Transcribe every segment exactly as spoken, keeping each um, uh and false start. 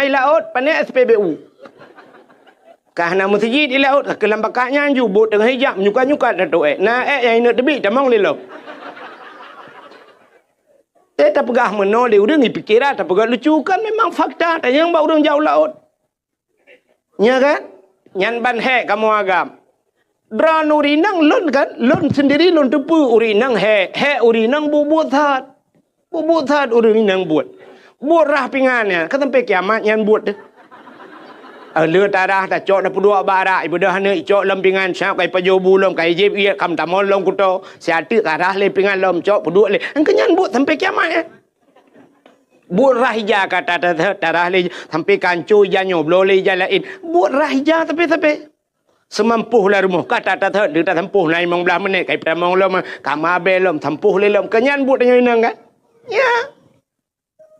Di laôt, pané S P B U. Ka hana meuseujid di laôt, ka keulam bakat nyan ju, bot teungoh ijak, menyukat-nyukat na tu ék. Na ék nyang ineuek teubiet tamong lé lom. Eh, tapeugah meunoe lé ureuëng, ipikira tapeugah lucu, kan memang fakta, tanyong bak ureuëng jak u laôt. Nya kan? Nyan ban hék kamoe agam. Droeneuh ureuëng inong lôn kan, lôn sendiri lôn teupeue ureuëng inong hék, hék ureuëng inong buet-buet that. Buet-buet that ureuëng inong buet. Buet rhah pingan nyan, ka sampai kiamat nyan buet teuh. Eh, le tarhah tacok na peuduek bak arak, ibeudôh aneuk icok lom pingan, siap ka ipajoh bu lom, ka ijép ié, ka meutamong lom kuto, siat teuk ka rhah lé pingan lom, cok peuduek lé. Engkeu nyan buet sampai kiamat nyan. Buet rhah ija ka ta-, ta-, ta-, tarhah lé, sampai ka ancô ija nyoe, bloe lé ija laén. Buet rhah ija tapi-tapi. Seumampoh lam rumoh, ka ta-, ta-, ta-, tasampôh na limong blaih menit, ka itamong lom, ka mabée lom, sampôh lé lom. Keu nyan buet tanyoe inong kan? Ya.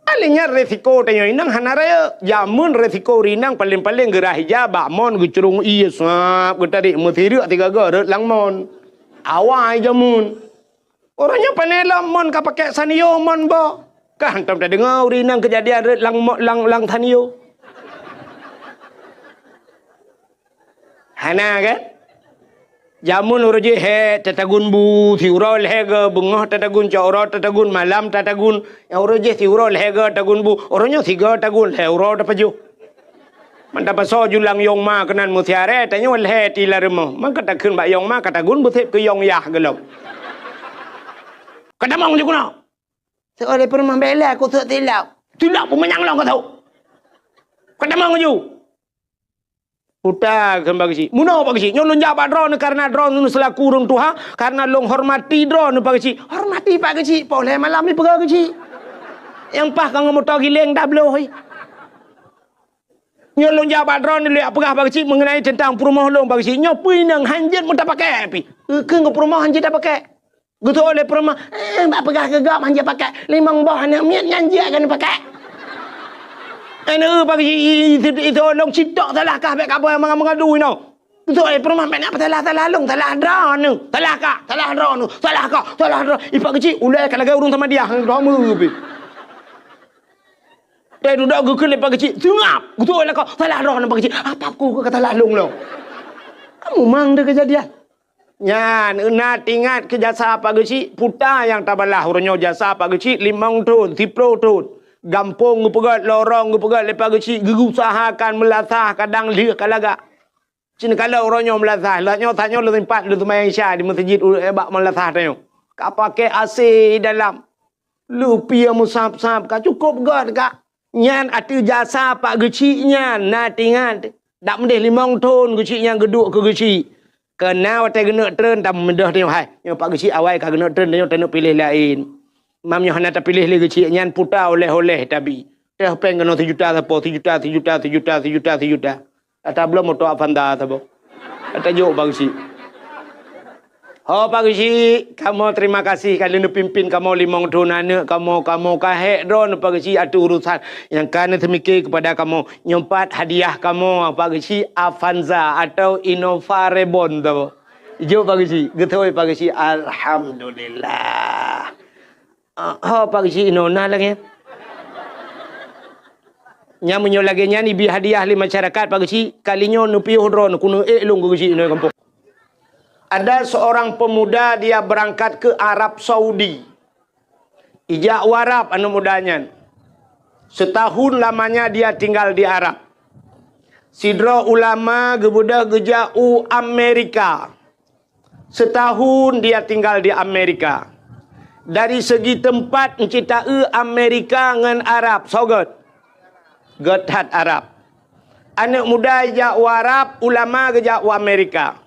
Akhé nyan resiko tanyoe inong hana rayeuk. Jameun resiko ureuëng inong paléng-paléng geurhah ija bak mon geucurong ié sab, geutarék meusireuk sigaga rhot lam mon. Awai jameun. Uroe nyoe pané lom mon ka pakék Sanyo mon boh. Ka hantom tadeungoe ureuëng inong keujadian rhot lam mo-, lam, lam Sanyo. Hana kan? Jameun uroe jih hék tatagun bu, siuroe lhée goe, beungoh tatagun, cot uroe tatagun, malam tatagun. Nyang uroe jih siuroe lhée goe tagun bu, uroe nyoe sigoe tagun, lhée uroe tapajoh. Mantong pasoe julang yong ma keunan meusiaré, tanyoe lhée ti lam rumoh. Maka takheun bak yong ma, ka tagun beuséb keu yong yah gohlom. Ka tamong ju keunoe. Seuleh peurumoh bela ku sôk tilok. Tilok peumanyang lom ka sôk. Ka tamong ju. Puta kheun Pak Geuchik. Meunoe Pak Geuchik, nyoe lôn jak bak droeneuh karena droeneuh seulaku ureuëng tuha, karena lôn hormati droeneuh Pak Geuchik. Hormati Pak Geuchik, poh lhée malam ni peugah Geuchik. Nyang paih ka ngon moto giléng dah bloh. Nyoe lôn jak bak droeneuh lôn jak peugah Pak Geuchik mengenai teuntang peurumoh lôn Pak Geuchik. Nyoe peue inong hanjeuet meutapakék pih. Keu ngon peurumoh hanjeuet tapakék. Geutôk lé peurumoh, "Eh, bak peugah keu gob hanjeuet pakék, limong boh aneuk miet nyan jeuet keuneuk pakék." Aneuk Pak Geuchik, i, i, i, itôh lôn citok salah kah bék kabai manga-manga dui nyoe. Geutôk lé peurumoh, "Bék na peusalah-salah lôn, salah droeneuh, salah kah, salah droeneuh, salah kah, salah droe." I Pak Geuchik, ulée ka lagée ureuëng Samadiyah, droe meu pih. Teuh dudoe geukheun lé Pak Geuchik, "Seungab!" Geutôk lé kah, "Salah droeneuh Pak Geuchik." "Apa ku ka salah lôn lom?" Kamu mang deuh keujadian. Nyan, na teuingat keu jasa Pak Geuchik, puta nyang tabalah uroe nyoe jasa Pak Geuchik limong thon, siplôh thon. Gampông geupeugét, lorong geupeugét lé Pak Geuchik, geuusahakan meulasah kadang lheueh ka lagak. Cit kalon uroe nyoe meulasah, lheueh nyoe tanyoe lôn sempat lôn seumayang Isya di meuseujid u-, eh, bak meulasah tanyoe. Ka pakék A C dalam. Leupie meusab-sab, ka cukôp gét ka. Nyan ateueh jasa Pak Geuchik nyan, na teuingat. Dak meudeh limong thon Geuchik nyan geuduek keu Geuchik. Keu na watée geuneuk treun, tameudeh tanyoe, "Hai, nyoe Pak Geuchik awai ka geuneuk treun, tanyoe taneuk piléh laén." Mam nyoe hana tapiléh lé Geuchik nyan, puta oleh-oleh tabi. Teuh péng keunoe sijuta sapo, sijuta, sijuta, sijuta, sijuta, sijuta. Ata bloe moto Avanza saboh. Ata jok Pak Geuchik. Ho Pak Geuchik, kamoe terima kasih ka lheueh neupimpin kamoe limong thon aneuk kamoe, kamoe ka hék droeneuh Pak Geuchik ateueh urusan nyang ka neuseumiké keupada kamoe. Nyoe pat hadiah kamoe Pak Geuchik Avanza atau Innova Reborn saboh. Jok Pak Geuchik, geutôi Pak Geuchik, alhamdulillah. Ah, ho Pak Geuchik inoe na lagée. Nyang meunyoe lagée nyan ibi hadiah lé masyarakat Pak Geuchik, kali nyoe neupiôh droeneuh keuneuk ék lôn keu Geuchik inoe gampông. Ada seorang pemuda dia berangkat ke Arab Saudi. Ijak u Arab aneuk muda nyan. Setahun lamanya dia tinggal di Arab. Sidroe ulama geubeudôh geujak u Amerika. Setahun dia tinggal di Amerika. Dari segi teumpat, euncita eu Amerika ngon Arab, soe gét? Gét that Arab. Aneuk muda jak u Arab, ulama geujak u Amerika.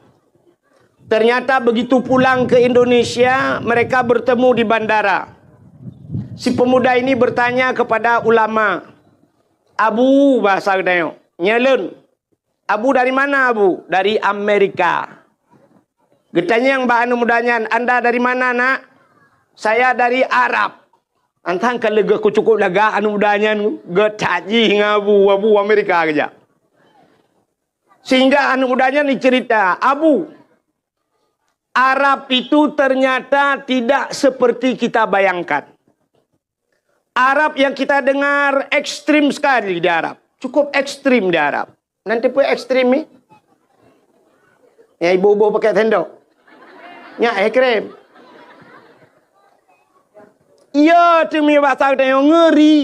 Ternyata begitu pulang ke Indonesia, mereka bertemu di bandara. Si pemuda ini bertanya kepada ulama, "Abu," bahasa geutanyoe, "Nyan lôn." "Abu dari mana, Abu?" "Dari Amerika." Geutanyong bak aneuk muda nyan, "Anda dari mana, Nak?" "Saya dari Arab." Antang ka leugoh ku cukup lagak aneuk muda nyan, geutajih ngon abu, abu Amerika geujak. Sehingga aneuk muda nyan dicerita, "Abu, Arab itu ternyata tidak seperti kita bayangkan. Arab yang kita dengar ekstrim sekali di Arab. Cukup ekstrim di Arab. Nanti pun ekstrim ni. Yang ibu-ibu pakai sendok. Nyak ekstrim. Ya, teumiyueb basa geutanyoe ngeuri.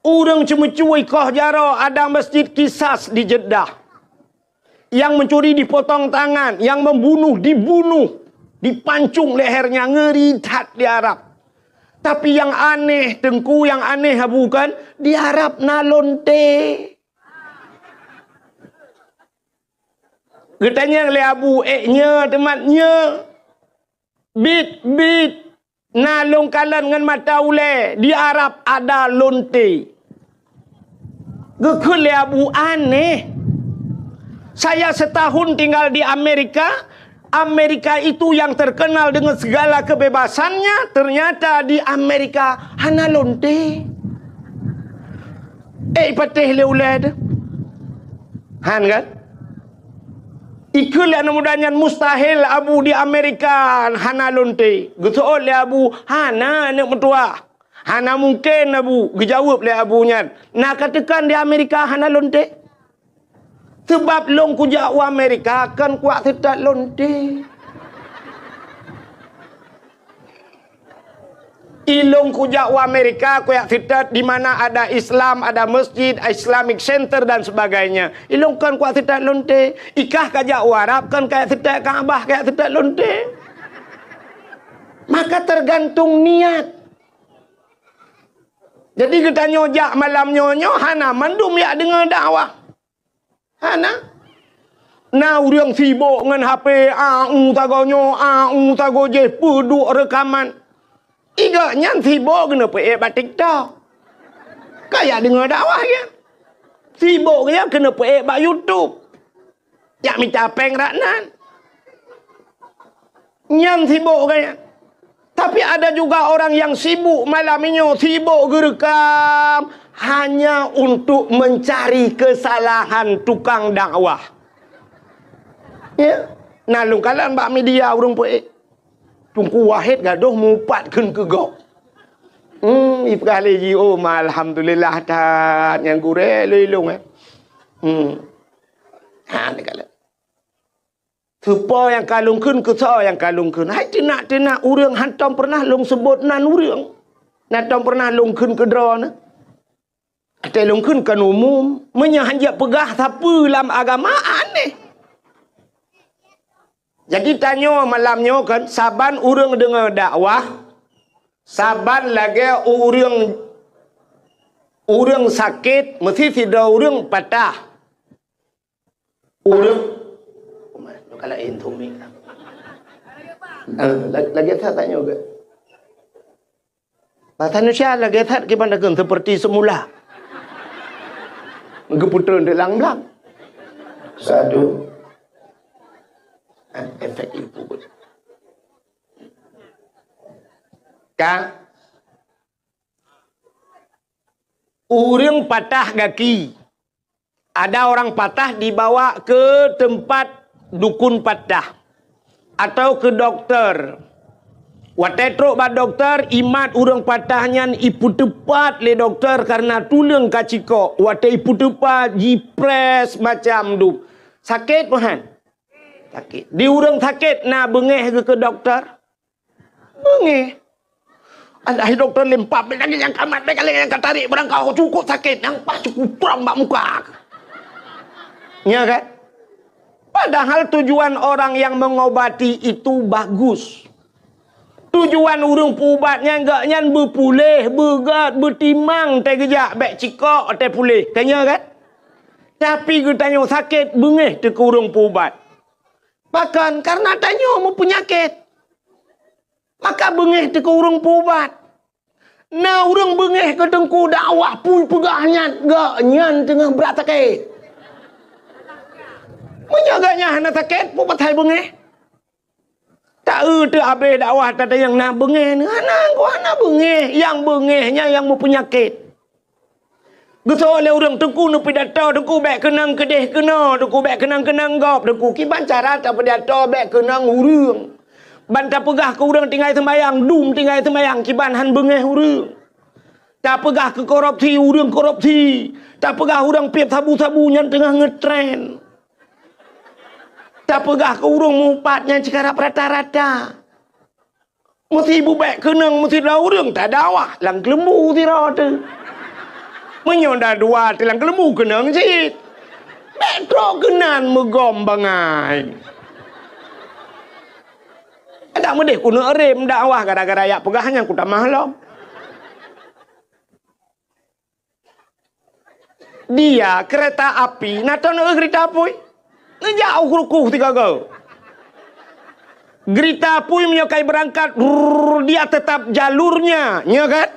Ureuëng ceumeucue ikoh jaroe ada masjid Kisas di Jeddah. Yang mencuri dipotong tangan, yang membunuh dibunuh, dipancung lehernya, ngeri that di Arab. Tapi yang aneh, Teungku, yang aneh Abu kan, di Arab na lonte. Geutanyong lé Abu, "Eh, nyoe teumat nyoe?" "Bit, bit, na lôn kalon ngon mata ulée, di Arab ada lonte." Geukheun lé Abu, "Aneh. Saya setahun tinggal di Amerika, Amerika itu yang terkenal dengan segala kebebasannya, ternyata di Amerika hana lonte." Eh, patéh lé ulée teuh. Han kan? Ikheun lé aneuk muda nyan, "Mustahil, Abu, di Amerika hana lonte." Geuseuôt lé Abu, "Hana, aneuk meutuwah. Hana mungken, Abu." Geujaweueb lé Abu nyan, "Na kateukan di Amerika hana lonte? Seubab lôn kujak u Amerika kon kuwak seutôt lonte." Ilôn kujak u Amerika, kujak seutôt di mana ada Islam, ada masjid, Islamic Center dan sebagainya. Ilôn kon kuwak seutôt lonte. Ikah kajak u Arab, kon kajak seutôt Ka'bah, kajak seutôt lonte. Maka tergantung niat. Jadi geutanyoe jak malam nyoe, nyoe hana mandum jak deungoe dakwah. Hana. Na ureuëng sibok ngon H P, au sagoe nyoe, au sagoe jih, peuduek reukaman. Igok nyan sibok keuneuk peuék bak TikTok. Kajak deungoe dakwah nyan. Sibok nyan keuneuk peuék bak YouTube. Jak mita péng rak nan. Nyan sibok gaya. Tapi ada juga orang yang sibuk malam nyoe, sibuk geureukam hanya untuk mencari kesalahan tukang dakwah. Ya, na lôn kalon bak media ureuëng peuék. Teungku Wahid gadoh mupat kheun keu gob. Hmm, ipeugah lé jih, "Oh, ma alhamdulillah that nyang gurée lé ilong, eh." Hmm. Ha, neukalon. Soe po nyang ka lôn kheun, keu soe nyang ka lôn kheun. Hai teunak-teunak ureuëng hantom pernah lôn seubot nan ureuëng. Hantom pernah lôn kheun keu droeneuh. Até lôn kheun kon umum, meunyoe han jeuet peugah sapeue lam agama, aneh. Jadi tanyoe malam nyoe kan, saban ureuëng deungoe dakwah, saban lagée ureuëng, ureuëng sakét, meusi sidroe ureuëng patah. Ureuëng, kalau intu mi. Eh, la-, lagée that tanyoe ke? Bahasa Indonesia lagée that kiban dakeun seperti semula. Geupeutrön di lam-lam. Satu. Eh, efek ibu. Ka. Ureuëng patah gaki. Ada orang patah dibawa ke tempat dukun patah atau ke dokter. Watée trok bak dokter, imat ureuëng patah nyan ipeuteupat lé dokter karena tuleueng ka cikok. Watée ipeuteupat, jiprés macam dup. Sakét meuhan? Sakét. Di ureuëng sakét na beungéh geuh keu dokter? Beungéh. Alah, dokto lempap, bèk lagèe nyang ka mat, bèk lagèe nyang ka tarek barang ka cukôp sakét, nyang paih cukôp prang bak muka. Ya kan? Padahal tujuan orang yang mengobati itu bagus. Tujuan ureueng peuubat nyan, gobnyan beupuléh, beugöt, beutimang, teugeujak bèk cikok, teupuléh. Kan ya kan? Tapi geutanyoe sakét, beungéh teuh keu ureueng peuubat. Pakon? Karena tanyoe meupeunyakét. Maka beungéh teuh keu ureueng peuubat. Na ureueng beungéh keu teungku dakwah peue peugah nyan, gobnyan teungoh brat sakét. Meunyoe gobnyan hana sakét, peue pasai beungéh? Ta-eu teuh abéh dakwah tatanyong na beungéh nyan, hana, hana beungéh. Nyang beungéh nyan nyang meupeunyakét. Geuseuôt lé ureueng, "Teungku neupidato, Teungku bèk keunong keudéh keunoe, Teungku bèk keunong-keunong gob, Teungku. Kiban cara tapidato bèk keunong ureueng? Ban tapeugah keu ureueng tinggai seumayang, dum tinggai seumayang, kiban han beungéh ureueng." Tapeugah keu korupsi, ureuëng korupsi. Tapeugah ureuëng piep sabu-sabu nyang teungoh ngetren. Tapeugah keu ureuëng mupat nyang ceukarap rata-rata. Meusi bubek keunong meusi dua ureuëng tadakwah lam keuleumbu sidroe teuh. Meunyoe dua-dua teuh lam keuleumbu keunong cit. Bék trok keunan meugom bangai. Adak meudeh keuneuk rem dakwah gara-gara yak peugah nyang kutamah lom. Dia kereta api, na teuneuk kereta apui. Neujak u Krukoh tiga go. Kereta apui meunyoe kai beurangkat, rrrr, dia tetap jalurnya, nya kan?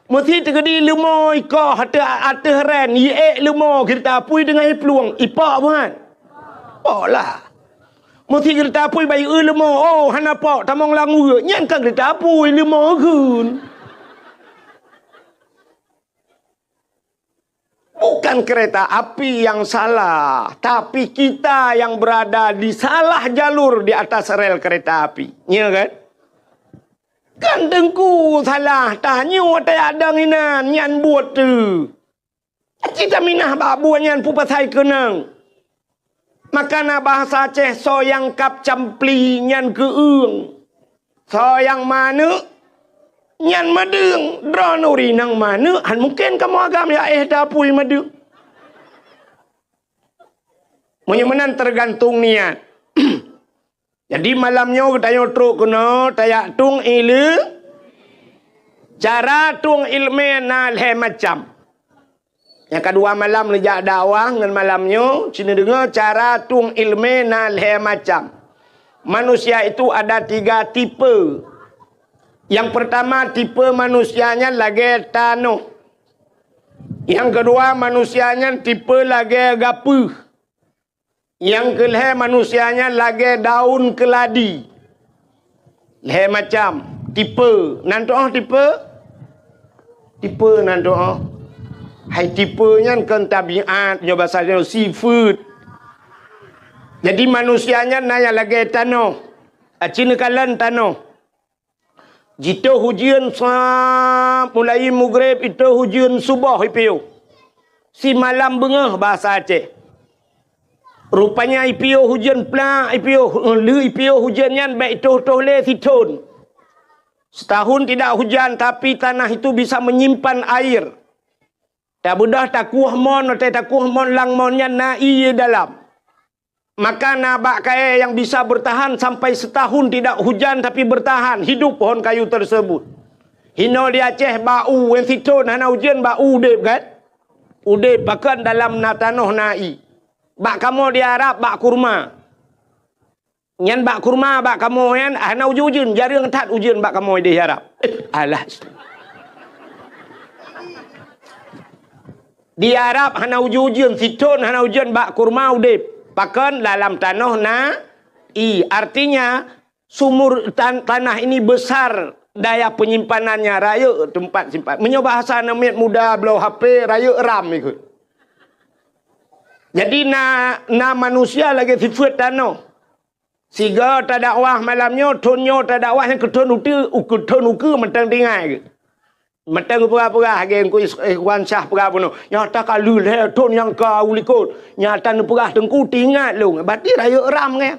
Meusi teukeudi leumo ikoh ateueh, ateueh ren, iék leumo kereta apui teungoh iplueng, ipok buhan. Pok lah. Meusi kereta apui bayeue leumo, oh hana pok, tamong lam ueue, nyan kan kereta apui leumo geun. Bukan kereta api yang salah, tapi kita yang berada di salah jalur di atas rel kereta api. Ya kan? Kan teungku salah, tanyoe watée adang inan, nyan buet teuh. Aci taminah bak buet nyan peupasai keunong. Maka na bahasa Aceh, soe nyang kab campli nyan keueung. Soe nyang maneuk nyan meudeueng. Droeneuh rinang maneuk, han mungken kamoe agam ya éh tapui meudeueng. Meunyoe meunan teugantung niat. Jadi malam nyoe geutanyoe trok keunoe tajak tueng ileumé. Cara tueng ileumé na lhée macam. Nyang kadua malam neujak dakwah ngon malam nyoe, ci neudeungoe cara tueng ileumé na lhée macam. Manusia itu ada tiga tipe. Nyang peurtama tipe manusia nyan lagée tanoh. Nyang keudua manusia nyan tipe lagée gapeuh. Nyang keulhée manusia nyan lagée daun keuladi. Lhée macam tipe. Nan tuoh tipe? Tipe nan tuoh. Hai tipe nyan kon tabiat, nyoe basa nyoe sifeuet. Jadi manusia nyan na nyang lagée tanoh. Aci neukalon tanoh. Jitoh ujeuen sa mulai mugreb itoh ujeuen suboh ipiôh. Simalam beungoh basa Aceh. Rupanya ipiôh ujeuen plak, ipiôh, lheueh ipiôh ujeuen nyan bék itoh-toh lé sithon. Setahun tidak hujan, tapi tanah itu bisa menyimpan air. Tabeudôh takueh mon, watée takueh mon lam mon nyan na ié dalam. Maka na bak kayée nyang bisa bertahan sampai setahun tidak hujan tapi bertahan hidup pohon kayu tersebut. Hinoe di Aceh bak u, nyang sithon hana ujeuen bak u udeb kan? Udeb pakon dalam na tanoh na ié. Bak kamoe di Arab bak kurma. Nyan bak kurma bak kamoe nyan hana ujeuen-ujeuen, jareueng that ujeuen bak kamoe di Arab. Alah. Di Arab hana ujeuen-ujeuen, sithon hana ujeuen bak kurma udeb. Pakon dalam tanoh na ié. Artinya sumur tan-, tanah ini besar daya penyimpanannya, rayeuk tempat simpan. Meunyoe bahasa aneuk miet muda bloe H P, rayeuk ram ikot. Jadi na, na manusia lagée sifeuet tanoh. Sigoe tadakwah malam nyoe, thon nyoe tadakwah nyang keu thon ukeue, keu thon ukeue mantong tinggai. Mantong peugah-peugah lagée Teungku Is-, Ikhwan Syah peugah bunoe. Nyata ka lheueh lhée thon nyang ka u likot. Nyata neupeugah teungku teuingat lôn. Berarti rayeuk ram nyan.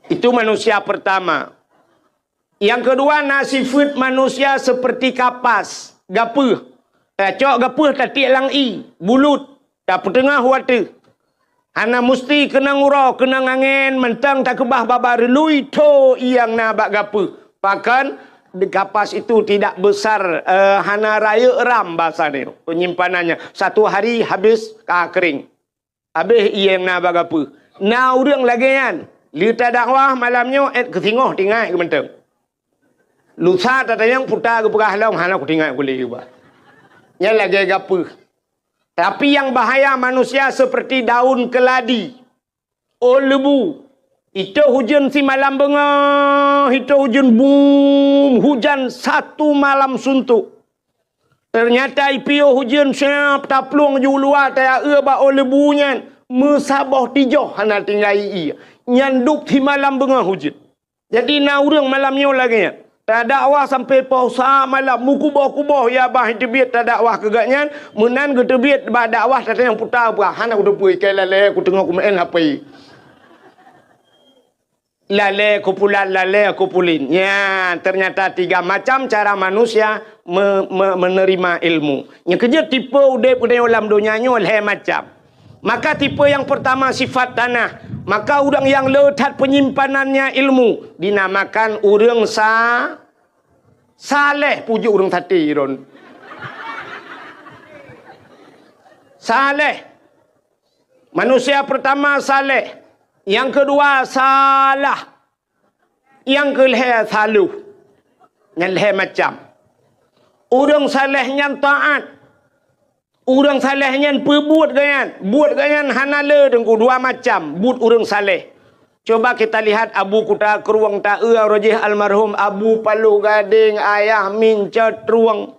Itu manusia pertama. Nyang keudua na sifeuet manusia seperti kapas, gapeuh. Tacok gapeuh tatiek lam ié, bulut, tapeuteungoh u ateueh. Hana musti keunong uroe, keunong angén, mantong takeubah babah reului tho nyang na bak gapeuh. Pakon, di kapas itu tidak besar, eh, hana rayeuk ram basa nyoe penyimpanannya. Satu hari habis ka kering. Habéh ié nyang na bak gapeuh. Na ureuëng lagée nyan, lheueh tadakwah malam nyoe ék keu singoh tinggai keu mantong. Lusa tatanyong puta geupeugah lom hana kutinggai kulét geuba. Nyan lagée gapeuh. Tapi nyang bahaya manusia seperti daun keladi. Oh lebu. Itoh ujeuen simalam beungoh, itoh ujeuen bum, hujan satu malam suntuk. Teunyata ipiôh ujeuen siab taplueng ju luwa tayaue bak ôh lebu nyan meusaboh tijoh hana tinggai ié. Nyan dub simalam beungoh ujeuen. Jadi na ureuëng malam nyoe lagée nyan. Tadakwah sampai poh sa malam, meukuboh-kuboh ya bah teubiet tadakwah keu gobnyan, meunan geuteubiet bak dakwah tatanyong puta bah, hana kuteupeu ikai lalée kuteungoh kumeu'en H P. Lalée kumpulan, lalée kumpulin. Nyan, ternyata tiga macam cara manusia me-, me-, menerima ilmu. Nyang keujeuet tipe udeb geutanyoe lam donya nyoe lhée macam. Maka tipe nyang peurtama sifat tanah. Maka ureuëng nyang le that penyimpanannya ilmu dinamakan ureuëng sa-, saleh, puji ureuëng saté ron. Saleh. Manusia pertama saleh, nyang keudua salah, nyang keulhée saluh. Nyan lhée macam. Ureuëng saleh nyan taát. Ureuëng saleh nyan peubuet gobnyan. Buet gobnyan hana le teungku, dua macam buet ureuëng saleh. Coba kita lihat Abu Kuta Krueng ta-eu roh jih almarhum Abu Paloh Gadeng Ayah Min Cot Trueng.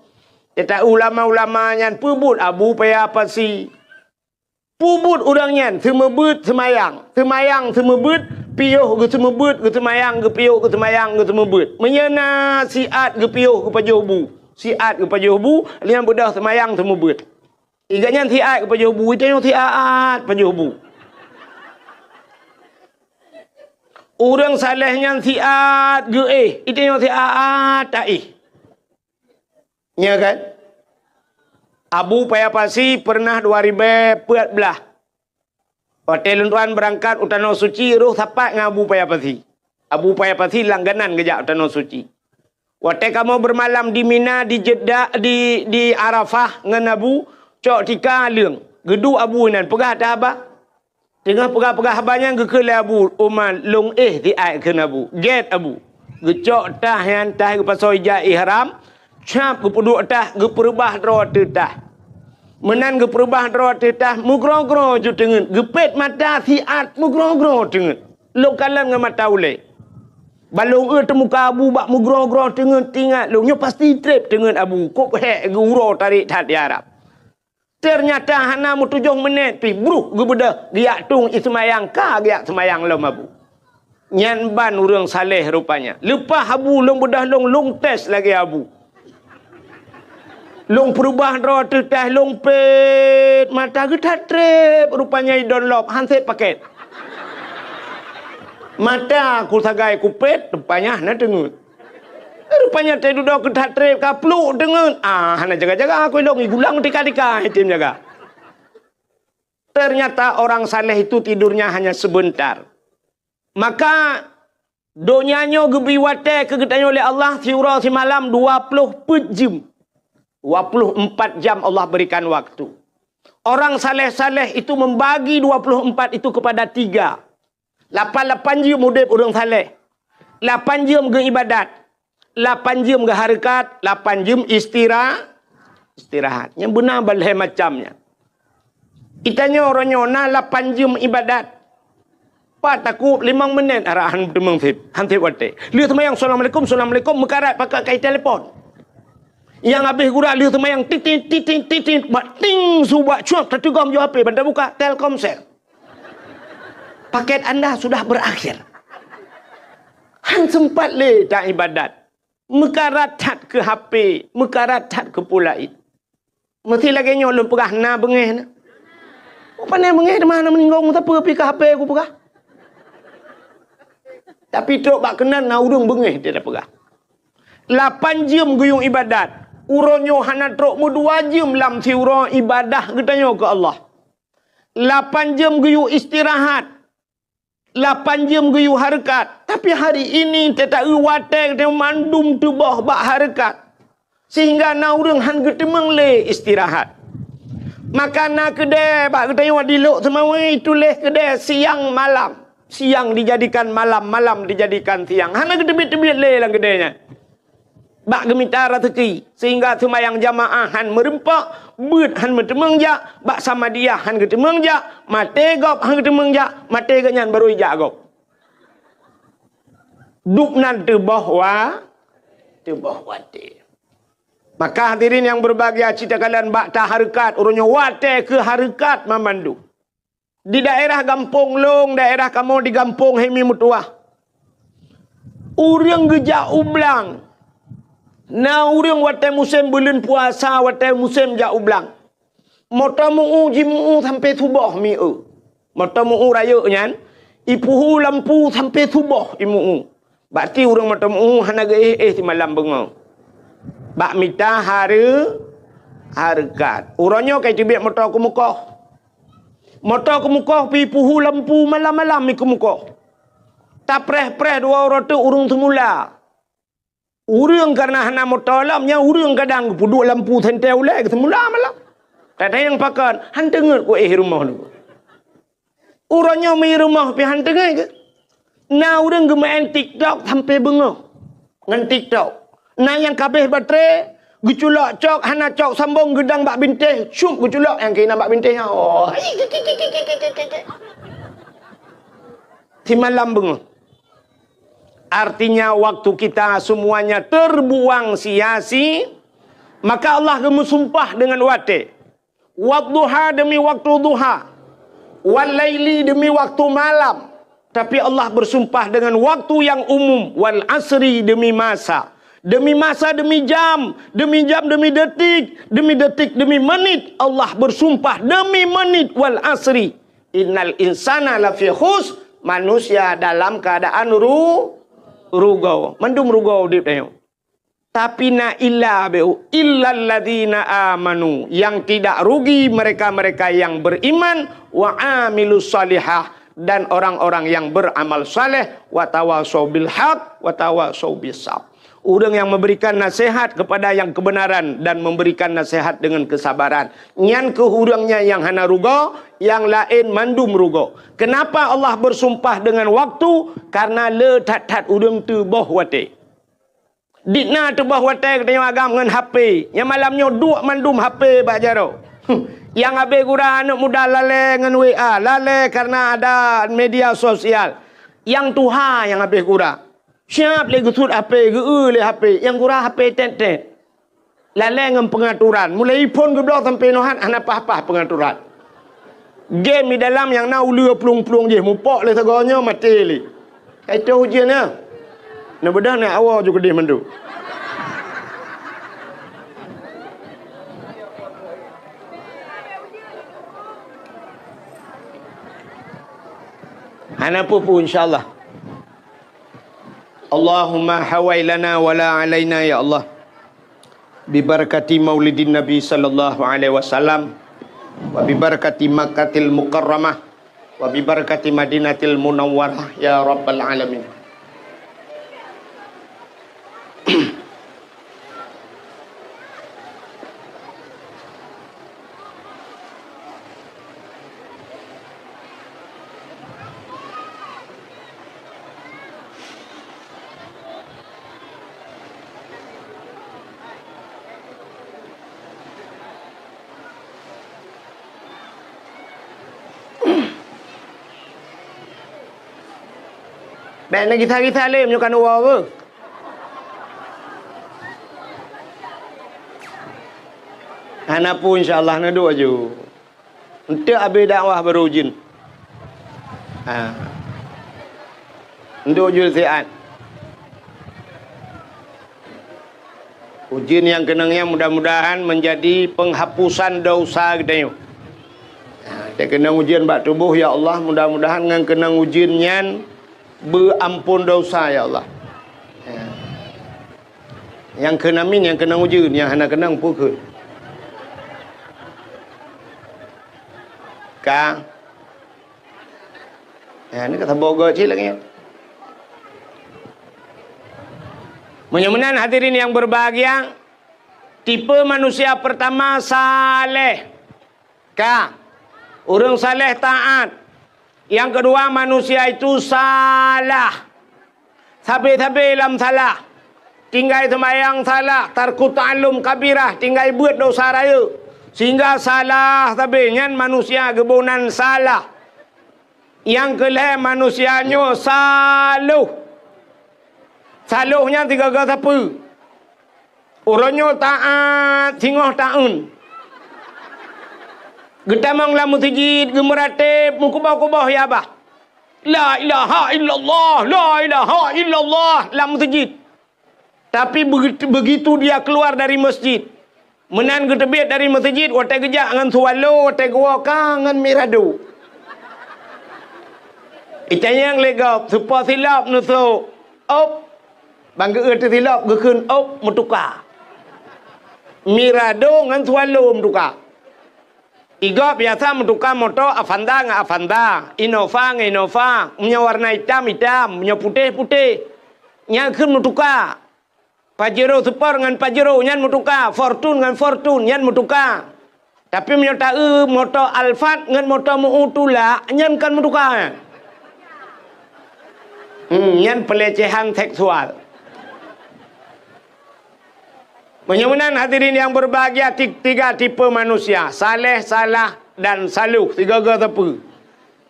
Kita ulama-ulama nyan peubuet Abu Paya Pasi. Peubuet ureuëng nyan seumeubeuet seumayang, seumayang seumeubeuet, piôh geuseumeubeuet, geuseumayang, geupiôh geuseumayang, geuseumeubeuet. Meunyoe na siat geupiôh geupajoh bu, siat geupajoh bu, lheueh beudôh seumayang seumeubeuet. Iga nyan siat geupajoh bu, itanyoe siat pajoh bu. Ureuëng saleh nyan siat geuéh, itanyoe siat taéh. Nya kan? Abu Paya Pasi pernah dua ribée peuet blaih. Watée lôn tuan beurangkat u Tanoh Suci, roh sapat ngon Abu Paya Pasi. Abu Paya Pasi langganan geujak u Tanoh Suci. Watée kamoe beumalam di Mina, di Jeddah, di, di Arafah ngon Abu, cok tika leueng. Geuduek Abu inan, peugah that haba. Teungoh peugah-peugah haba nyan geukheun lé Abu Umar, lôn éh siat kheun Abu. Gét Abu. Geucok tah nyan, tah geupasoe ija ihram, cap geupeuduek tah, geupeureubah droe ateueh tah. Meunan geupeureubah droe ateueh tah, meugroe-groe ju teungeut, geupét mata siat meugroe-groe teungeut. Lôn kalon ngon mata ulée. Ban lôn eu teumuka Abu bak meugroe-groe teungeut, teuingat lôn nyoe pasti treb teungeut Abu, kok hék geu-uroe tarék that di Arab. Ternyata hana meutujoh minét pih bruh geubeudôh geujak tueng ié seumayang ka geujak seumayang lom Abu. Nyan ban ureuëng saleh rupanya. Leupah Abu lôn beudôh lôn, lôn tes lagée Abu. Lôn peureubah droe ateueh tah, lôn pét mata geuh that treb rupanya idon lop han sép pakét. Mata ku sagai kupét rupanya hana teungeut. Rupanya teududoe keu that treb ka pluek teungeut. Ah, hana jaga-jaga aku ilong igulang tika-tika item jaga. Ternyata orang saleh itu tidurnya hanya sebentar. Maka donya nyoe geubri watée keu geutanyoe lé Allah siuroe simalam dua ploh peuet jeuem. Dua ploh empat jam Allah berikan waktu. Orang saleh-saleh itu membagi dua ploh empat itu kepada tiga. Lapan-lapan jeuem udeb ureuëng saleh. Lapan jeuem geuibadat. Lapan jeuem geuhareukat, lapan jeuem istira-, istirahat. Nyang beuna ban lhée macam nyan. Itanyoe uroe nyoe na lapan jeuem ibadat. Pat takub limong minét arahan teumeung sép, han sép watée. Lheueh seumayang, "Assalamualaikum, assalamualaikum," meukarat pakat kai telepon. Nyang habéh gura lheueh seumayang, titit, titit, titit, bak ting su bak cuak, tateugom ju H P, ban tabuka, Telkomsel. Paket anda sudah berakhir. Han sempat lé ta ibadat. Meukarat that keu H P, meukarat that keu peue laén. Meusti lagée nyoe lôn peugah na beungéh na. Pane beungéh teuma na meuninggoe meusapeue pih keu H P kupeugah. Tapi trok bak keunan na ureuëng beungéh dia peugah. Lapan jeuem geuyue ibadat. Uroe nyoe hana trok meudua jeuem lam siuroe ibadah geutanyoe keu Allah. Lapan jeuem geuyue istirahat. Lapan jeuem geuyue hareukat. Tapi hari ini teuta-eu watée geutanyoe mandum teuboh bak hareukat. Sehingga na ureuëng han geuteumeung lé istirahat. Maka na keudée bak geutanyoe di Lhokseumawe tuléh keudée siang malam. Siang dijadikan malam, malam dijadikan siang. Hana geuteubiet-teubiet lé lam keudée nyan. Bak geumita raseuki, sehingga seumayang jamaah han meureumpok, beuet han meuteumeung jak, bak samadiyah han geuteumeung jak, maté gob han geuteumeung jak, maté geuhnyan barô ijak gob. Dub nan teuboh wa-, teuboh watée. Maka hadirin yang berbahagia, cit takalon bak tahareukat, uroe nyoe watée keu hareukat mamandum. Di daerah gampông lôn, daerah kamoe di gampông Hemi Meutuwah. Ureuëng geujak u blang, Na ureuëng watée musém buleuen puasa, watée musém jak u blang, moto meu-u, jimu-u sampoe suboh mi-eu. Moto meu-u rayeuk nyan, ipuhu lampu sampoe suboh imu-u. Bak ti ureuëng moto meu-u hana geuéh-éh simalam beungoh. Bak mita hareu-, hareukat. Uroe nyoe ka iteubiet moto keumeukoh. Moto keumeukoh pih ipuhu lampu malam-malam mi keumeukoh. Tapreh-preh dua uroe teuk ureuëng seumula. Ureuëng kareuna hana moto lom, nyan ureuëng kadang geupeuduek lampu sentée ulée geuseumula malam. Tatanyong pakon, han teungeut ku éh rumoh nyoe. Uroe nyoe mi rumoh pih han teungeut keu. Na ureuëng geumeu'en TikTok sampoe beungoh ngon TikTok. Na nyang kabeh baterai, geuculok cok, hana cok sambong, geudang bak bintéh, syup geuculok nyang keunan bak bintéh nyan. Oh. Simalam beungoh. Artinya, waktu kita semuanya terbuang sia-si, maka Allah geumeusumpah dengan watée. Wadduha demi waktu duha, wal laili demi waktu malam. Tapi Allah bersumpah dengan waktu yang umum, wal asri demi masa. Demi masa, demi jam, demi jam, demi detik, demi detik, demi menit. Allah bersumpah demi menit, wal asri. Innal insana lafi khus, manusia dalam keadaan ru-, rugoe. Mandum rugoe udeb tanyoe. Tapi na illa beu, illalladzina amanu, yang tidak rugi mereka-mereka yang beriman, wa amilus salihah, dan orang-orang yang beramal saleh, wa tawasau bil haq, wa tawasau bis sabr. Ureuëng yang memberikan nasihat kepada yang kebenaran dan memberikan nasihat dengan kesabaran. Nyan keuh ureuëng nyan nyang hana rugoe, nyang laén mandum rugoe. Kenapa Allah bersumpah dengan waktu? Karena le that-that ureuëng teuboh watée. Di na teuboh watée geutanyoe agam ngon H P. Nyang malam nyoe duek mandum H P bak jaroe. Nyang habéh gura aneuëk muda lalée ngon W A, lalée karena ada media sosial. Nyang tuha nyang habéh gura. Siab lé geusuet H P, geu-eu lé H P, nyang gura H P tét-tét. Lalée ngon peungaturan. Mulai iphon geubloe sampoe nohat hana paih-paih peungaturan. Game di dalam nyang na uleue plueng-plueng jih, mupok lé sagoe nyoe maté lé. Ka itoh ujeuen nyan. Neubeudôh nyan awoe ju keudeh mandum. Hana peue-peue, insya Allah. Allahumma hawai lana wa la alaina, ya Allah. Bi barakati maulidin Nabi sallallahu alaihi wasallam, wa bi barakati Makkatil Mukarramah, wa bi barakati Madinatil Munawwarah, ya rabbal alamin. Bèk neugisa-gisa lé meunyoe ka neuwoe. Hana peue, insya Allah, neuduek aju. Eunteuk abéh dakwah barô ujeuen. Ha. Eunteuk ujeuen siat. Ujeuen nyang keunong nyan mudah-mudahan menjadi penghapusan dosa geutanyoe. Ha, teukeunong ujeuen bak tuboh, ya Allah, mudah-mudahan ngon keunong ujeuen nyan beuampon dosa, ya Allah. Ha. Nyang kheun amin, nyang keunong ujeuen, nyang hana keunong peue kheun. Ka. Ya, ni ka saboh goe cit lagèe nyan. Meunyoe meunan hadirin yang berbahagia, tipe manusia pertama saleh. Ka. Ureueng saleh taat. Yang kedua, manusia itu salah. Sabe-sabe lam salah. Tinggai seumayang salah, tarku ta'allum kabirah, tinggai beuet dosa rayeuk. Sehingga salah sabe nyan manusia geuboh nan salah. Nyang keu lhèe manusia nyoe saloh. Saloh nyan sigaga sapeue? Uroe nyoe taat singoh taeun. Geutamong lam meuseujid, geumeuratéb, meukuboh-kuboh ya bah. La ilaha illallah, la ilaha illallah lam meuseujid. Tapi begitu, begitu dia keluar dari masjid, meunan geuteubiet dari masjid, watée geujak ngon swallow, watée geuwoe ka ngon mirado. Itanyong lé gob, seupôt silop neusok, op, ban geu-eu teusilop geukheun op meutuka. Mirado ngon swallow meutuka. Igob biasa meutuka moto Avanza ngon Avanza, Innova ngon Innova, meunyoe warna itam, itam, meunyoe putéh, putéh. Nyan kheun meutuka. Pajero Sport ngon Pajero nyan meutuka, Fortuner ngon Fortuner nyan meutuka. Tapi meunyoe ta-eu moto Alphard ngon moto meu tulak, nyan kon meutuka. Hmm, nyan pelecehan seksual. Meunyoe meunan hadirin yang berbahagia, ti-, tiga tipe manusia, saleh, salah, dan saluh, tiga-tiga teupeu.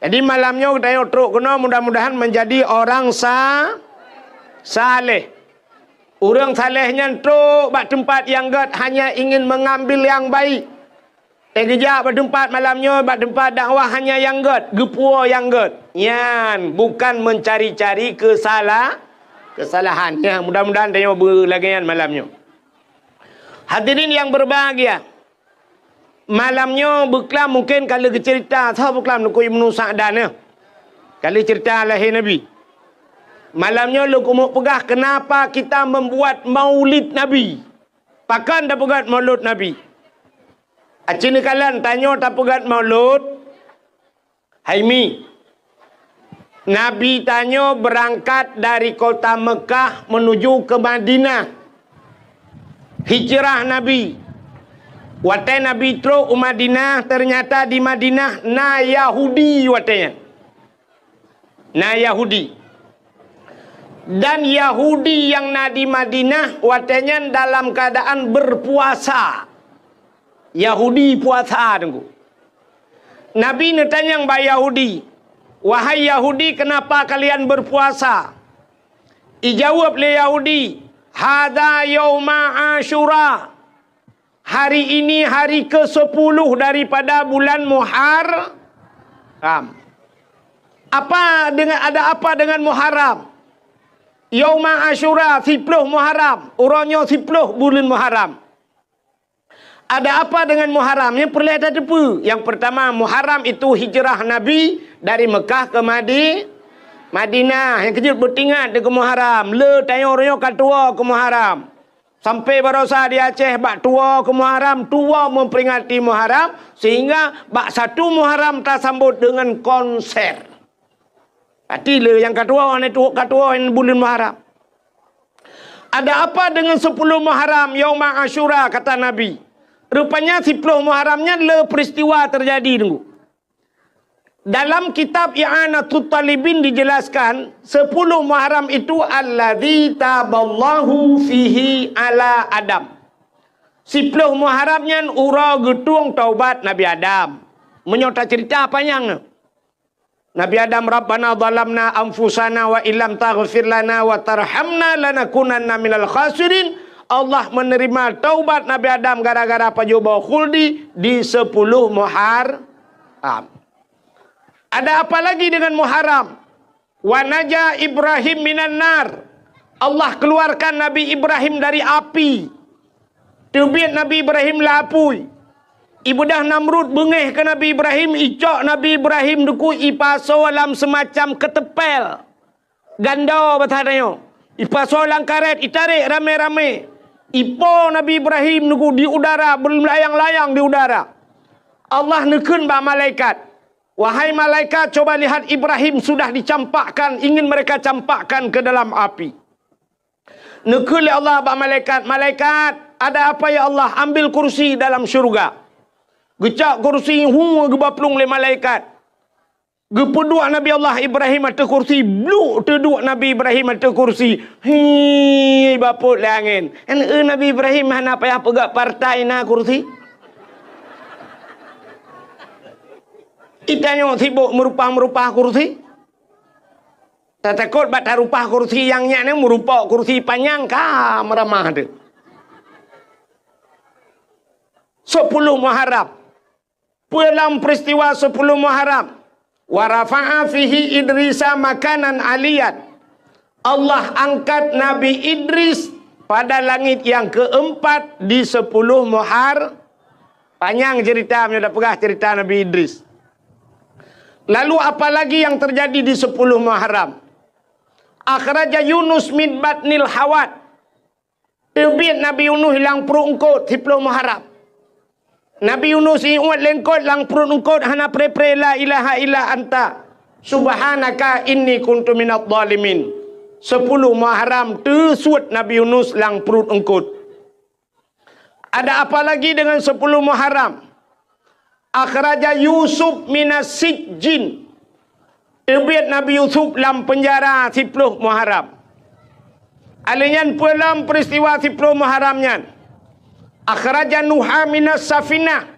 Jadi malam nyoe geutanyoe trok keunoe mudah-mudahan menjadi orang sa-, saleh. Ureuëng saleh nyan trok bak teumpat nyang gét hanya ingin mengambil yang baik. Teugeujak bak teumpat malam nyoe, bak teumpat dakwah hanya nyang gét, geupuwoe nyang gét. Nyan bukan mencari-cari kesala-, kesalahan. Ya, mudah-mudahan tanyoe beulagée nyan malam nyoe. Hadirin yang berbahagia, malam nyoe beuklam mungkin ka lheueh geuceurita, soe beuklam Teungku Ibnu Sa'dan, ya. Ka lheueh ceurita lahé Nabi. Malam nyoe lôn keumeung peugah kenapa kita membuat maulid Nabi. Pakon tapeugét maulud Nabi? Aci neukalon tanyoe tapeugét maulud, hai mi. Nabi tanyoe beurangkat dari kota Meukah menuju ke Madinah. Hijrah Nabi. Watée Nabi trok u Madinah, ternyata di Madinah na Yahudi watée nyan. Na Yahudi. Dan Yahudi nyang na di Madinah watée nyan dalam keadaan berpuasa. Yahudi puasa, Teungku. Nabi neutanyong bak Yahudi, "Wahai Yahudi, kenapa kalian berpuasa?" Ijaweueb lé Yahudi, "Hadza yauma Asyura." Hari ini hari kesepuluh daripada bulan Muharram. Apa dengan, ada apa dengan Muharram? Yauma Asyura, siploh Muharram. Uroe nyoe siploh buleuen Muharram. Ada apa dengan Muharram? Nyang peureulée tateupeue. Yang pertama, Muharram itu hijrah Nabi dari Mekah ke Madi-, Madinah. Nyang keujeuet beutingat di keu Muharram. Le tanyoe uroe nyoe ka tuwoe keu Muharram. Sampai barosa di Aceh bak tuwoe keu Muharram, tuwoe memperingati Muharram, sehingga bak satu Muharram tasambot dengan konser. Pati le nyang ka tuwoe, hana tuwoe, ka tuwoe buleuen Muharram. Ada apa dengan sepuluh Muharram, Yauma Asyura, kata Nabi. Rupanya siploh Muharram nyan le peristiwa terjadi, Teungku. Dalam kitab I'anatut Talibin dijelaskan, sepuluh Muharram itu alladzi taballahu fihi ala Adam. Siploh Muharram nyan uroe geutueng taubat Nabi Adam. Meunyoe taceurita panyang, Nabi Adam, "Rabbana zalamna anfusana wa illam taghfir lana wa tarhamna lanakunanna minal khasirin." Allah menerima taubat Nabi Adam gara-gara pajoh boh khuldi di sepuluh Muharram. Ada apa lagi dengan Muharram? "Wa naja Ibrahim minan nar." Allah keluarkan Nabi Ibrahim dari api. Teubiet Nabi Ibrahim lam apui. Ibeudah Namrud beungéh keu Nabi Ibrahim, icok Nabi Ibrahim, Teungku, ipasoe lam seumacam keuteumpél. Gando basa tanyoe. Ipasoe lam karét, itarek ramé-ramé. Ipo Nabi Ibrahim, Teungku, di udara, beulayang-layang di udara. Allah neukheun bak malaikat, "Wahai malaikat, coba lihat, Ibrahim sudah dicampakkan, ingin mereka campakkan ke dalam api." Neukheun lé Allah bak malaikat, "Malaikat, ada apa ya Allah? Ambil kursi dalam syurga." Geucok kursi, hu, geuba plueng lé malaikat. Geupeuduek Nabi Allah Ibrahim ateueh kursi, bluk teuduek Nabi Ibrahim ateueh kursi. Hi, bapot lé angén. Kan, eh, Nabi Ibrahim hana payah peugah partai na kursi. Itanyoe sibok meurupah-meurupah kursi. Tatakot bak tarupah kursi nyang nyan, meurupok kursi panyang ka meuramah teuh. Sepuluh Muharram. Peue lam peristiwa sepuluh Muharram? "Wa rafa'a fihi Idrisa makanan aliyan." Allah angkat Nabi Idris pada langit yang keempat di sepuluh Muhar-, panyang cerita, meunyoe tapeugah cerita Nabi Idris. Lalu apalagi yang terjadi di sepuluh Muharram? Akhraja Yunus min batnil hawat. Teubiet Nabi Yunus lam pruet eungkot siplôh Muharram. Nabi Yunus iuet lé eungkot lam pruet eungkot hana pre-pre la ilaha illa anta subhanaka inni kuntu minadh dhalimin. Sepuluh Muharram teusuet Nabi Yunus lam pruet eungkot. Ada apa lagi dengan sepuluh Muharram? Akhraja Yusuf minas sijjin. Teubiet Nabi Yusuf lam peunjara siplôh Muharram. Alèh nyan peue lom peuristiwa siplôh Muharram nyan? Akhraja Nuha minas safinah.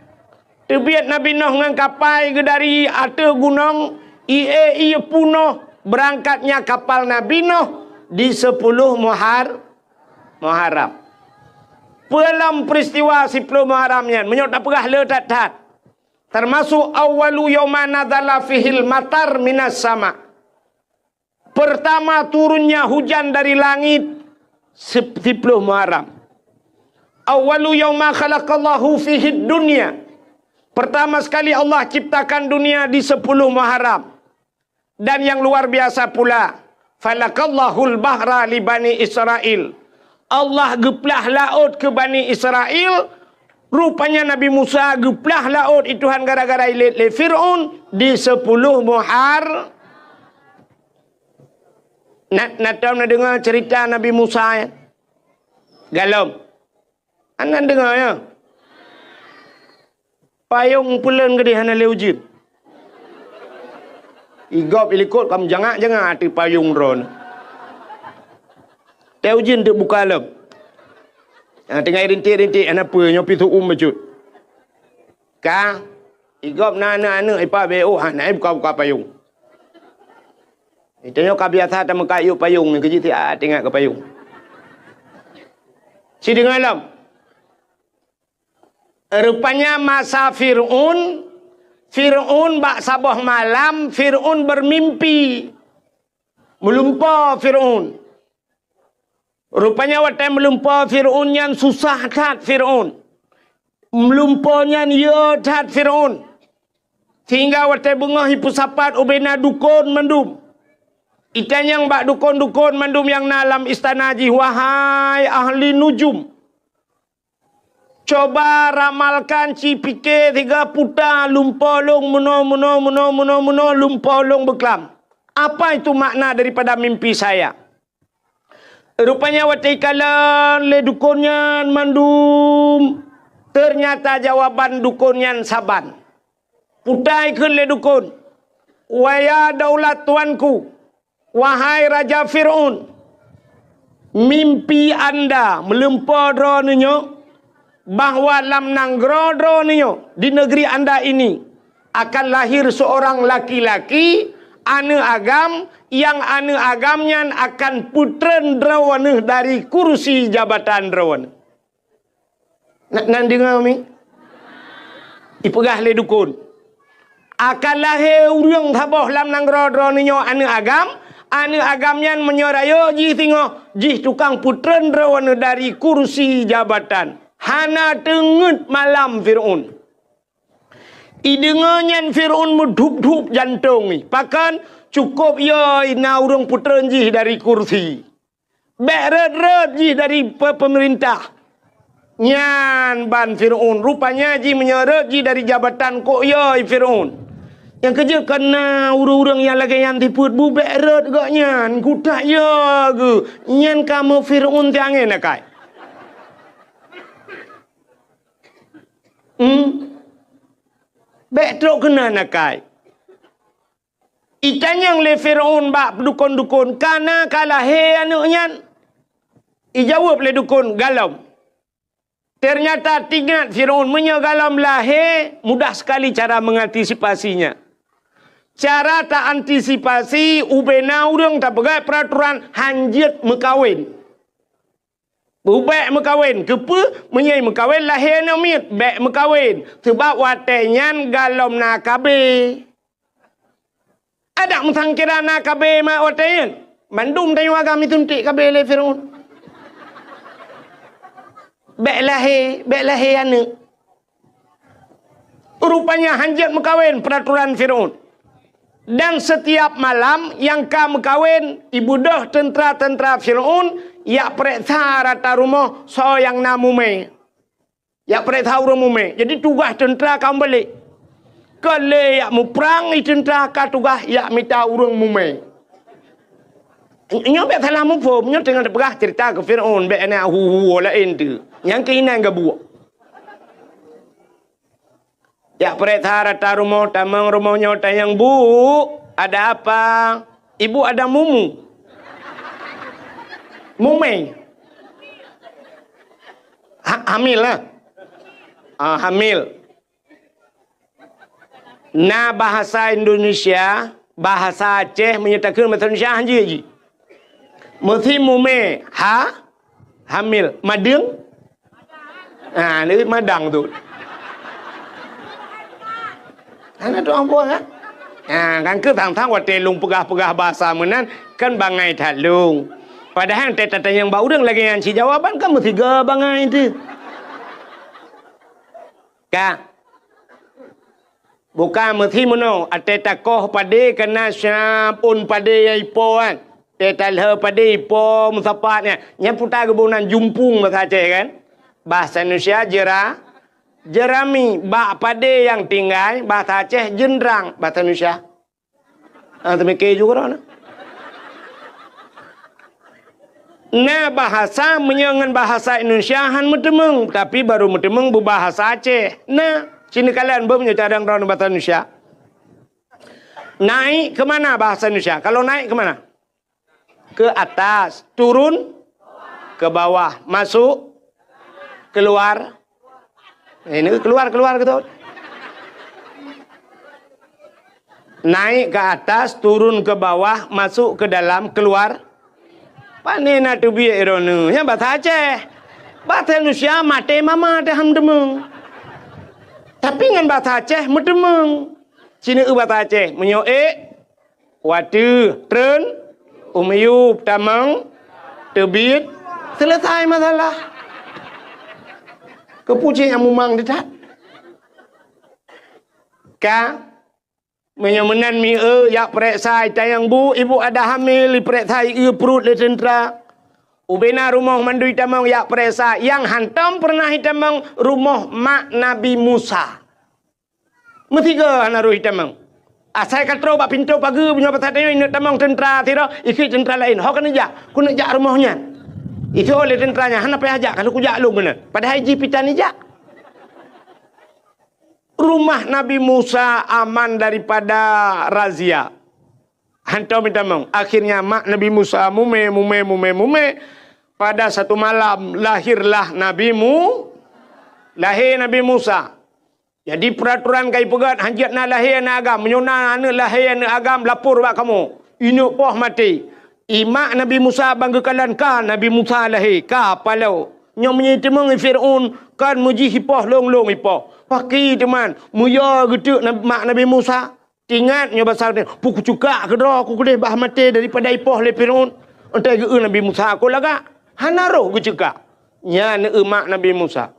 Teubiet Nabi Nuh ngon kapai geuh dari ateueh gunong, ié-ié punoh beurangkatnya kapal Nabi Nuh di sepuluh Muhar-, Muharram. Peue lom peuristiwa siplôh Muharram nyan, meunyoe tapeugah le that-that. Teumasuk awwalu yauma nazala fihil matar minas sama. Pertama turunnya hujan dari langit sep-, siplôh Muharram. Awwalu yauma khalaqallahu fihid dunya. Pertama sekali Allah ciptakan dunia di sepuluh Muharram. Dan yang luar biasa pula, falakallahul bahra li Bani Israil. Allah geuplah laôt keu Bani Israil, rupanya Nabi Musa geuplah laôt i Tuhan gara-gara ilét lé Fir'aun di sepuluh Muhar-, na, na tom na deungoe cerita Nabi Musa, ya? Galom. Hana deungoe, ya? Payong peulon geudeh hana lé ujeuen. Igob ilikot ka meujangak-jangak ateueh payong droeneuh. Teuh ujeuen teuk buka lom. Ah, tinggai rintik-rintik, hana peue, nyoe pih seu-uem bacut. Ka, igob na aneuk-aneuk ipa B O, hana buka-buka payong. Tanyoe ka biasa tameukat yub payong, keujeuet siat ingat keu payong. Sideungoe lom. Rupanya masa Fir'aun, Fir'aun bak saboh malam, Fir'aun bermimpi. Meulumpoe Fir'aun. Rupanya watée meulumpoe Fir'aun nyan susah that Fir'aun. Meulumpoe nyan yö that Fir'aun. Sehingga watée beungoh jipeusapat ubena dukon mandum. Itanyong bak dukon-dukon mandum nyang na lam istana jih, "Wahai ahli nujum, coba ramalkan, cipike siga puta lumpoe lôn meunoe, meunoe, meunoe, meunoe, meunoe, lumpoe lôn beuklam. Apa itu makna daripada mimpi saya?" Rupanya watée ikalon lé dukon nyan mandum, ternyata jawaban dukon nyan saban. Puta ikheun lé dukon, "Waya daulat tuanku, wahai Raja Fir'aun, mimpi anda meulumpoe droeneuh nyoe, bahwa lam nanggroe droeneuh, di negeri anda ini, akan lahir seorang laki-laki, aneuk agam, nyang aneuk agam nyan akan peutreun droeneuh dari kursi jabatan droeneuh." Na, na deungoe mi? Ipeugah lé dukon, "Akan lahé ureuëng saboh lam nanggroe droeneuh nyoe aneuk agam, aneuk agam nyan meunyoe rayeuk jih singoh, jih tukang peutreun droeneuh dari kursi jabatan." Hana teungeut malam Fir'aun. Ideungoe nyan Fir'aun meudhup-dhup jantong jih. Pakon? Cukôp yo na ureuëng peutreun jih dari kursi. Bék rhot-rhot jih dari pe-, peumeurintah. Nyan ban Fir'aun. Rupanya jih meunyoe rhot jih dari jabatan, kok yo Fir'aun. Nyang keujeuet kon na ureuëng-ureuëng nyang lagée nyan tipeuet bu, bék rhot gobnyan. Kutak yo geuh. Nyan kamoe Fir'aun tiangén akai. Hmm? Bék trok keunan akai. Itanyong lé Fir'aun bak dukon-dukon, "Kana ka lahé aneuk nyan?" Ijaweueb lé dukon, "Galom." Ternyata teuingat Fir'aun, meunyoe galom lahé, mudah sekali cara mengantisipasinya. Cara taantisipasi, ubena ureuëng tapeugah peuraturan hanjeuet meukawen. Bék meukawen, keupeue? Meunyoe meukawen lahé aneuk miet, bék meukawen. Seubab watée nyan galom na K B. Adak meusangkira na K B mak watée nyan. Mandum tanyoe agam isuntik K B lé Fir'aun. Bék lahé, bék lahé aneuëk. Rupanya hanjeuet meukawen peuraturan Fir'aun. Dan setiap malam nyang ka meukawen, ibeudôh teuntra-teuntra Fir'aun jak peureksa rata rumoh soe nyang na mumé. Jak peureksa ureuëng mumé. Jadi tugaih teuntra ka meubalek. Ka lé jak muprang i teuntra ka tugaih jak mita ureuëng mumé. Nyoe bék salah muphom, nyoe teungoh teupeugah ceurita keu Fir'aun, bék na hu-hu laén teuh. Nyang keuinan gabuek. Jak peureksa rata rumoh, tamong rumoh nyoe tanyong, "Bu, ada apa?" "Ibu ada mumu." Mumé. Ha-, hamil lah. Ah, hamil. Na bahasa Indonesia, bahasa Aceh, meunyoe takheun bahasa Indonesia hanjeuet jih. Meusi mumé, ha? Hamil. Madeueng? Ha, lé madang tu. Hana tu ambo, ha? Ha, kan keu thang-thang watée lôn peugah-peugah bahasa meunan, kan bangai that lôn. Padahai teutatanyong bak ureuëng lagée nyan cit jawaban kan meusiga bangai teuh. Ka. Bukan meusi meunoe, watée takoh padé kana siap ôn padé nyang ipo kan. Watée talheu padé ipo meusapat nyan. Nyan puta geuboh nan jumpung bahasa Aceh kan. Bahasa Indonesia jera-, jerami. Bak padé nyang tinggai, bahasa Aceh jeundrang, bahasa Indonesia. Ah, teumike ju keudroe na. Na bahasa meunyoe ngon bahasa Indonesia han meuteumeung, tapi barô meuteumeung beubahasa Aceh. Na, sinoe kalon beuh meunyoe cadang droeneuh bahasa Indonesia. Naik ke mana bahasa Indonesia? Kalau naik ke mana? Ke atas, turun ke bawah, masuk, keluar. Eh, ini keluar, keluar gitu. Naik ke atas, turun ke bawah, masuk ke dalam, keluar. Pane na teubiet droeneuh? Nyan bahasa Aceh. Bahasa Indonesia maté mama teuh han meuteumeung. Tapi ngon bahasa Aceh meuteumeung. Sinoe bahasa Aceh, meunyoe ék, watèe, treun, u miyueb, tamong, teubiet, seuleusai masalah. Keupeue cit nyang mumang teutab? Ka, meunyoe meunan mieu jak peureksa, itanyong, "Bu, ibu ada hamil?" Ipeureksa, ieu pruet lé teuntra. Ubena rumoh mandum itamong jak peureksa, nyang hantom peureunah itamong rumoh mak Nabi Musa. Meusigoe hana roh itamong. Asai ka troh bak pintoe pageue, meunyoe bak saát nyoe ineuk tamong teuntra sidroe, ikheun teuntra laén, "Ho keuneuk jak, keuneuk jak rumoh nyan." Itu'oh lé teuntra nyan, "Hana payah jak, ka lheueh kujak lôn keunan." Padahai jih pih tan ijak. Rumah Nabi Musa aman daripada razia. Hantom itamong. Akhirnya mak Nabi Musa mumè, mumè, mumè, mumè. Pada satu malam lahirlah Nabi Mu-, lahé Nabi Musa. Jadi peuratoran ka ipeugét, hanjeuet na lahé aneuk agam. Meunyoe na aneuk lahé aneuk agam, lapor bak kamoe. Ineuk poh maté. I mak Nabi Musa ban geukalon ka Nabi Musa lahé, ka paloe. Nyoe meunyoe iteumeung i Fir'aun, kon meujih ipoh lôn-lôn ipoh. Pakri teuma, meuyue geuteuk na-, mak Nabi Musa. Teuingat nyoe basa, "Peue kucukak keudroe, kukeudeh bah maté daripada ipoh lé Fir'aun." Enteuk geu-eu Nabi Musa, "Kon lagak, hana roh geucukak." Nyan eu mak Nabi Musa.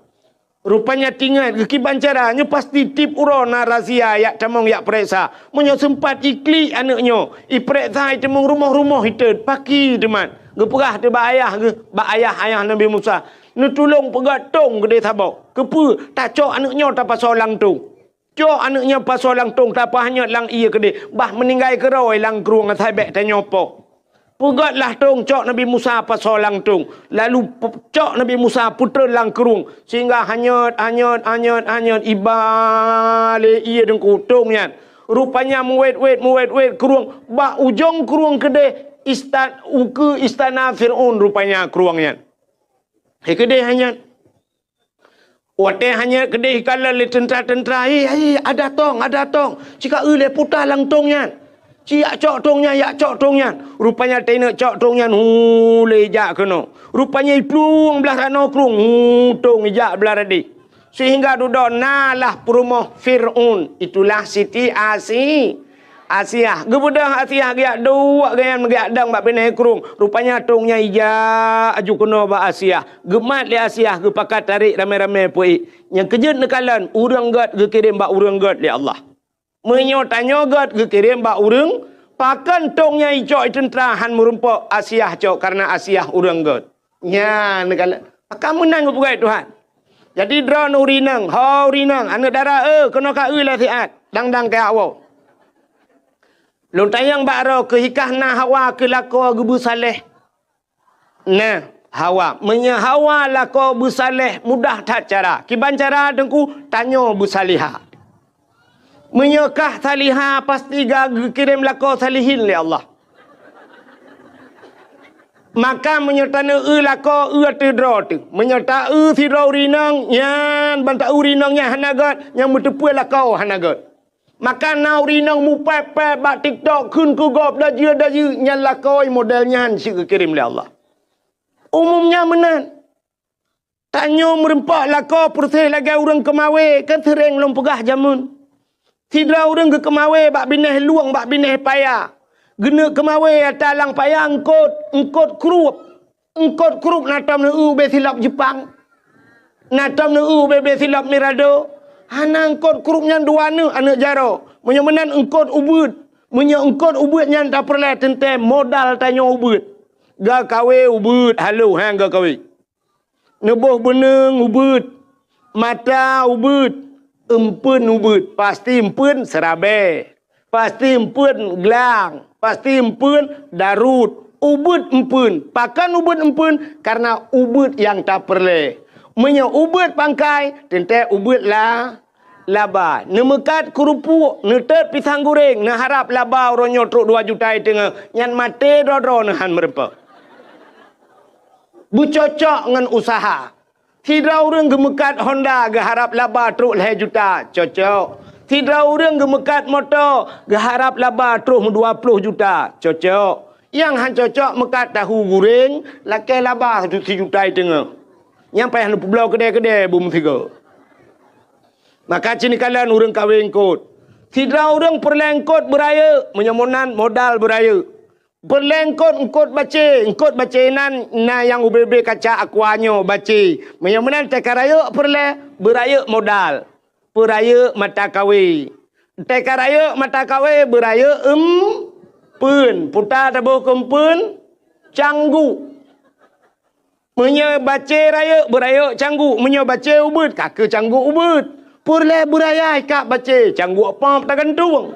Rupanya teuingat geukiban cara, nyoe pasti tiep uroe na razia jak tamong jak peureksa. Meunyoe seumpat iklik aneuk nyoe, ipeureksa iteumeung rumoh-rumoh itot, pakri teuma. Geupeugah teuh bak ayah geuh, bak ayah, ayah Nabi Musa, "Neutulông peugét tông keudeh saboh. Keupeue? Tacok aneuk nyoe tapasoe lam tông." Cok aneuk nyan pasoe lam tông, tapeuhanyot lam ié keudeh, bah meuninggai keudroe lam krueng asai bèk tanyoe poh. Peugét lah tông, cok Nabi Musa pasoe lam tông. Lalu pe-, cok Nabi Musa peutreun lam krueng, sehingga hanyot, hanyot, hanyot, hanyot, iba lé ié deungku tông nyan. Rupanya meuwét-wét, meuwét-wét krueng, bak ujong krueng keudeh ista-, ukeue istana Fir'aun rupanya krueng nyan. Hai keudeh hanyot. Watèe hanyot keudeh ikalon lé teuntra-teuntra, "Hei, hei, ada tông, ada tông! Ci ka eu lé puta lam tông nyan! Ci jak cok tông nyan, jak cok tông nyan!" Rupanya teuingat cok tông nyan, hu, lé ijak keunoe. Rupanya iplueng blah ranoe krueng, hu, tông ijak blah radeh. Sehingga dudoe na lah peurumoh Fir'aun, itulah Siti Asi-, Asiah, geubeudôh Asiah geujak duek gobnyan meugeuyak dong bak binéh krueng. Rupanya tông nyan ija aju keunoe bak Asiah. Geumat lé Asiah geupakat tarék ramé-ramé peuék. Nyang keujeuet neukalon, ureuëng gét geukirém bak ureuëng gét lé Allah. Meunyoe tanyoe gét geukirém bak ureuëng, pakon tông nyan icok i teuntra han meurumpok Asiah cok kareuna Asiah ureuëng gét. Nyan neukalon. Maka meunan geupeugah Tuhan. Jadi droeneuh ureuëng inong, ho ureuëng inong, aneuëk dara, eh, keunoe ka eu lé siat, dang-dang keu awoe. Lôn tanyong bak droe keuh, hikah na Hawa keu lakoe geubeusaléh. Nah, Hawa. Meunyoe Hawa lakoe beusaléh, mudah that cara. Kiban cara Teungku, tanyoe beusalihah. Meunyoe kah salihah, pasti ka geukirém lakoe salihin lé Allah. Maka meunyoe taneueu lakoe, eu ateueh droe teuh. Meunyoe taeu sidroe ureuëng inong, nyan ban taeu ureuëng inong nyan hana gét, nyang meuteupeu lakoe hana gét. Maka na ureuëng inong mupéb-péb bak TikTok kheun keu gob dajeu-dajeu, nyan lakoe model nyan cit geukirém lé Allah. Umum nyan meunan. Tanyoe meurumpok lakoe peureséh lagée ureuëng keumawé, kan seuréng lôn peugah jameun. Sidroe ureuëng geukeumawé bak binéh lueng, bak binéh paya. Geuneuk keumawé ata lam paya eungkot, eungkot krueb. Eungkot krueb na tom neueu ubé silop Jeupang. Na tom neueu ubé-bé silop Mirado. Hana eungkot krueb nyan dua neuk aneuëk jaroe. Meunyoe meunan eungkot ubeuet. Meunyoe eungkot ubeuet nyan tapeureulée teuntée modal tanyoe ubeuet. Gakawé ubeuet halo, ha, gakawé. Neuboh beuneueng ubeuet, mata ubeuet, eumpeuen ubeuet, pasti eumpeuen seurabée, pasti eumpeuen glang, pasti eumpeuen daruet, ubeuet eumpeuen. Pakon ubeuet eumpeuen? Kareuna ubeuet nyang tapeureulée. Meunyoe ubeuet pangkai, teuntée ubeuet la, laba. Neumeukat keurupuk, neutot pisang guréng, neuharab laba uroe nyoe trok dua juta i teungoh, nyan maté droe-droe neuhan meurumpok. Beucocok ngon useuha. Sidroe ureuëng geumeukat Honda geuharab laba trok lhée juta, cocok. Sidroe ureuëng geumeukat moto geuharab laba trok dua ploh juta, cocok. Nyang han cocok meukat tahu guréng lakée laba sijuta i teungoh. Nyang payah neupeubloe keudée-keudée beumeutiga. Maka cit neukalon ureuëng kawé eungkot. Sidroe ureuëng peureulée eungkot beurayeuk, meunyoe meunan modal beurayeuk. Peureulée eungkot, eungkot bacé. Eungkot bacé nan na nyang ubé-bé kaca aqua nyoe bacé. Meunyoe meunan teuka rayeuk peureulée, beurayeuk modal. Peurayeuk mata kawé. Teuka rayeuk mata kawé, beurayeuk eumpeuen. Puta taboh keu eumpeuen, cangguk. Meunyoe bacé rayeuk, beurayeuk cangguk. Meunyoe bacé ubeuet, ka keu cangguk ubeuet. Peureulée beuraya ikab bacé, cangguk pop tagantung.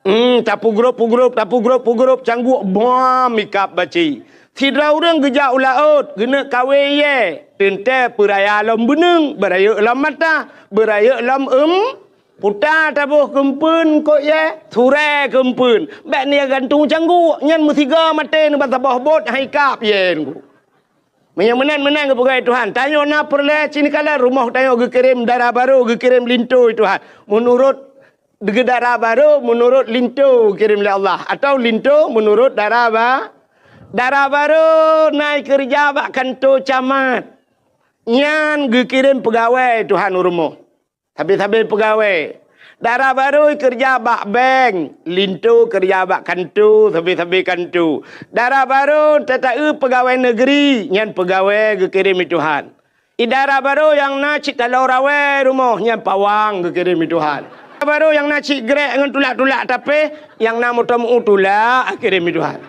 Hmm, tapeugrop-peugrop, tapeugrop-peugrop, cangguk bom ikab bacé. Sidroe ureuëng geujak u laôt, geuneuk kawé iyée, teuntée peuraya lom beuneueng, beurayeuk lom mata, beurayeuk lom eum, puta taboh keu eumpeuen eungkot iyée, surée keu eumpeuen. Bék neugantung cangguk, nyan meusigoe maté neuban saboh bot han ikab iyée nunggu. Meunyoe meunan, meunan geupeugah Tuhan, tanyoe na peureulée cit neukalon rumoh tanyoe geukirém dara barô, geukirém linto Tuhan. Meunurot Dara barô meunurot linto kirém lé Allah, atawa linto meunurot dara ba-, dara barô na ikeureuja bak kanto camat. Nyan geukirém peugawée Tuhan u rumoh. Sabe-sabe peugawée. Dara barô ikeureuja bak bank, linto keureuja bak kanto, sabe-sabe kanto. Dara barô tata-eu peugawée negeri, nyan peugawée geukirém lé Tuhan. Idara barô nyang na cit taloe rawée rumoh nyan pawang geukirém lé Tuhan. Idara barô nyang na cit grek ngon tulak-tulak tapéh, nyang na moto meu tulak geukirém lé Tuhan.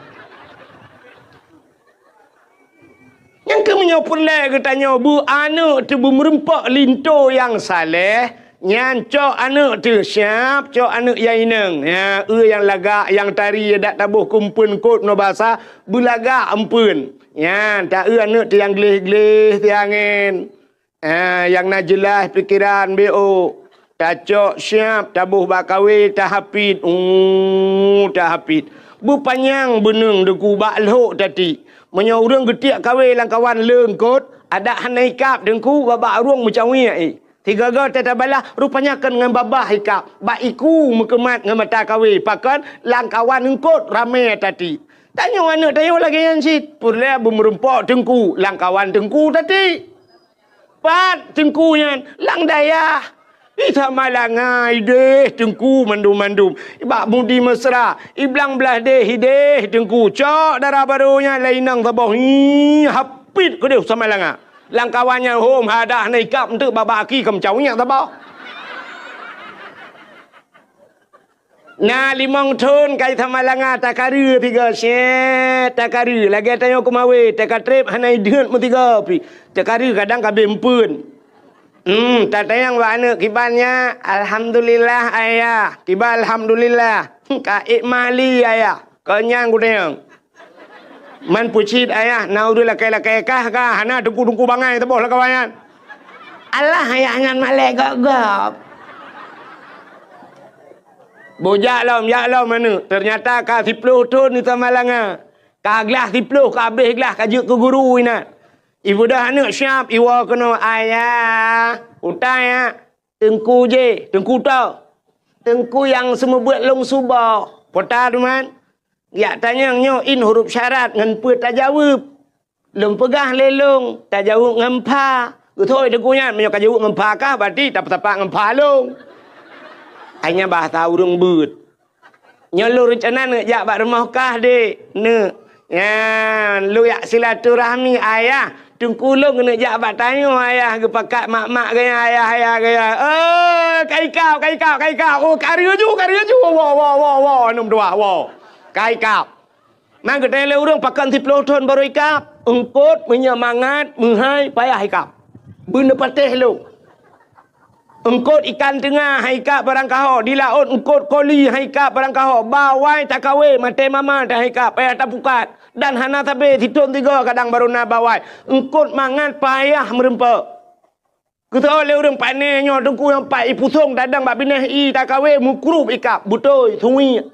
Nyang keuh meunyoe peureulée geutanyoe beu aneuëk teuh beumeurumpok linto nyang saleh, nyan cok aneuëk teuh siab, cok aneuëk nyang inong. Ya, eu nyang lagak, nyang tari, dak taboh keu eumpeuen kot ngon basa, beulagak eumpeuen. Nyan, ta-eu aneuëk teuh nyang gleh-gleh siangén. Ah, nyang na jeulaih pikeran B O. Tacok siab, taboh bak kawé, tahapit. Uh, tahapit. Beupanyang beuneueng Teungku bak lhok tati. Meunyoe ureuëng geutiek kawé lam kawan leungkot, adak hana ikab Teungku, babah arung meucawiek, eh. Sigoe-goe teuh tabalah, rupanya kon ngon babah ikab, bak iku meukeumat ngon mata kawé, pakon lam kawan eungkot ramé tati. Tanyoe aneuëk tanyoe lagée nyan cit, peureulée beumeurumpok Teungku, lam kawan Teungku tati. Pat Teungku nyan, lam dayah. Di Samalanga ideh teungku mandum-mandum. Bak Mudi Mesra, i Blang Blahdeh ideh teungku. Cok dara barô nyan lé inong saboh. Hi, hapit keudeh Samalanga. Lam kawan nyan hom hadah na ikab enteuk bak-bak aki keu meucaweuek saboh. Na limong thon kai Samalanga takareu tiga syet, takareu lagèe tanyoe keumawe, takatreb hana ideuet meusigoe pi. Takareu kadang ka abéh eumpeuen. Hmm, tatanyong bak aneuk kiban nyan, "Alhamdulillah, Ayah." Kiban alhamdulillah. "Ka ék mali, Ayah?" Kon nyan kutanyong. Man peucit, Ayah, na ureueng lakèe-lakèe kah ka, hana teungku-teungku bangai saboh lam kawan nyan. Alah, Ayah nyan malèe gob-gob. Boh jak lom, jak lom aneuk. Teunyata ka siplôh thon di Samalanga. Ka glah siplôh, ka abéh glah, ka jeuet keu guru inan. Ibeudôh aneuk siab, iwoe keunoe, "Ayah, utai, ya." "Teungku jih, teungku toh?" "Teungku nyang seumeubeuet lôn suboh." "Peue teuma?" "Jak tanyong nyoe in huruf syarat ngon peue tajaweueb." "Lôn peugah lé lôn, tajaweueb ngon pha." "Beutôi teungku nyan, meunyoe kajaweueb ngon pha kah, berarti tapeutapak ngon pha lôn." Hai nyan bahasa ureueng beuet. "Nyoe lôn reuncana neuk jak bak rumoh kah, Dek?" "Neuk." "Nyan, lôn jak silaturahmi, Ayah. Teungku lôn keuneuk jak bak tanyoe, Ayah, geupakat mak-mak geuya, Ayah, Ayah geuya." "Oh, ka ikab, ka ikab, ka ikab. Oh, ka reuju, ka reuju. Woe, woe, woe, woe, aneuk meutuah, woe. Ka ikab." Nyan geutanyong lé ureueng, "Pakon siplôh thon barô ikab?" "Eungkôt, meunyoe mangat, meuhai, payah ikab. Beuneupatéh lôn." Eungkôt ikan teunga han ikab barangkaho, di laôt eungkôt koli han ikab barangkaho, bawai takawe maté mama han ikab, payah tapukat, dan hana sabe sithon sigoe kadang barô na bawai. Eungkôt mangat payah meurumpok. Keusoe lé ureueng pane nyoe teungku nyang pat ipusong tadong bak binéh ie takawe meukrub ikab, beutôi, suwiek.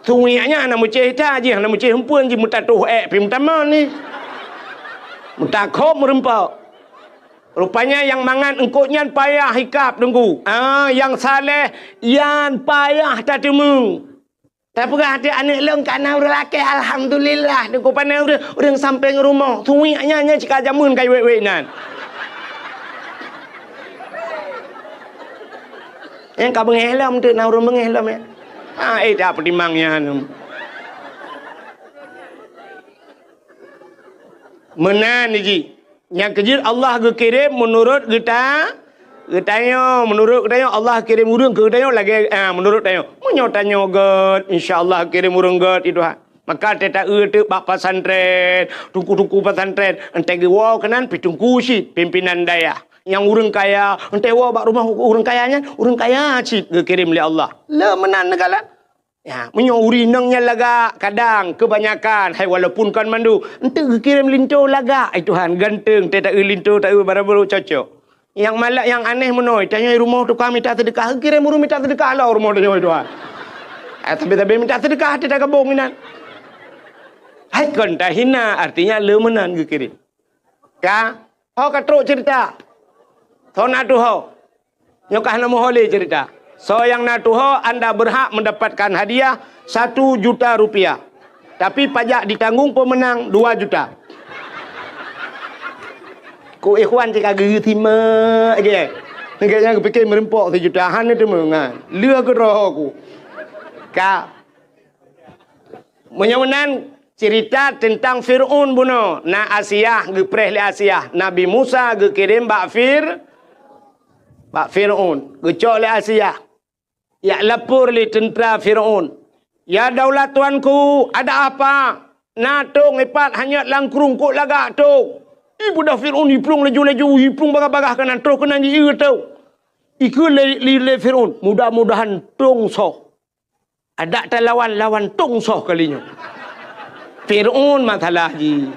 Suwiek nyan hana meucéh that jih, hana meucéh eumpeuen jih, meutatoh ék pih meutamong ni. Meutakhob meurumpok. Rupanya nyang mangat eungkôt nyan payah ikab teungku. Ah, nyang saleh nyan payah tateumé. Tapeugah até aneuk lôn ka na ureueng lakée, alhamdulillah. Teungku pane ureueng, ureueng sampéng rumoh. Suwiek nyan, nyan cit ka jameun ka iwék-wék nyan. Nyang ka beungéh lom teuk na ureueng beungéh lom, ya. Ha, eh, dak peutimang nyan. Meunan jih. Nyang keujeuet Allah geukirém meunurot geuta-, geutanyoe. Meunurot geutanyoe Allah kirém ureueng keu geutanyoe lagée, ah, meunurot tanyoe. Meunyoe tanyoe gét, insya Allah kirém ureueng gét, ya Tuhan. Maka teuta eu teuk bak pesantren, teungku-teungku pesantren, entée geuwoe keunan pih teungku cit, pimpinan dayah. Nyang ureueng kaya, entée woe bak rumoh ureueng kaya nyan, ureueng kaya cit geukirém lé Allah. Le meunan neukalon. Ya, meunyoe ureueng inong nyan lagak, kadang keubanyakan, hai walaupun kon mandum, enteuk geukirém linto lagak, ai Tuhan, ganteng, teuta eu linto, ta eu barang baru cocok. Nyang malak, nyang aneh meunoe, tanyoe rumoh tukang mita seudeukah, geukirém ureueng mita seudeukah lom rumoh tanyoe, ai Tuhan. Eh, sabe-sabe mita seudeukah, teuta gabong inan. Hai kon tahina, artinya le meunan geukirém. Ka, ho ka trok cerita. Soe na tuho. Nyoe ka hana meuho lé cerita. Soe nyang na tuho, anda berhak mendapatkan hadiah satu juta rupiah. Tapi pajak ditanggung pemenang dua juta. Ku ikhwan cit ka geusimak je. Nyan geupiké meureumpok sijuta, hana teumeungan. Lheueh keudroe ku. Ka. Meunyoe meunan, cerita teuntang Fir'aun bunoe, na Asiah, geupreh lé Asiah, Nabi Musa geukirém bak Fir-, bak Fir'aun, geucok lé Asiah, jak lapor lé teuntra Fir'aun, "Ya daulat tuanku, ada apa? Na tong ipat hanyot lam krueng, kok lagak tong?" Ibeudôh Fir'aun, iplueng laju-laju, iplueng bagah-bagah keunan, troh keunan jieu tong. Ikheun lé, lé, lé Fir'aun, "Mudah-mudahan tong soh." Adak talawan, lawan tong soh kali nyoe. Fir'aun masalah jih.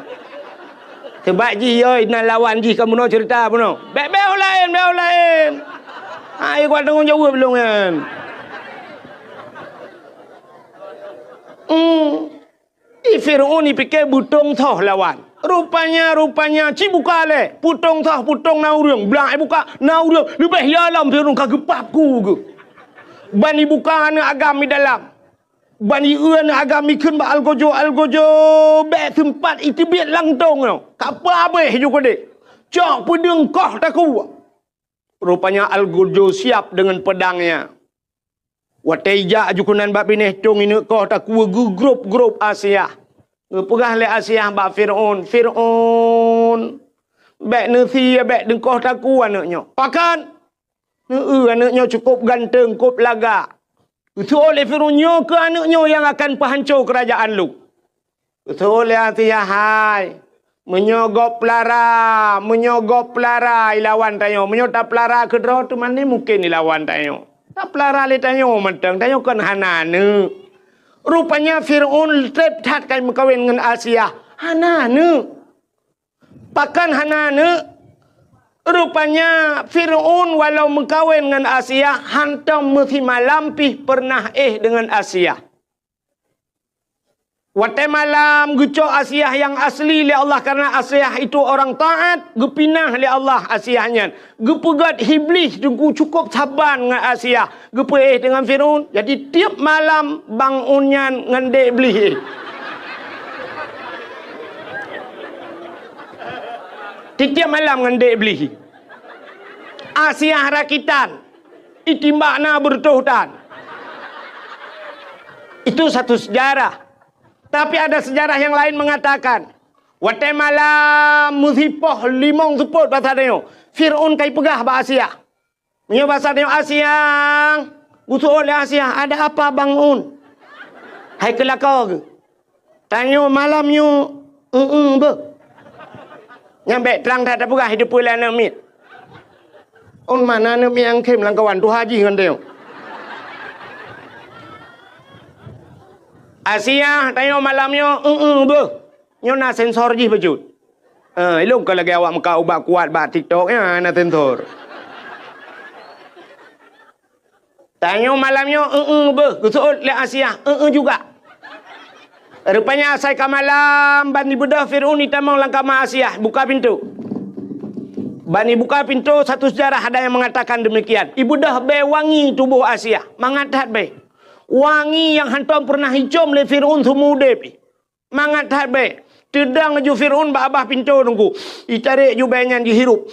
Sabab jih yo na lawan jih ka bunoe cerita bunoe. Bèk, bèk ho laén, bèk ho laén. Ha, ikot tanggong jaweueb lôn nyan. Hmm. I Fir'aun ipiké beutong soh lawan. Rupanya, rupanya, ci buka lé. Peutong soh, peutong na ureueng. Blang ibuka, na ureueng. Leubeh ya lom Fir'aun ka geupap ku geuh. Ban ibuka aneuk agam i dalam. Ban ieu aneuk agam ikheun bak algojo, algojo, bèk seumpat iteubiet lam tong nyoe. Ka peuhabéh ju keudéh. Cok peudeueng koh takue. Rupanya Al-Gurjo siap deungon peudangnya. Watée ijak jukeunan bak binéh tông ineuk koh takue geugrôp-grôp Asiah. Geupeugah lé Asiah bak Fir'aun, "Fir'aun, bék neusie bék deungkoh takue aneuk nyoe. Pakon? Neu-eu aneuk nyoe cukôp ganteng, kôp lagak." Geuseuôt lé Fir'aun, "Nyoe keuh aneuk nyoe nyang akan peuhanco keurajaan lôn." Geuseuôt lé Asiah, "Hai, meunyoe gob peulara, meunyoe gob peulara ilawan tanyoe, meunyoe tapeulara keudroe teuma ni mungken ilawan tanyoe. Tapeulara lé tanyoe mantong, tanyoe kon hana aneuk." Rupanya Fir'aun treb that ka meukawen ngon Asiah, hana aneuk. Pakon hana aneuk? Rupanya Fir'aun walau meukawen ngon Asiah, hantom meusimalam pih peureunah éh deungon Asiah. Watée malam geucok Asiah nyang asli lé Allah, karena Asiah itu orang taat, geupinah lé Allah Asiah nyan. Geupeugét Iblih teungku cukôp saban ngon Asiah, geupeuéh deungon Fir'aun. Jadi tieb malam Bang Un nyan ngon Dek Iblih éh. Tieb-tieb malam ngon Dek Iblih. Asiah rakitan. Itimbak na beureutoh tan. Itu satu sejarah. Tapi ada sejarah yang lain mengatakan, watée malam meusipoh limong seupôt basa tanyoe, Fir'aun ka ipeugah bak Asiah. Meunyoe basa tanyoe, "Asiah, guseuôt lé Asiah, ada apa Bang Un?" Hai keu lakoe geuh. Tanyoe malam nyoe, eu-eu beuh. Nyan bék trang that tapeugah di depan aneuk miet. Un mana aneuk miet nyang khém lam kawan tuha jih ngon tanyoe. Asiah, tanyoe malam nyoe, eu-eu beuh. Nyoe na sensor jih bacut. Eh, ilong ka lagée awak meukat ubat kuat bak TikTok nyan na sensor. Tanyoe malam nyoe, eu-eu beuh, geuseuôt lé Asiah, eu-eu juga. Rupanya asai ka malam, ban ibeudôh Fir'aun itamong lam kama Asiah, buka pintoe. Ban ibuka pintoe, satu sejarah ada yang mengatakan demikian. Ibeudôh bée wangi tuboh Asiah, mangat that bée. Wangi nyang hantom peureunah icôm lé Fir'aun seumeu udeb. Mangat that bée. Teudong ju Fir'aun bak babah pintoe teungku. Itarek ju bée nyan jihirup.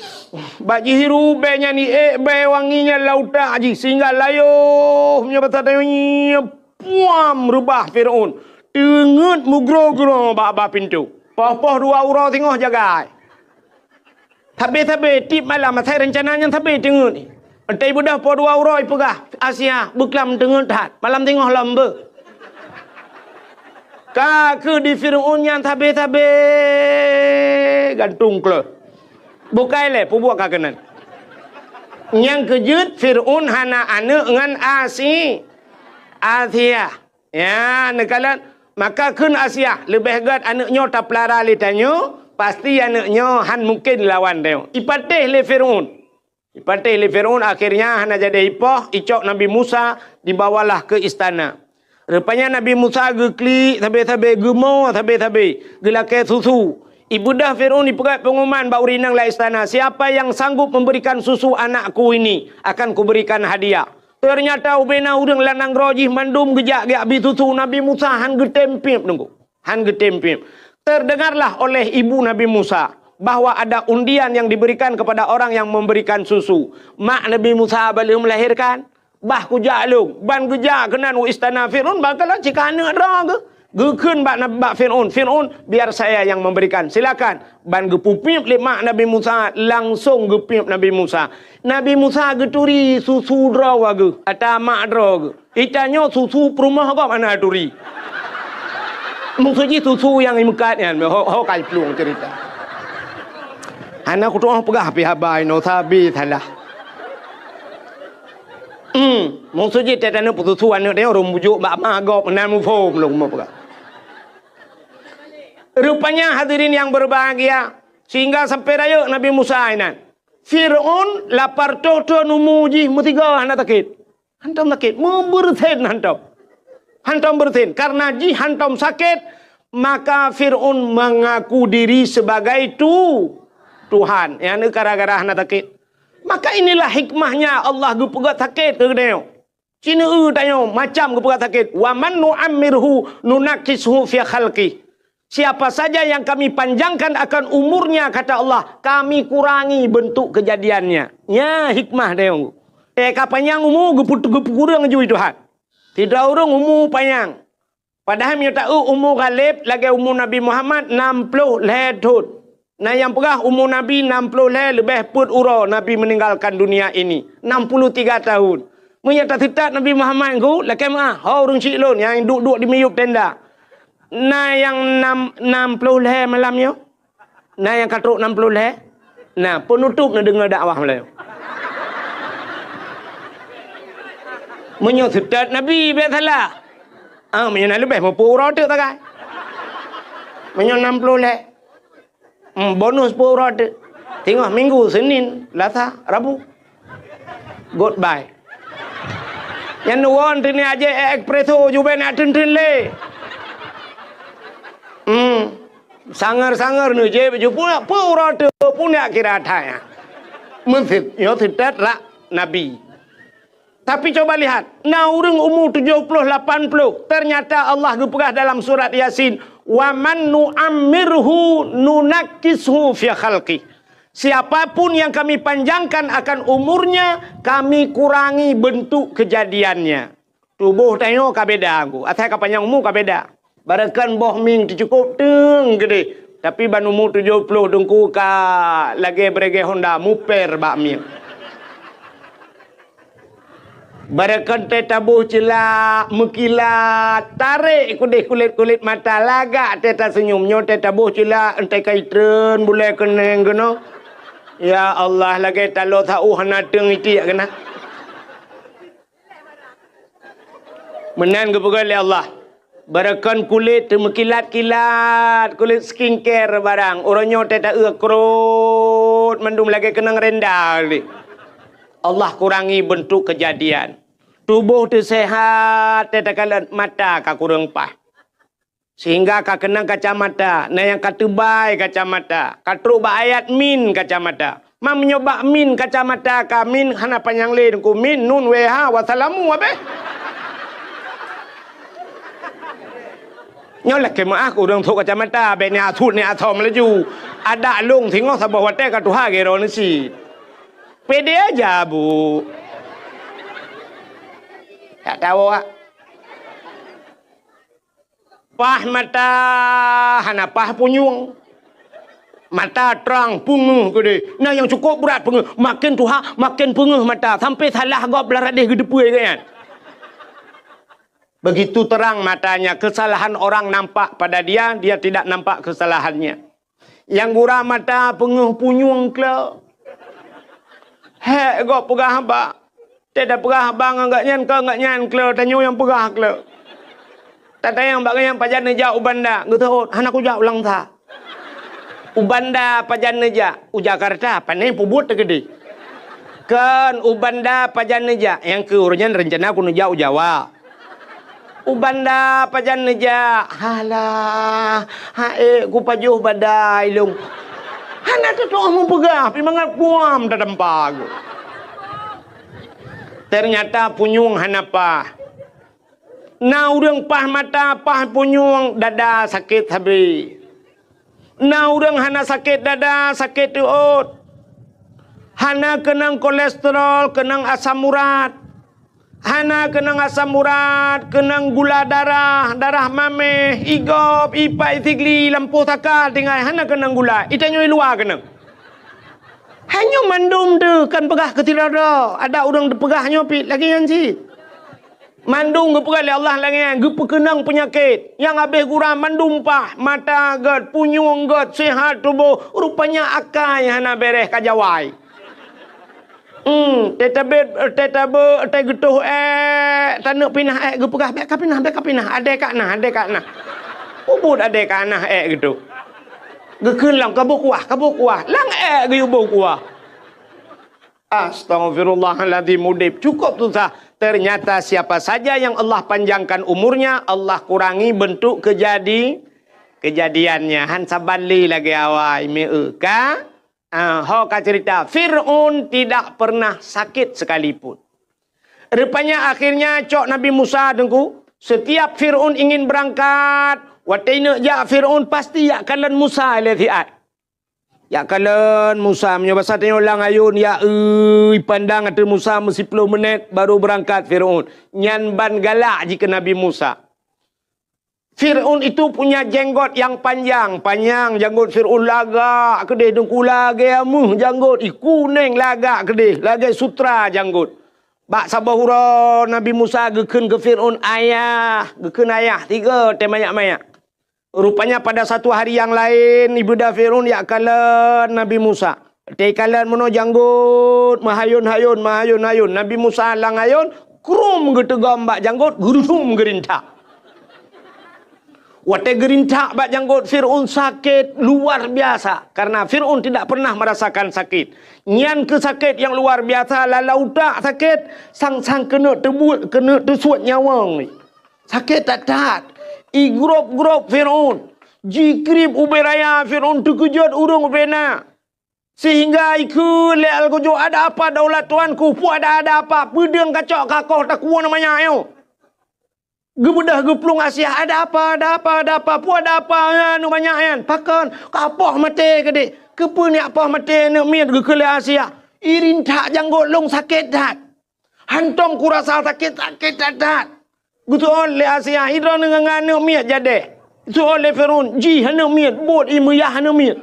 Bak jihirup bée nyan iék bée wangi nyan lam utak jih sehingga layoh meunyoe basa tanyoe nyan puam reubah Fir'aun. Teungeut meugroe-groe bak babah pintoe. Poh-poh dua uroe singoh jagai. Sabe-sabe tieb malam asai reuncana nyan sabe teungeut. Enteuk ibeudôh poh dua uroe ipeugah, "Asiah, beuklam teungeut that. Malam singoh lom beuh." Ka kheueh di Fir'aun nyan sabe-sabe gantung kleuh. Bukai lé peubuet ka keunan. Nyang keujeuet Fir'aun hana aneuk ngon Asi-, Asiah. Ya, neukalon, maka kheun Asiah, leubeh gét aneuk nyoe tapeulara lé tanyoe, pasti aneuk nyoe han mungken lawan tanyoe. Ipatéh lé Fir'aun. Ipatéh lé Fir'aun, akhirnya hana jadi ipoh, icok Nabi Musa, dibawalah ke istana. Rupanya Nabi Musa geuklik sabe-sabe, geumo sabe-sabe, geulakée susu. Ibeudôh Fir'aun ipeugét pengumuman bak ureueng inong lam istana, "Siapa yang sanggup memberikan susu anakku ini, akan kuberikan hadiah." Teunyata ubena ureueng lam nanggroe jih mandum geujak geubri susu, Nabi Musa han geutem piep teungku. Han geutem piep. Terdengarlah oleh ibu Nabi Musa bahwa ada undian yang diberikan kepada orang yang memberikan susu. Mak Nabi Musa ban lheueh melahirkan, bah kujak lôn, ban geujak keunan u istana Fir'aun, bah kalon cit ka aneuk droe geuh. Geukheun bak, bak Fir'aun, "Fir'aun, biar saya yang memberikan, silakan." Ban geupeupiep lé mak Nabi Musa, langsong geupiep Nabi Musa. Nabi Musa geuturi susu droe geuh, ata mak droe geuh. Itanyoe susu peurumoh gob hana turi. Maksud jih susu nyang imeukat nyan, ho, ho ka iplueng cerita. Hana kutu'oh peugah pih haba inoe sabe salah. Hmm, maksud jih teuh taneuk peususu aneuk teuh ureueng bujok bak ma gob meunan muphom lôn meupeugah. Rupanya hadirin yang berbahagia, sehingga sampai rayeuk Nabi Musa inan. Fir'aun lapar toh-toh numu jih meusigoe hana sakét. Hantom sakét, meubeureusen hantom. Hantom beureusen, karena jih hantom sakét, maka Fir'aun mengaku diri sebagai tu-, Tuhan. Nyang gara-gara hana sakét. Maka inilah hikmahnya Allah geupeugét sakét keu geutanyoe. Ci neu-eu tanyoe macam geupeugét sakét, "Wa man nu'ammirhu nunakkishu fi khalqih." Siapa saja yang Kami panjangkan akan umurnya, kata Allah, Kami kurangi bentuk kejadiannya. Nya hikmah dia. Eh, ka panyang umu, geupeu-, geupeukureueng ju Tuhan. Sidroe ureuëng umu panyang. Padahai meunyoe ta-eu umu Ghalib lagée umu Nabi Muhammad nam ploh lhée thon. Na nyang peugah umu Nabi nam ploh lhée leubeh peuet uroe Nabi meninggalkan dunia ini, enam puluh tiga tahun. Meunyoe taseutat Nabi Muhammad ngon lakée meuah, ho ureuëng syiek lôn nyang duek-duek di miyueb tenda. Na nyang nam, nam ploh lhée malam nyoe? Na nyang ka trok nam ploh lhée? Na, peunutôb neudeungoe dakwah meulayeue. Meunyoe seutet Nabi, bék salah. Ah, meunyoe na leubeh meupeu uroe teuk tagai. Meunyoe nam ploh lhée. Hmm, bonus peu uroe teuk. Singoh Minggu, Senin, Lasa, Rabu. Goodbye. Nyan won teunie aje espresso jubena teunteunt lé. Hmm. Sangar-sangar neujép ju pun, pun uroe teuk pun yak kira thai. Meusit, nyoe seutet rak Nabi. Tapi coba lihat, na ureuëng umu tujoh ploh lapan ploh, ternyata Allah geupeugah dalam surat Yasin, "Wa man nu'ammirhu nunakkishu fi khalqih." Siapapun yang Kami panjangkan akan umurnya, Kami kurangi bentuk kejadiannya. Tuboh tanyoe ka beda, Teungku. Asai ka panyang umu ka beda. Barangkan boh mieng teucukôp teung geudeh, tapi ban umu tujoh ploh Teungku ka lagée beureuguih honda muper bak mieng. Barangkan tée taboh ceulak, meukilat, tarek keudeh kulét-kulét mata, lagak tée taseunyum. Nyoe tée taboh ceulak, entée ka itreun bulée keuneng keunoe. Ya Allah, lagée taloe sa-ueh hana teung itiek keunan. Meunan geupeugah lé Allah, barangkan kulét teumeukilat-kilat, kulét skincare barang, uroe nyoe tée ta-eu krot mandum lagée keunong renda lé. Allah kurangi bentuk kejadian. Tuboh teusehat, tée takalon mata ka kureueng paih. Sehingga ka keunong kacamata, na nyang ka teubai kacamata, ka trok bak ayat min kacamata. Ma meunyoe bak min kacamata ka min hana panyang lé Teungku, min, nun, wéh, ha, wassalamu, abéh. Nyoe lakée meuáh keu ureuëng trok kacamata, bék ni asut ni asom laju. Adak lông singoh saboh watée ka tuha geuroe neusi. Pede aja, Bu. Tak tahu, ah. Paih mata hana paih punyueng. Mata trang, peungeuh keudeh. Na nyang cukôp brat peungeuh. Maken tuha, maken peungeuh mata. Sampai salah gob lam radeh geuteupeue gobnyan. Begitu terang matanya, kesalahan orang nampak pada dia, dia tidak nampak kesalahannya. Nyang gura mata peungeuh punyueng kle. Hék gob peugah haba. Tée tapeugah haba ngon gobnyan, kon gobnyan kle, tanyoe nyang peugah kle. Tatanyong bak gobnyan pajan neujak u Banda, geuteuôt, hana kujak u Langsa. U Banda pajan neujak, u Jakarta, pane peubuet teukeudeh. Kon, u Banda pajan neujak, nyang keu uroe nyan reuncana ku neujak u Jawa. U Banda pajan neujak, halah, ha ék kupajoh badai lôn. Hana teutoh meupeugah, pi mangat puam tatampa ku. Ternyata punyueng hana paih. Na ureuëng paih mata, paih punyueng, dada sakét sabe. Na ureuëng hana sakét dada, sakét teuôt. Hana keunong kolesterol, keunong asam urat. Hana keunong asam urat, keunong gula darah, darah maméh, igob, ipai, sigli, lampôh saka, tinggai hana keunong gula. Itanyoe luwa keunong. Hanyoe mandum teuh kan peugah keu sidroe-droe, adak ureuëng teupeugah nyoe pih lagée nyan cit. Mandum geupeugah lé Allah lagée nyan, geupeukeunong peunyakét nyang habéh gura mandum paih, mata gét, punyueng gét, seuhat tuboh, rupanya akai hana béréh ka jawai. Hmm, tée tabeuet, tée tabeuet, tée geutoh ék, taneuk pinah ék geupeugah, bék ka pinah, bék ka pinah, adée ka na, adée ka na. Ubut adée ka na ék geutoh. Geukheun lom ka boh kuah, ka boh kuah. Lam ék geuyue boh kuah. Astaghfirullahaladzim, udeb cukup susah. Ternyata siapa saja yang Allah panjangkan umurnya, Allah kurangi bentuk kejadi, kejadiannya. Han saban lé lagée awai, meu ka? Ah, ho ka cerita, Fir'aun tidak pernah sakit sekalipun. Rupanya akhirnya cok Nabi Musa, Teungku, setiap Fir'aun ingin berangkat, Watée neuk jak Fir'aun pasti jak kalon Musa lé siat. Jak kalon Musa, meunyoe basa tanyoe lam ayôn, jak, ui, pandang ateueh Musa meusiplôh minét baru beurangkat Fir'aun. Nyan ban galak jih keu Nabi Musa. Fir'aun itu punya jenggot yang panjang, panyang janggot Fir'aun, lagak keudeh, deungku, lagée ameuh janggot, i kuneng lagak keudeh, lagée sutra janggot. Bak saboh uroe Nabi Musa geukheun keu Fir'aun, "Ayah," geukheun ayah, tiga teuh manyak-manyak. Rupanya pada satu hari yang laén, ibeudôh Fir'aun jak kalon Nabi Musa. Watée kalon meunoe janggot, meuhayôn-hayôn, meuhayôn-hayôn. Nabi Musa lam ayôn, krum geuteugom bak janggot, geurudum geurintak. Watée geurintak bak janggot Fir'aun sakét luar biasa, karena Fir'aun tidak pernah merasakan sakit. Nyan keuh sakét nyang luar biasa, lala utak sakét, sang-sang keuneuk teubuet, keuneuk teusuet nyawöng. Sakét that-that. Igrôb-grôb Fir'aun. Jikrieb ubé raya, Fir'aun teukeujot ureuëng ubé na. Sehingga ikheun lé algojo, "Ada apa daulat tuanku? Peue ada, ada apa? Peudeueng kacok kakoh takuwoe manyak nyoe." Geubeudôh geuplueng Asiah, "Ada apa, ada apa, ada apa? Peue ada apa, ya, nu manyak nyan? Pakon? Ka poh maté keudeh? Keupeue nyak poh maté aneuk miet?" geukheun lé Asiah. "Irintak janggot lôn sakét that." "Hantom kurasa sakét, sakét that-that." Geuseuôt lé Asiah, "Idroe ngon aneuk miet jadeh." Geuseuôt lé Fir'aun, "Jih aneuk miet, buet ié meuyah aneuk miet."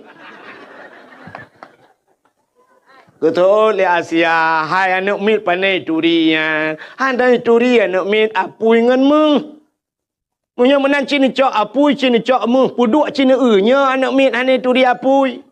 Geuseuôt lé Asiah, "Hai aneuk miet, pane turi nyan?" "Hana turi aneuk miet, apui ngon méuh." "Meunyoe meunan, ci neucok apui, ci neucok méuh, peuduek ci neueu, nyoe aneuk miet hana turi apui."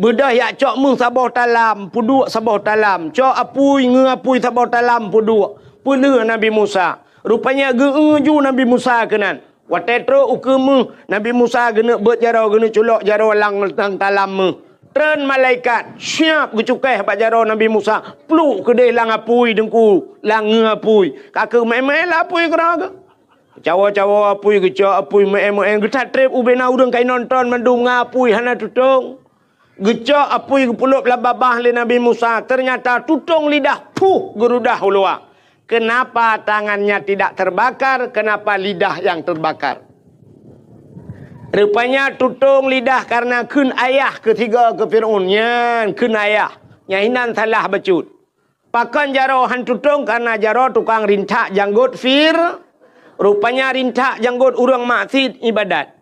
Beudôh jak cok méuh saboh talam, peuduek saboh talam, cok apui, ngeu apui saboh talam, peuduek, peuleueh Nabi Musa. Rupanya geu-eu ju Nabi Musa keunan. Watée trok ukeue méuh, Nabi Musa geuneuk beuet jaroe, geuneuk culok jaroe lam, lam talam méuh. Treun malaikat, siab geucukéh bak jaroe Nabi Musa, pluek keudeh lam apui deungku, lam ngeu apui. Ka keuh meu'én-meu'én lam apui keudroe geuh. Cawoe-cawoe apui, geucok apui, meu'én-meu'én, geuthat treb ubé na ureuëng ka inonton mandum ngon apui hana tutong. Geucok apui geupeulop lam babah lé Nabi Musa, ternyata tutong lidah, puh, geurudah u luwa. Kenapa tangannya tidak terbakar? Kenapa lidah yang terbakar? Rupanya tutong lidah karena kheun ayah keu tiga keu Fir'aun. Nyan kheun ayah. Nyan inan salah bacut. Pakon jaroe han tutong? Karena jaroe tukang rintak janggot Fir. Rupanya rintak janggot ureuëng maksiet ibadat.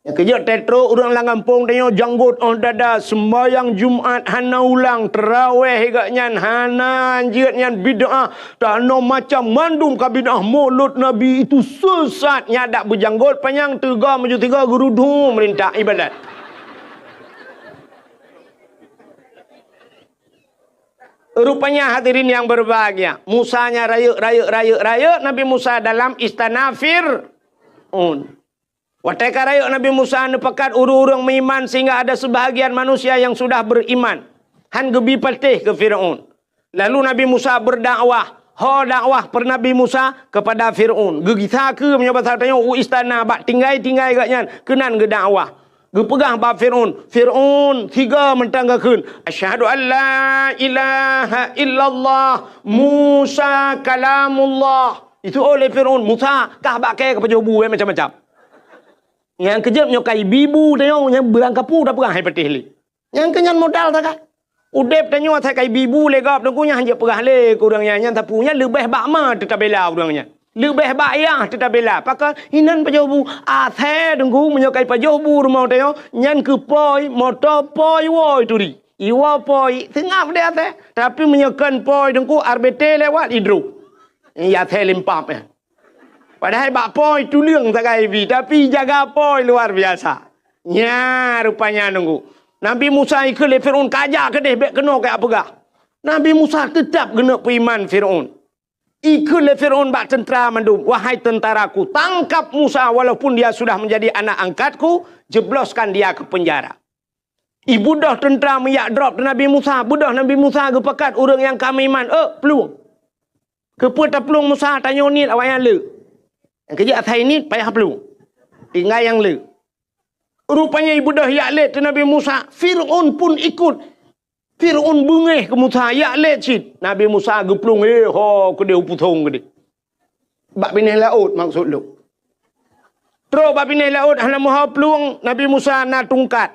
Nyang keujeuet teutro ureuëng lam gampông tanyoe janggot óh dada, seumbahyang Jumat hana ulang, teurawéh gak nyan hana, jeuet nyan bid'ah, tanoh macam mandum ka bid'ah, mulod Nabi itu sesat, nyan dak beujanggot panyang teuga meujeuet tiga geurudu meurintah ibadat. Rupanya hadirin yang berbahagia, Musa nya rayeuk, rayeuk, rayeuk, rayeuk Nabi Musa dalam istana Fir'aun. Watée ka rayeuk Nabi Musa neupakat ureuëng-ureuëng meuiman sehingga ada sebahagian manusia yang sudah beriman. Han geubi patéh keu Fir'aun. Lalu Nabi Musa berdakwah. Ho dakwah per Nabi Musa kepada Fir'aun. Geugisa keu meunyoe basa tanyoe u istana bak tinggai-tinggai gak nyan keunan geudakwah. Geupeugah bak Fir'aun, "Fir'aun, tiga mantong geukheun, 'Asyhadu an la ilaha illallah, Musa kalamullah.'" Itu oleh Fir'aun, "Musa, kah bak kée ka pajoh bu, eh, macam-macam." Nyang keujeuet nyoe ka ibi bu tanyoe, nyang beurangkapeue tapeugah hai patéh lé. Nyang keu nyan modal that ka. Udeb tanyoe asai ka ibi bu lé gob teungku nyan hanjeuet peugah lé keu ureuëng nyan, nyan sapeue nyan leubeh bak ma teutabela ureuëng nyan. Leubeh bak yah teutabela. Pakon inan pajoh bu. Asai teungku meunyoe ka ipajoh bu rumoh tanyoe, nyan keu poi, moto poi woe turi. Iwoe poi, seungab deh asai. Tapi meunyoe kon poi teungku, R B T lewat idrop. Iya asai limpap nyan. Padahai bak poi tuleueng sagai ibi, tapi jaga poi luar biasa. Nya rupanya nunggu. Nabi Musa ikheun lé Fir'aun, "Kajak keudeh, bék keunoe kajak peugah." Nabi Musa teutab geuneuk peuiman Fir'aun. Ikheun lé Fir'aun bak teuntra mandum, "Wahai tentaraku, tangkap Musa walaupun dia sudah menjadi anak angkatku, jebloskan dia ke penjara." Ibeudôh teuntra meujak drop Nabi Musa, beudôh Nabi Musa geupakat ureuëng nyang ka meuiman, "Eh, plueng." Keupeue taplueng Musa? Tanyoe niet awaknyan le. Nyang keujeuet asai niet payah plueng. Tinggai nyang le. Rupanya ibeudôh jak lét teuh Nabi Musa, Fir'aun pun ikut. Fir'aun beungéh keu Musa, jak lét cit. Nabi Musa geuplueng, eh, ho keudeh u pusong keudeh. Bak binéh laôt maksud lôn. Trok bak binéh laôt hana meuho plueng, Nabi Musa na tungkat.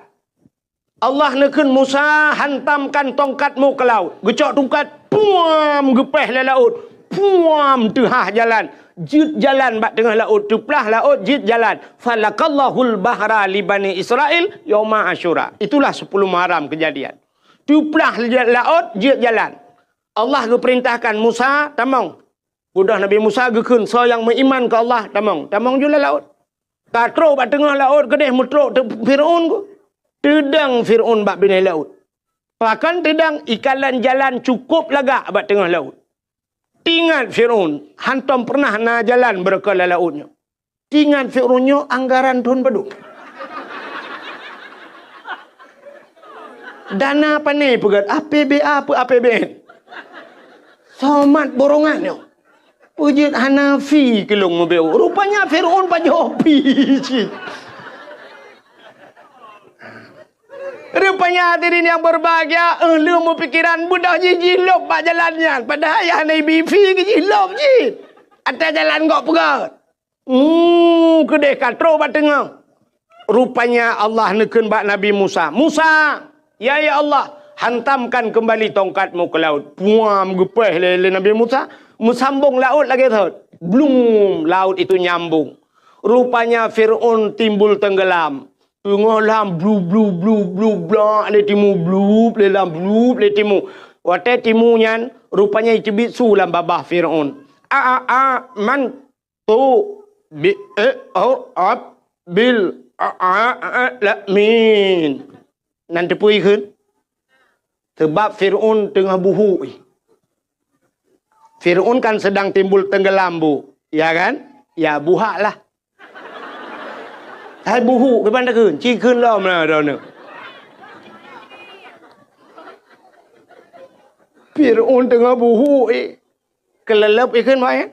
Allah neukheun Musa, "Hantamkan tongkatmu ke laut." Geucok tungkat, puam, geupéh lé laôt. Puam, teuhah jalan. Jeuet jalan bak teungoh laôt, teuplah laôt, jeuet jalan. "Falakallahul bahra li Bani Israil yauma Asyura." Itulah sepuluh Muharram kejadian. Teuplah laôt, jeuet jalan. Allah geupeurintahkan Musa, "Tamong." Udah Nabi Musa geukheun, "Soe nyang meuiman keu Allah, tamong." Tamong ju lam laôt. Ka trok bak teungoh laôt keudeh meutrok teu-, Fir'aun ku. Teudong Fir'aun bak binéh laôt. Pakon teudong, ikalon jalan cukôp lagak bak teungoh laôt. Teuingat Fir'aun, hantom peureunah na jalan beureukat lam laôt nyoe. Teuingat Fir'aun nyoe anggaran thôn padum. Dana pané peugét, A P B A peu A P B N. Somat borongan nyoe. Peujeuet hana fi keu lôn meubeuet. Rupanya Fir'aun pajoh fi cit. Rupanya hadirin yang berbahagia, eh, lôn meupikiran beudoh jih jilôb bak jalan nyan. Padahai hana ibi fi keu jilôb jih. Até jalan gok peugét. Hmm, keudeh ka trok bak teungoh. Rupanya Allah neukheun bak Nabi Musa, "Musa, ya, ya Allah, hantamkan kembali tongkatmu ke laut." Puam, geupéh lé, lé Nabi Musa, meusambong laôt lagée thot. Blum, laut itu nyambong. Rupanya Fir'aun timbul tenggelam. Teungoh lam blu, blu, blu, blu, blak lé timu, blup lé lam, blup lé timu. Watée timu nyan, rupanya iteubiet su lam babah Fir'aun. A, a, a, man, tu, bi, e, o, ab, bil, a, a, a, la, min. Nan teupeue kheun? Sebab Fir'aun teungoh buhuk. Fir'aun kan sedang timbul tenggelam, Bu. Ya kan? Ya, buhak lah. Hai buhuk, kiban takheun? Ci kheun lom lah droeneuh. Fir'aun teungoh buhuk, eh. Keuleuleub ikheun, Mak, eh?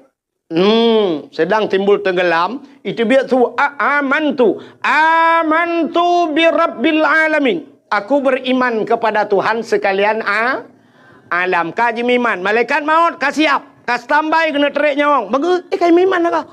Hmm, sedang timbul tenggelam, iteubiet su, a, amantu. Amantu bi rabbil alamin. Aku beriman kepada Tuhan sekalian a, alam. Ka jimeuiman, malaikat maut ka siap, ka standby keuneuk trek nyawöng. Bagus, eh, ka jimeuiman lah ka.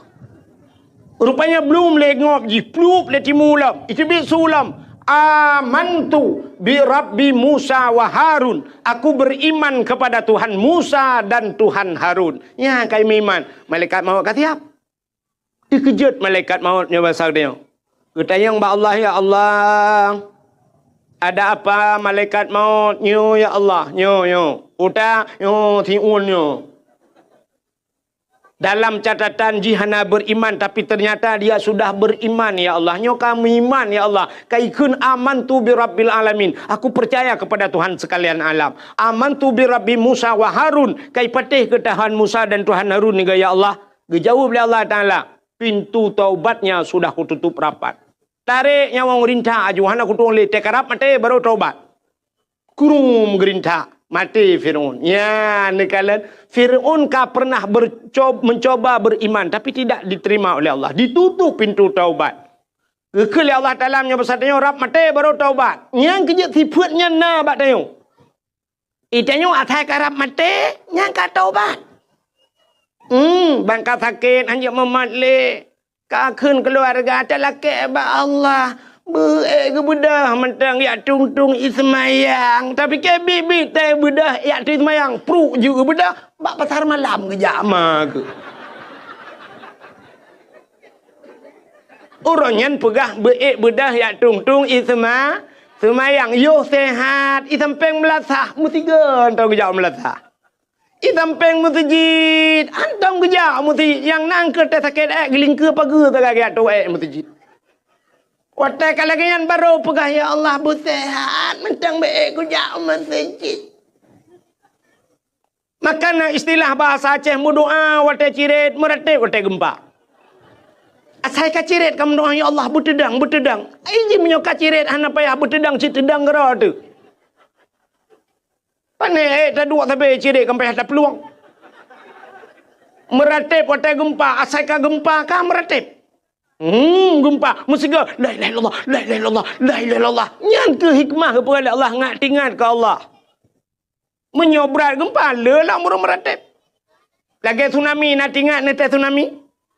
Rupanya blum lé ngop jih, plup lé timu lom, iteubiet su lom. Amantu bi rabbi Musa wa Harun. Aku beriman kepada Tuhan Musa dan Tuhan Harun. Nyan ka jimeuiman, malaikat maut ka siap. Teukeujot malaikat maut nyoe basa geutanyoe. Geutanyong bak Allah, "Ya Allah, ada apa malaikat maut nyoe, ya Allah?" "Nyoe, nyoe. Utak nyoe, siun nyoe. Dalam catatan jih hana beriman, tapi ternyata dia sudah beriman, ya Allah. Nyoe ka meuiman, ya Allah. Ka ikheun amantu bi rabbil alamin. Aku percaya kepada Tuhan sekalian alam. Amantu bi rabbi Musa wa Harun." Ka ipatéh keu Tuhan Musa dan Tuhan Harun nyoe, ya Allah. Geujaweueb lé Allah Taala, "Pintu taubatnya sudah kututup rapat." Tarek nyawöng rinta aju, hana kutueng lé, teukarab maté baru taubat. Kurum geurinta, maté Fir'aun. Ya, neukalon, Fir'aun ka pernah berco-, mencoba beriman, tapi tidak diterima oleh Allah. Ditutup pintu taubat. Geukheun lé Allah Taala meunyoe basa tanyoe rab maté baru taubat. Nyang keujeuet sifeuet nyan na bak tanyoe. Itanyoe asai karab maté, nyan ka taubat. Hmm, ban ka sakét, hanjeuet mumat lé. Ka kheun keuluwarga, talakée bak Allah. Beu-ék geubeudôh mantong jak tueng-tueng ie seumayang. Tapike biet-biet teuh beudôh jak tueng seumayang. Pruek jeuet geubeudôh, bak pasar malam geujak ma keuh. Uroe nyan peugah beu-ék beudôh jak tueng-tueng ie seuma-, seumayang. Yoh sehat, ie sampéng meulasah, meusigoe teuh geujak meulasah. Ie sampéng meuseujid, hantom geujak meuseujid. Nyang na keuh teuh sakét ék, geulingkeue pageue sagai geujak tueng ék meuseujid. Watée ka lagée nyan barô peugah, "Ya Allah, beu sehat, mantong beu-ék geujak meuseujid." Maka na istilah bahasa Aceh, meudoá watée cirét, meuratéb watée geumpa. Asai ka cirét ka meudoá, "Ya Allah, beuteudong, beuteudong." Ai jih meunyoe ka cirét hana payah beuteudong, cit teudong keudroe teuh. Pané ék taduek sabe cirét ka payah taplueng. Meuratéb watée geumpa, asai ka geumpa ka meuratéb. Hmm, geumpa, meusigoe, "La ilaha illallah, la ilaha illallah, la ilaha illallah." Nyan keuh hikmah geupeugah lé Allah, ngat teuingat keu Allah. Meunyoe brat geumpa, le lam ureuëng meuratéb. Lagée tsunami, na teuingat neutée tsunami?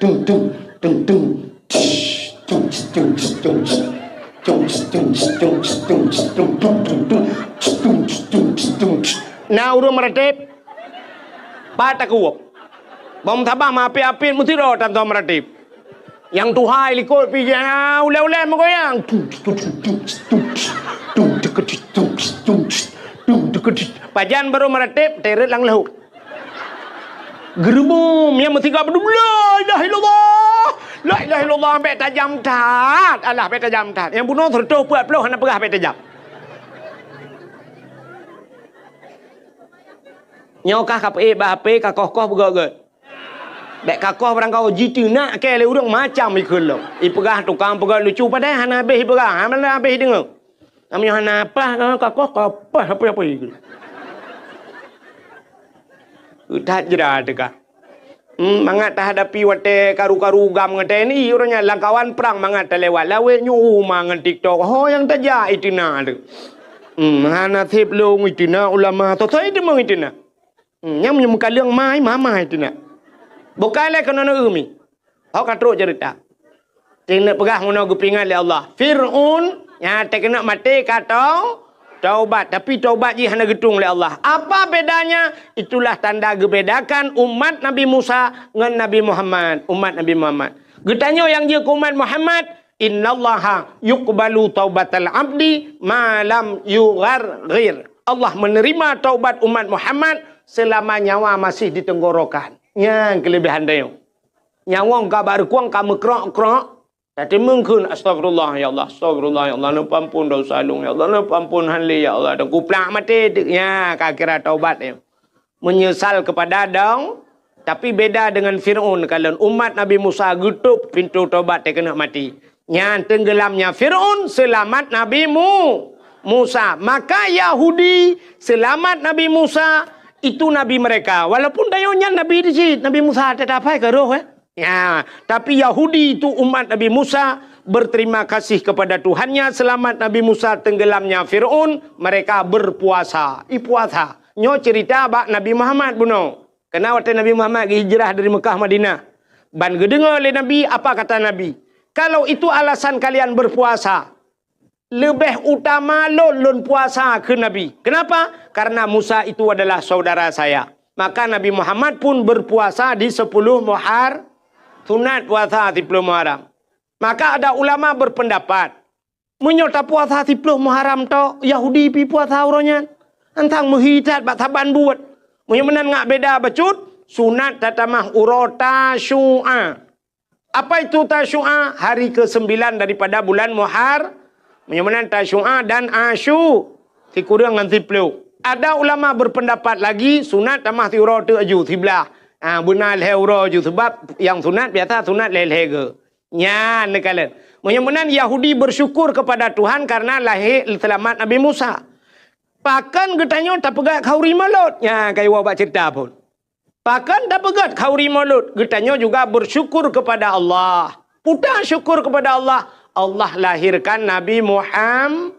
tung, tung, tung, tung, tung. Na ureuëng meuratéb? Pat takue. Bom sabah meuapit-apit meusidroe tantoe meuratéb. Nyang tuha likot pih ulée-ulée meugoyang. Pajan barô meuratéb, teuret lam leuhok. Geureumeum, nyang meusigoe beudôh, "La ilaha illallah! La ilaha illallah!" Bék tajam that. Alah, bék tajam that. Nyang bunoe seureutôh peuet ploh hana peugah bék tajam. Nyoe kah ka peuék bak H P, ka koh-koh beugét-gét. Bék ka koh barangkaho jiteunak kée lé ureuëng macam ikheun lom. Ipeugah tukang peugét lucu padahai hana habéh ipeugah, hana habéh ideungoe. Kami hana paih, ka koh ka paih apa-apa ikheun. That jera teuka. Hmm, mangat tahadapi watée karu-karu gam ngon T N I, uroe nyan lam kawan prang mangat talewat lawét nyoe uma ngon TikTok. Ho nyang tajak iteunak tu. Hmm, hana sép lôn iteunak ulama, soe-soe iteumeung iteunak. Hmm, nyang meunyoe meukaleueng mai, mama itu nak. Bukai lé keunoe neueu mi. Ho ka trok ceurita. Teuneuk peugah meunoe geupeuingat lé Allah. Fir'aun nyang teukeunok maté ka tau, taubat, tapi taubat jih hana geutueng lé Allah. Apa bedanya? Itulah tanda geubedakan umat Nabi Musa ngon Nabi Muhammad, umat Nabi Muhammad. Geutanyoe nyang jeuet keu umat Muhammad, "Innallaha yuqbalu taubatal abdi ma lam yugharghir." Allah menerima taubat umat Muhammad selama nyawa masih di tenggorokan. Nyan keulebihan tanyoe. Nyawöng ka bak reukueng ka meukrok-krok, tateumeung kheun, "Astagfirullah ya Allah, astagfirullah ya Allah, neupeuampon dosa lôn ya Allah, neupeuampon han lé ya Allah." Dan kuplak maté teuk, nya ka kira taubat nyoe. Menyesal kepada dong, tapi beda dengan Fir'aun. Kalon umat Nabi Musa geutôp pintoe tobat teukeunok maté. Nyan tenggelamnya Fir'aun, selamat Nabi Mu-, Musa. Maka Yahudi selamat Nabi Musa, itu nabi mereka. Walaupun tanyoe nyan nabi di cit, Nabi Musa teutab hai ka roh, eh. Ya, tapi Yahudi itu umat Nabi Musa berterima kasih kepada Tuhannya, selamat Nabi Musa tenggelamnya Fir'aun, mereka berpuasa. Ipuasa. Nyoe cerita bak Nabi Muhammad bunoe. Kena watée Nabi Muhammad geuhijrah dari Mekah Madinah. Ban geudeungoe lé Nabi, apa kata Nabi? "Kalau itu alasan kalian berpuasa, leubeh utama lôn, lôn puasa," kheun Nabi. Kenapa? Karena Musa itu adalah saudara saya. Maka Nabi Muhammad pun berpuasa di sepuluh Muhar-, sunat puasa sepuluh Muharram. Maka ada ulama berpendapat, meunyoe tapuasa siploh Muharram tok, Yahudi pi puasa uroe nyan. Antang meuhi that bak saban buet. Meunyoe meunan ngat beda bacut, sunat tatamah uroe Tasyu'a. Apa itu Tasyu'a? Hari kesembilan daripada bulan Muhar-, meunyoe meunan Tasyu'a dan Asyu, sikureueng ngon siploh. Ada ulama berpendapat lagi, sunat tamah siuroe teuk aju, siblah. Ha, beuna lhée uroe aju, sebab nyang sunat biasa sunat lhée-lhée geu. Nyan neukalon. Meunyoe meunan Yahudi bersyukur kepada Tuhan karena lahé seulamat Nabi Musa. Pakon geutanyoe tapeugét khauri Maulud? Nyan ka iwoe bak ceurita phon. Pakon tapeugét khauri Maulud? Geutanyoe juga bersyukur kepada Allah. Peue syukur kepada Allah? Allah lahirkan Nabi Muham-,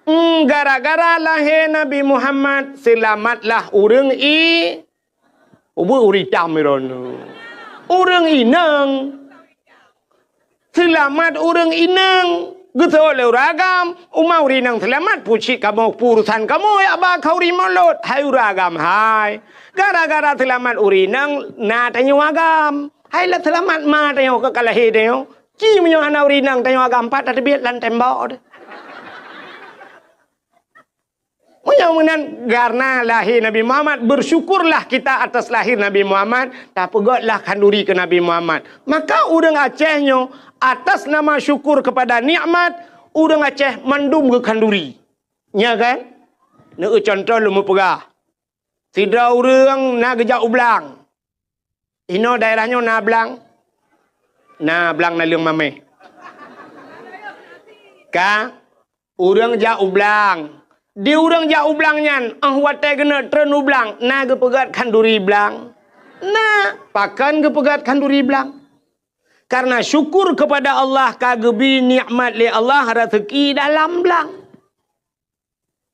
Hmm, gara-gara lahé Nabi Muhammad, seulamatlah ureuëng i-, ubeuet ureuëng itam droeneuh. Ureuëng inong. Seulamat ureuëng inong. Geuseuôt lé ureuëng agam, uma ureuëng inong seulamat, peue cit kamoe, peue urusan kamoe jak ba khanduri mulod. Hai ureuëng agam hai. Gara-gara seulamat ureuëng inong na tanyoe agam. Hai lah seulamat ma tanyoe ka lahé tanyoe. Ci meunyoe hana ureuëng inong tanyoe agam, pat tateubiet lam tembok deh. Meunyoe meunan, karena lahé Nabi Muhammad, bersyukurlah kita atas lahir Nabi Muhammad, tapeugötlah khanduri keu Nabi Muhammad. Maka ureuëng Aceh nyoe, atas nama syukur kepada nikmat, ureuëng Aceh mandum geukhanduri. Nya kan? Neueu contoh lôn meupeugah. Sidroe ureuëng na geujak u blang. Inoe daerah nyoe na blang? Na blang naleueng mamèh. Ka, ureuëng jak u blang. Di ureuëng jak u blang nyan, óh watèe geuneuk treun u blang, na geupeugöt khanduri blang? Na, pakon geupeugöt khanduri blang? Karena syukur kepada Allah ka geubri nikmat lé Allah raseuki dalam blang.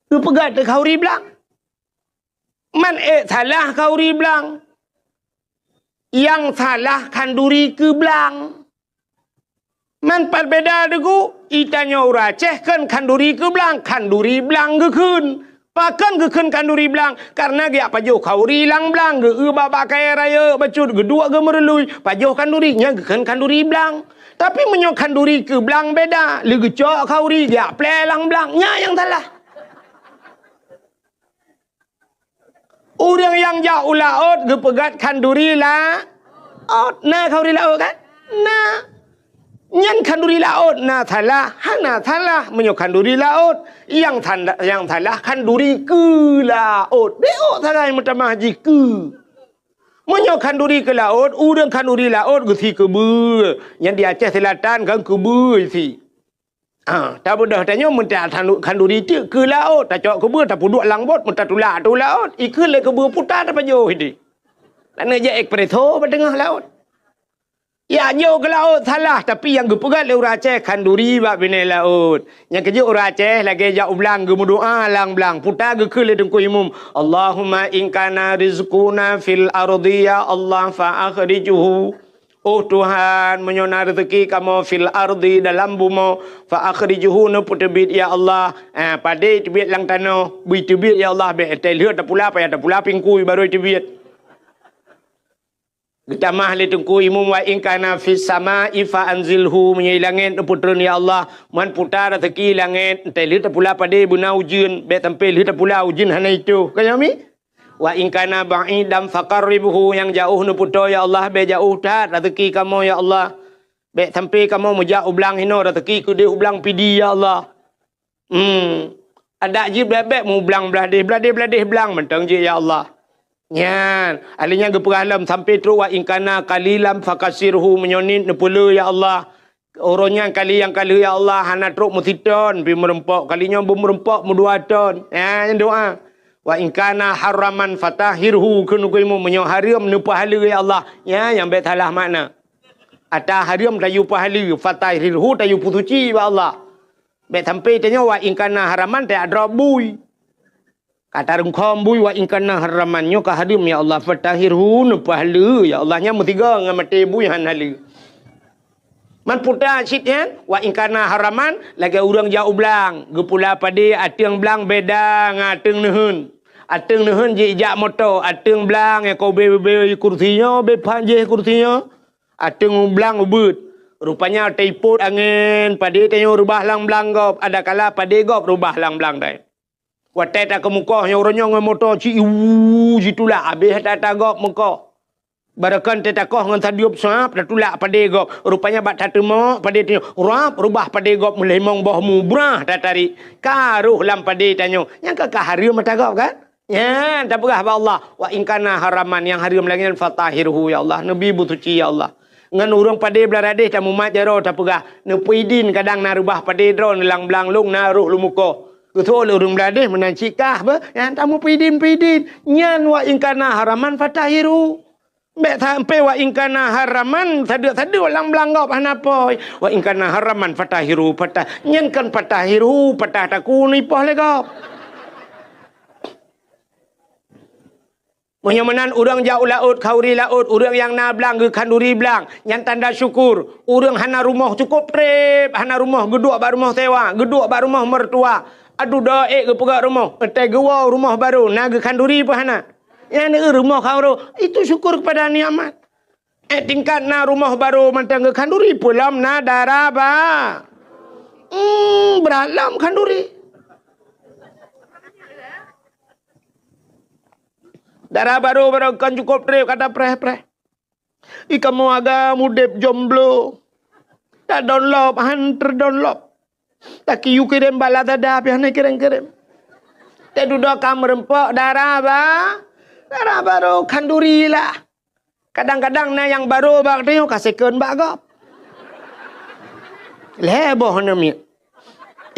Geupeugöt khanduri blang. Man ék salah khanduri blang. Nyang salah khanduri keu blang. Man pat beda deungon, i tanyoe ureuëng Aceh kheun khanduri keu blang, khanduri blang geukheun. Pakon geukheun khanduri blang? Karena geujak pajoh khanduri lam blang, geueu bak-bak kayèe rayeuk bacut, geuduek geumeurului, pajoh khanduri, nyan geukheun khanduri blang. Tapi meunyoe khanduri keu blang beda, lé geucok khanduri geujak plè lam blang, nyan nyang salah. Ureuëng nyang jak u laôt geupeugöt khanduri laôt. Na khanduri laôt kan? Na. Nyan khanduri laôt na salah, hana salah meunyoe khanduri laôt. Nyang sanda-, nyang salah khanduri keu laôt. Bék sagai meutamah jih keu. Meunyoe khanduri keu laôt, ureuëng khanduri laôt geusie keu beue. Nyan di Aceh Selatan kan keu beue isi. Ah, tabeudôh tanyoe meunta khanduri teuk keu laôt, tacok keu beue, tapeuduek lam bot, meutatulak ateueh laôt, ikheun lé keu beue puta tapajoh idéh. Laneuk jak espresso bak teungoh laôt. Ya, jok keu laôt salah, tapi nyang geupeugöt lé ureuëng Aceh khanduri bak binéh laôt. Nyang keujeuet ureuëng Aceh lagèe jak u blang geumeudoá lam blang, puta geukheun lé Teungku Imum, "Allahumma in kana rizquna fil ardi ya Allah fa akhrijhu." Oh Tuhan, meunyoe na raseuki kamoe fil ardi dalam bumoe, fa akhrijhu neupeuteubiet ya Allah. Ah, padé teubiet lam tanoh, bri teubiet ya Allah, bék teuh lheueh tapula, payah tapula pingkui barô teubiet. Geutamah lé Teungku Imum, "Wa in kana fis sama'i fa anzilhu," meunyoe i langét neupeutreun ya Allah, man puta raseuki langét, teuh lheueh tapula padé beuna ujeuen, bék sampai lheueh tapula ujeuen hana itoh. Ka nyoe mi? "Wa in kana ba'idan faqarribhu," nyang jaoh neupeutoe ya Allah, bék jaoh that raseuki kamoe ya Allah. Bék sampai kamoe meujak u blang hinoe raseuki keudéh u blang Pidie ya Allah. Hmm. Adak jih bék-bék meublang blah déh, blah déh, blah déh blang mantong jih ya Allah. Nyan, ahli nyan geupeugah lom sampai trok, "Wa in kana qalilan fakatsirhu," meunyoe niet neupeuleueh ya Allah. Uroe nyan kali nyang ka lheueh ya Allah hana trok meusiton, pi meurumpok, kali nyoe beumeurumpok meudua ton. Ya, nyan doa. "Wa in kana haraman fatahhirhu," kheun Teungku Imum, meunyoe hareuem neupeuhaleue ya Allah. Ya, nyang bék salah makna. Ata hareuem tayue peuhaleue, fatahhirhu tayue peusuci bak Allah. Bék sampai tanyoe wa in kana haraman tajak drob bui. Ka tarungkhom bui wa in kana haraman nyoe ka hareuem ya Allah, fatahhirhu neupeuhaleue ya Allah, nyan meusigoe ngon maté bui han haleue. Man puta cit nyan, wa in kana haraman lagèe ureuëng jak u blang, geupula padé ateueng blang beda ngon ateueng neuheun. Ateueng neuheun jijak moto, ateueng blang nyang ka ubé-ubé kursi nyoe, ubé phan jih kursi nyoe. Ateueng blang ubeuet. Rupanya teupot angén, padé tanyoe reubah lam blang gob, adakala padé gob reubah lam blang dai. Watèe takeumukoh nyoe uroe nyoe ngon moto ci iwu jitulak abéh that-that gob meukoh. Barokon teuh takoh ngon sadeup sab tatulak padé gob. Rupanya bak tateumok padé tanyoe rab reubah padé gob meulimong boh mubrah tatarék. Ka roh lam padé tanyoe. Nyang ka, ka hareuem ata gob kan? Nyan tapeugah bak Allah, "Wa in kana haraman," nyang hareuem lagèe nyan, "fatahhirhu ya Allah," neubi beusuci ya Allah. Ngon ureuëng padé blah radéh tamumat jaroe tapeugah, "Neupeuidin kadang na reubah padé droe neulang blang lôn na roh lôn mukoh." Geuseuôt lé ureuëng blah radéh meunan cit kah beuh, nyan tameupeuidin-peuidin. Nyan wa in kana haraman fatahhirhu. Bék sampoe wa in kana haraman, sadeuk-sadeuk lam blang gob hana poi. Wa in kana haraman fatahiru, patah. Nyan kan fatahiru, patah takue neuipoh lé gob. Meunyoe meunan ureuëng jak u laôt, khanduri laôt, ureuëng nyang na blang geukhanduri blang, nyan tanda syukur. Ureuëng hana rumoh cukôp treb, hana rumoh geuduek bak rumoh sewa, geuduek bak rumoh mertua. Aduh, doa ék geupeugah rumoh, ék geuwoe rumoh barô, na geukhanduri peu hana? Nyan rumoh khanduri, itu syukur kepada nikmat. Ék tingkat na rumoh barô mantong geukhanduri, peu lom na dara ba-, hmm, brat lom khanduri. Dara barô, barô kon cukôp treb, ka tapreh-preh. Ih, kamoe agam udeb jomblo. Tadonlop, han teudonlop. Takiyue kirém bak Lazada, pih hana kirém-kirém. Teududoe ka meureumpok dara ba-, dara barô khanduri lah. Kadang-kadang na nyang barô bak tanyoe ka second bak gob. Lhée boh hana miet.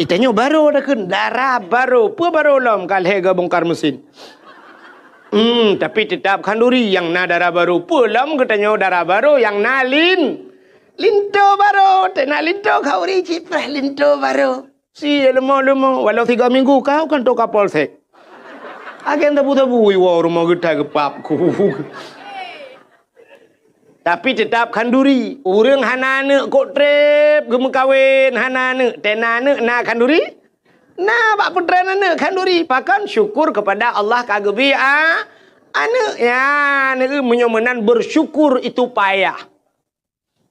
Itanyoe barô takheun, dara barô. Peu barô lom ka lhée geubongkar mesin. Hmm, tapi teutap khanduri nyang na dara barô. Peu lom geutanyoe dara barô nyang na lin-, linto barô. Teunak linto khanduri cit preh linto barô. Si leumo-leumo, walau tiga minggu kau kan toka polsek. Agen tabu-tabu iwoe rumoh geutai geupap ku. Tapi teutap khanduri. Ureuëng hana aneuëk kok treb geumeukawen, hana aneuëk, teunak aneuëk na khanduri? Na bak peutren aneuëk khanduri. Pakon? Syukur kepada Allah ka geubri a-, aneuëk. Ya, aneuëk meunyoe meunan bersyukur itu payah.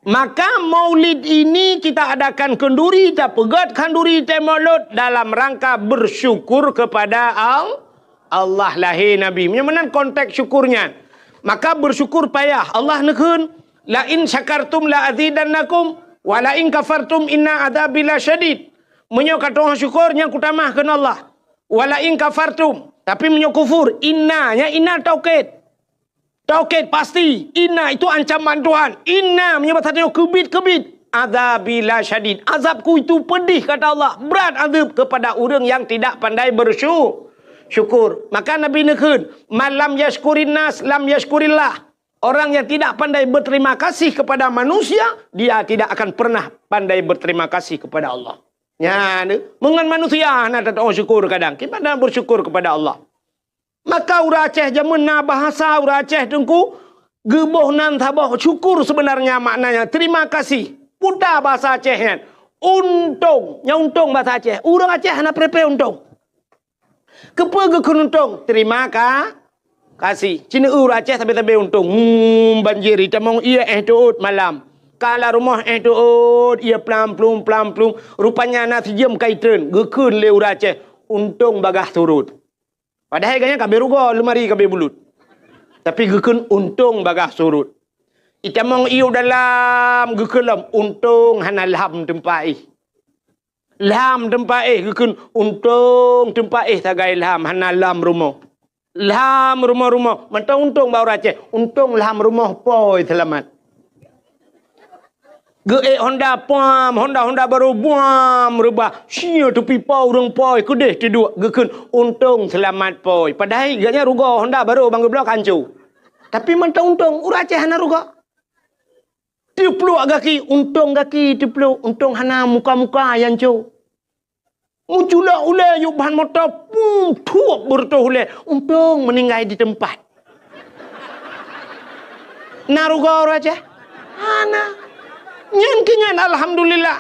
Maka maulid ini kita adakan khanduri, tapeugét khanduri teumaulud dalam rangka bersyukur kepada Al-, Allah lahé Nabi. Meunyoe meunan konteks syukurnya. Maka bersyukur payah. Allah neukheun, "La in syakartum la azidannakum, wa la in kafartum inna adzabi lasyadid." Meunyoe ka tu'oh syukur, nyan kutamah kheun Allah. "Wa la in kafartum." Tapi meunyoe kufur, inna, nyan inna taukid. Taukid pasti, inna itu ancaman Tuhan. Inna meunyoe bahasa tanyoe keubit-keubit. Adzabi lasyadid. Azabku itu pedih, kata Allah. Berat azab kepada ureuëng yang tidak pandai bersyu-, syukur. Maka Nabi neukheun, "Man lam yashkurin nas, lam yashkurillah." Orang yang tidak pandai berterima kasih kepada manusia, dia tidak akan pernah pandai berterima kasih kepada Allah. Nyan, meungon manusia hana tatu'oh syukur kadang. Kiban bersyukur kepada Allah. Maka ureuëng Aceh jameun na bahasa ureuëng Aceh teungku, geuboh nan saboh syukur sebenarnya maknanya terima kasih. Puta bahasa Aceh nyan. Untông, nyan untông bahasa Aceh. Ureuëng Aceh hana preh-preh untông. Keupeue geukheun untông? Terima ka-, kasih. Ci neu ureuëng Aceh sabe-sabe untông. Hmm, banjir itamong ié éh teuôt malam. Ka lam rumoh éh teuôt ié plam-plum, plam-plum. Rupanya na sijeuem ka itreun. Geukheun lé ureuëng Aceh, untông bagaih surut. Padahai gobnyan ka abéh rugoe, leumari ka abéh bulut. Tapi geukheun untông bagaih surut. Itamong ié u dalam geukheun lom, untông hana lham teumpat éh. Lham teumpat éh geukheun, untông teumpat éh sagai lham, hana lham rumoh. Lham rumoh-rumoh, mantong untông bak ureuëng Aceh, untông lham rumoh poi seulamat. Geuék honda pam, honda-honda barô buam reubah. Sia teupipa ureuëng poi keudeh teuduek geukheun untông seulamat poi. Padahai gobnyan rugoe honda barô ban geubloe ka hanco. Tapi mantong untông, ureuëng Aceh hana rugoe. Teupluek gaki, untông gaki teupluek, untông hana muka-muka nyang hanco. Meuculok ulée yub ban moto, pum, thuep beureutoh ulée. Untông meuninggai di teumpat. Na rugoe ureuëng Aceh? Hana. Nyan keu nyan alhamdulillah.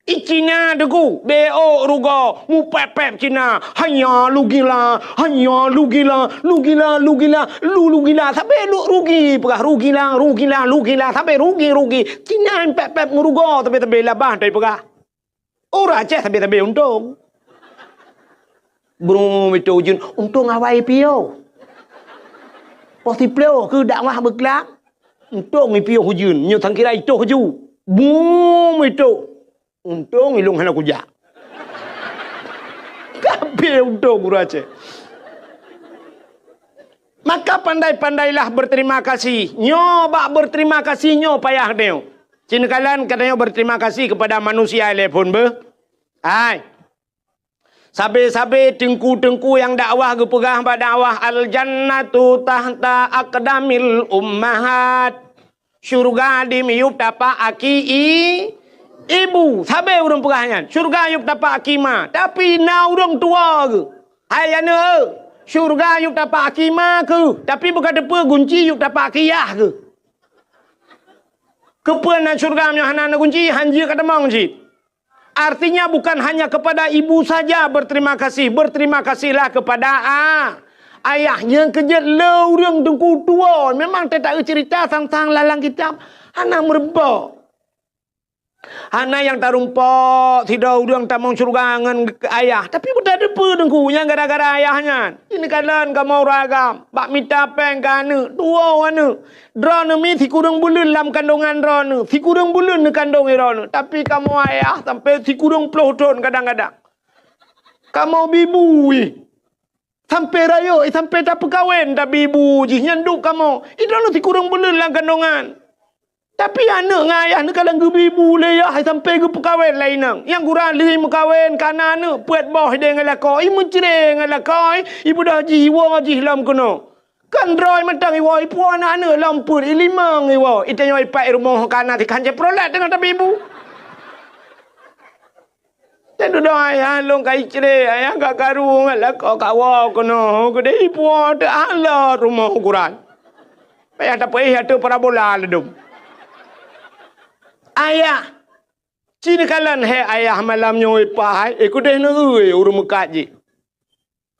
I Cina teungku, bék rugoe, mupép-pép Cina. Hanya lugila, hanya lugila, lugila, lugila, lu lugila. Sabe lu rugi, peugah rugila, rugila, lugila. Sabe rugi, rugi. Cina pép-pép meurugoe, sabe-sabe labah tai peugah. Ureuëng Aceh sabe-sabe untông. Brum itu ujeuen, untông awai piôh. Poh siplôh keu dakwah beuklam, untông ipiôh ujeuen, nyoe sangkira itoh ju. Brum itu, untông ilông hana kujak. Kabeh untông ureuëng Aceh. Maka pandai-pandailah berterima kasih. Nyoe bak berterima kasih nyoe payah nyoe. Ci neukalon geutanyoe berterima kasih kepada manusia lé phon beuh. Hai. Sabe-sabe teungku-teungku nyang dakwah geupeugah bak dakwah, "Al-jannatu tahta aqdamil ummahat." Syurga di miyueb tapak aki i-, ibu. Sabe ureuëng peugah nyan, syurga yueb tapak aki ma. Tapi na ureuëng tuwoe geuh. Hai aneuk, syurga yueb tapak aki ma keuh. Tapi beuka teupeue gunci yueb tapak aki yah keuh. Keupeue na syurga meunyoe hana na gunci, hanjeuet ka tamong cit. Artinya, bukan hanya kepada ibu saja berterima kasih, berterima kasihlah kepada a-, ayah. Nyang keujeuet le ureuëng teungku tuwoe. Memang teuta cerita sang-sang lalang kitab hana meureubok. Hana nyang tarumpok sidroe ureuëng tamong syeuruga ngon ayah. Tapi beutateupeue teungku nyang gara-gara ayah nyan. Ini kalon kamoe ureuëng agam, bak mita péng keu aneuk, tuwoe aneuk. Droeneuh mi sikureueng buleuen lam kandongan droeneuh, sikureueng buleuen neukandong droeneuh. Tapi kamoe ayah sampai sikureueng ploh thon kadang-kadang. Kamoe bi bu, ih. Sampai rayeuk, ih, sampai tapeukawen, tapi ibu jih nyan duek kamoe. Ih, droeneuh sikureueng buleuen lam kandongan. Tapi aneuk ngon ayah neukalon geubi bu lé yah, ih, sampai geupeukawen lé inong. Nyang gura lheueh meukawen, kana aneuk, peuet boh idéh ngon lakoe, ih, meucre ngon lakoe, ih, ibeudôh jih, iwoe jih lom keunoe. Kan droe mantong iwoe, ipuwoe aneuk-aneuk lom peuet, ilimong iwoe, itanyoe ipat i rumoh kana tikhan cit Chevrolet teungoh tabi bu. Teududoe ayah lôn ka icre, ayah ka karu ngon lakoe ka woe keunoe, keudeh ipuwoe teuh alot rumoh ukuran. Payah tapeuéh ateueh parabola ladôm. Ayah, ci neukalon hé ayah malam nyoe ipat, eh, keudeh neueu ureuëng meukat jih.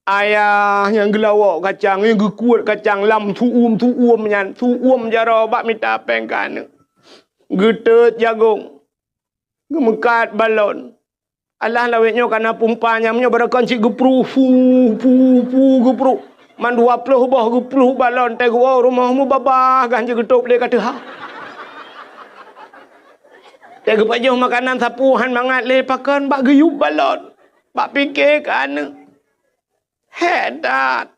Ayah nyang geulawok kacang, nyang geukuet kacang lam su'um-su'um nyan, su'um jaroe bak mita péng keu aneuk. Geuteut jagong, geumeukat balon. Alah lawét nyoe kana pumpa nyang nyoe barokon cit geupruh, pu, pu, pu, geupruh. Man dua ploh boh geupluh balon teuh geuwoe rumoh mubabah gan jeuet geutôb lé ka teuha. Teuh geupajoh makanan sapeue han mangat lé pakon bak geuyub balon. Bak pike keu aneuk. Hék that!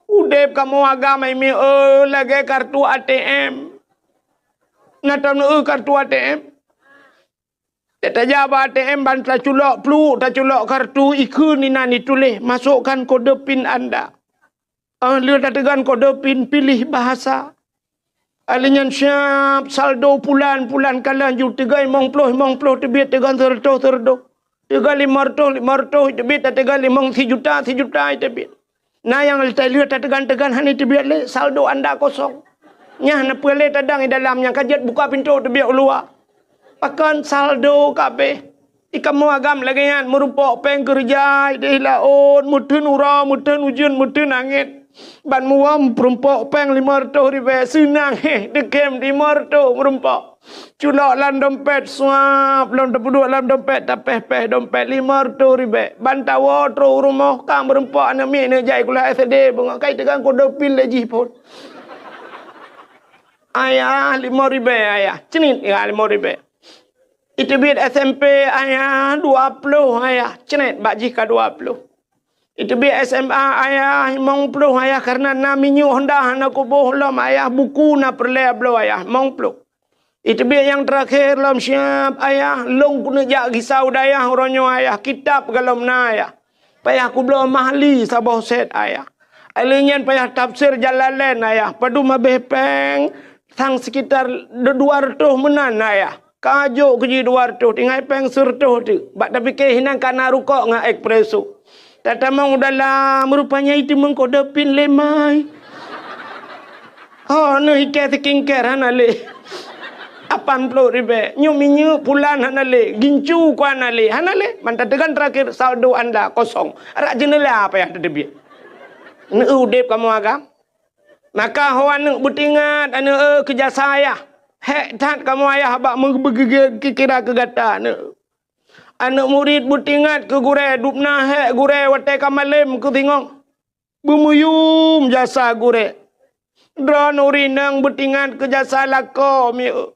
Udeb kamoe agam hai mieu lagée kartu A T M. Na tom neueu kartu A T M? Tajak bak A T M ban taculok pluek, taculok kartu, ikheun inan ituléh, "Masukkan kode pin Anda." Ah, lheueh tateugan kode pin, pilih bahasa. Alheuh nyan siab saldo pulan, pulan ka lanjut, teuga limong ploh, limong ploh teubiet, teuga seureutôh, seureutôh. Teuga limong reutôh, limong reutôh teubiet, teuga limong sijuta, sijuta teubiet. Na nyang lheueh tateugan-teugan hana teubiet lé, saldo anda kosong. Nyan na peue lé tadang di dalam nyang ka jeuet buka pintoe teubiet u luwa. Pakon saldo ka abéh. Di kamoe agam lagée nyan, meurumpok péng keureuja idéh laôt, meuteun uroe, meuteun ujeuen, meuteun angét. Ban muwöm peurumpok péng limong reutôh ribée, seunang héh, teukem limong reutôh meurumpok. Culok lam dompet, suap, lom tapeuduek lam dompet, tapéh-péh dompet limong reutôh ribée. Ban tawoe trok u rumoh, ka meurumpok aneuk miet neujak sikula S D, beungoh kai teugang kode pin lé jih phon. "Ayah, limong ribée, Ayah." "Cnit, ya, limong ribée." Iteubiet S M P, "Ayah, dua ploh, Ayah." "Cnit, bak jih ka dua ploh." Iteubiet S M A, "Ayah, limong ploh, Ayah, karena na minyeuk Honda hana kuboh lom, Ayah, buku na peureulée bloe, Ayah, limong ploh." Iteubiet nyang teurakhé lom siab, "Ayah, lôn keuneuk jak gisa u dayah uroe nyoe, Ayah, kitab galom na, Ayah. Payah kubloe Mahli saboh set, Ayah. Alheuh nyan payah tafsir Jalalain, Ayah. Padum abéh péng, sang sekitar dua reutôh meunan, Ayah." Ka jok keu jih dua reutôh, tinggai péng seureutôh teuk. Bak tapike hinan ka na rukok ngon espresso. Tatamong u dalam, rupanya iteumeung kode pin lé mai. Ho, neuh ikée skincare hana lé. Lapan ploh ribée. Nyoe minyeuk pulan hana lé. Gincu ku hana lé. Hana lé. Man tateugan teurakhé saldo anda kosong. Arak jeuneula payah tateubiet. Neueu udeb kamoe agam. Maka ho aneuk beutingat aneuk, eh, keu jasa ayah. Hék that kamoe ayah bak meubeugeugét kira keu gata aneuk. Aneuk murit beutingat keu gurée, dubna hék gurée watée ka malém keu singoh. Beumeuyum jasa gurée. Droeneuh ureueng inong beutingat keu jasa lakoe mieu.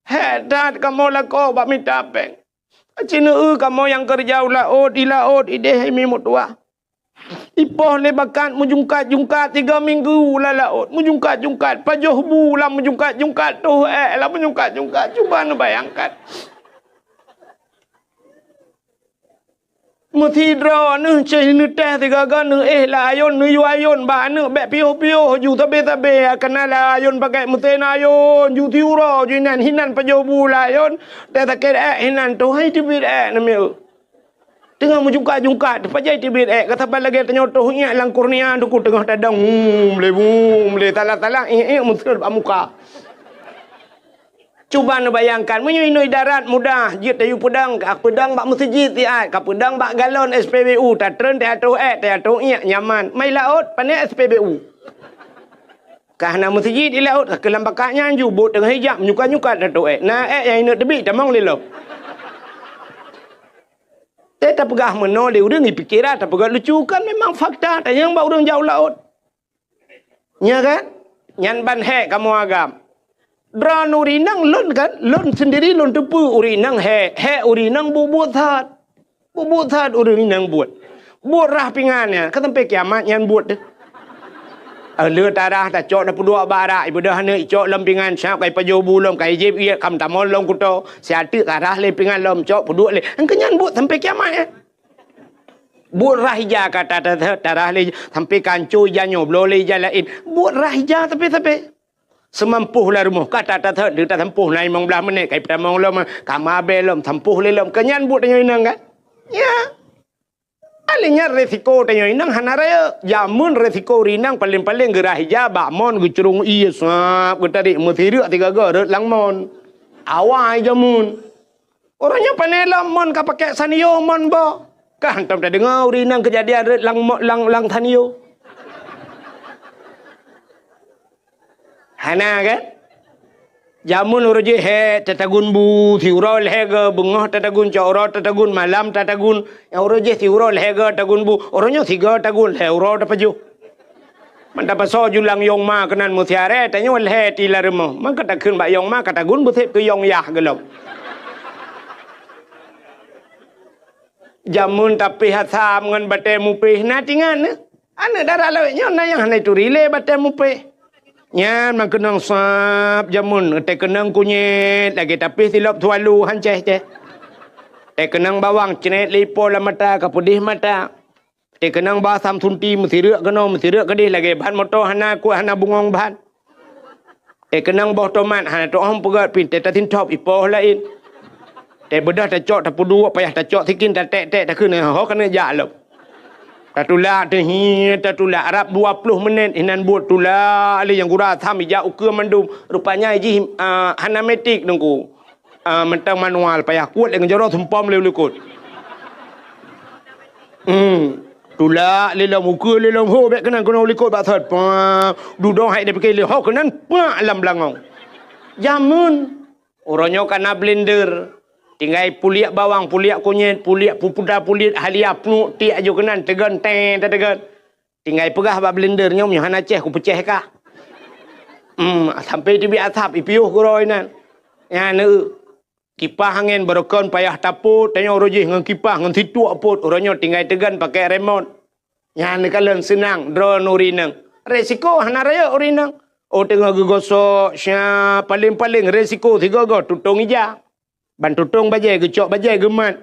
Hék that kamoe lakoe bak mita péng. Aci neueu kamoe nyang keureuja u laôt, di laôt idéh imi meutuwah. Ipoh lé bakat meujungkat-jungkat tiga minggu lam laôt, meujungkat-jungkat, pajoh bu lam meujungkat-jungkat, toh ék lam meujungkat-jungkat. Cuba neubayangkan. Meusidroe neuh ceh neuteh sigaga neuéh lam ayôn, neuyue ayôn bak aneuk bék piôh-piôh ju sabe-sabe, kana lam ayôn pakai meusén ayôn ju siuroe ju inan hinan pajoh bu lam ayôn, teuh sakét ék hinan toh hai teubiet ék namiet. Teungoh meujungkat-jungkat, teupajai teubiet ék, ka saban lagée tanyoe toh iék lam kurnia teungku teungoh tadong, hum, lé, hum, lé, salah-salah, iék-iék meuseuet bak muka. Cuba neubayangkan, meunyoe inoe darat mudah, jeuet tayue peudong, ka peudong bak meuseujid siat, ka peudong bak galon S P B U, tatreun teuatoh ék, teuatoh iék, nyaman. Mai laôt, pané S P B U. Ka hana meuseujid di laôt, ka keulam bakat nyan ju, bot teungoh ijak, menyuka-nyuka teuatoh ék. Na ék nyang ineuk teubiet, tamong lé lom. Teuh tapeugah meunoe lé ureuëng, ipikira tapeugah lucu, kan memang fakta, tanyong bak ureuëng jak u laôt. Nya kan? Nyan ban hék kamoe agam. Droeneuh ureuëng inong lôn kan, lôn sendiri lôn teupeue ureuëng inong hék, hék ureuëng inong buet-buet that. Buet-buet that ureuëng inong buet. Buet rhah pingan nyan, ka sampai kiamat nyan buet deh. Eh, le tarhah tacok tapeuduek bak rak, ibeudôh aneuk icok lom pingan, siap ka ipajoh bu lom, ka ijieb iék, ka meutamong lom kuto, siat teuk tarhah lé pingan lom, cok peuduek lé. Engkeu nyan buet sampai kiamat nyan. Buet rhah ija ka ta-, ta-, ta-, tarhah lé, sampai ka ancô ija nyoe, bloe lé ija laén. Buet rhah ija sabe-sabe. Seumampoh lam rumoh, ka ta-, ta-, ta-, tasampôh na limong blaih menit, ka ipeutamong lom, ka mabée lom, sampôh lé lom. Keu nyan buet tanyoe inong kan? Ya. Paléng nyan resiko tanyoe inong hana rayeuk. Jameun resiko ureuëng inong paléng-paléng geurhah ija bak mon geucurông ié sab geutarék meusireuk sigaga rot lam mon. Awai jameun. Uroe nyoe pané lom mon ka pakai sanyo mon boh. Ka hantom tadeungoe ureuëng inong keujadian rot lam mo-, lam, lam sanyo. Hana kan? Jameun uroe jih hék tatagun bu, siuroe lhée go, beungoh tatagun, cok uroe tatagun, malam tatagun. Nyang uroe jih siuroe lhée go tagun bu, uroe nyoe sigo tagun, lhée uroe tapajoh. Man tapasoe ju lam yong ma keunan meusiaré, tanyoe lhée ti lam rumoh. Man ka takheun bak yong ma, ka tagun beuseb keu yong yah gohlom. Jameun tapéh asam ngon batée mupéh na tingan. Aneuk dara lawét nyoe na nyang hana ituri lé batée mupéh. Nyan meukeunong sab jameun, teukeunong kunyét lagée tapéh silop sualu hancéh céh. Teukeunong bawang cret lé ipo lam mata ka peudeh mata. Teukeunong ba asam sunti meusireuk keunoe meusireuk keudeh lagée ban moto hana kuat hana bungong ban. Teukeunong boh tomat hana teuoh peugét pih teutasintop ipoh laén. Teubeudôh tacok tapeuduek payah tacok sikin taték-ték takheun ho keuneuk jak lom. Tatulak teuhi tatulak rab dua ploh menit inan buet tulak lé nyang gura asam ijak ukeue mandum. Rupanya jih, ah, hana metik teungku. Ah, mantong manual payah kuet lé ngeujoro sumpom lé u likot. Hmm. Tulak lé lom ukeue lé lom ho bék keunan keunoe u likot bak thot. Pah, dudoe hai dipike lé ho keunan pak lam beulangong. Jameun. Uroe nyoe ka na blender. Tinggai puliek bawang, puliek kunyét, puliek pupuda puliet, halia pluek tiek aju keunan teugon tée tateugon. Tinggai peugah bak blender nyoe meunyoe hana céh kupeucéh kah. Hmm, sampai teubiet asap ipiôh keudroe inan. Nyan eu. Kipah angén barokon payah tapot, tanyoe uroe jih ngon kipah ngon situek pot, uroe nyoe tinggai teugon pakai remot. Nyan neukalon seunang droeneuh ureuëng inong. Resiko hana rayeuk ureuëng inong. Oh teungoh geugosok, sya, paléng-paléng resiko sigoe-goe tutong ija. Ban tutong bajée geucok bajée geumat.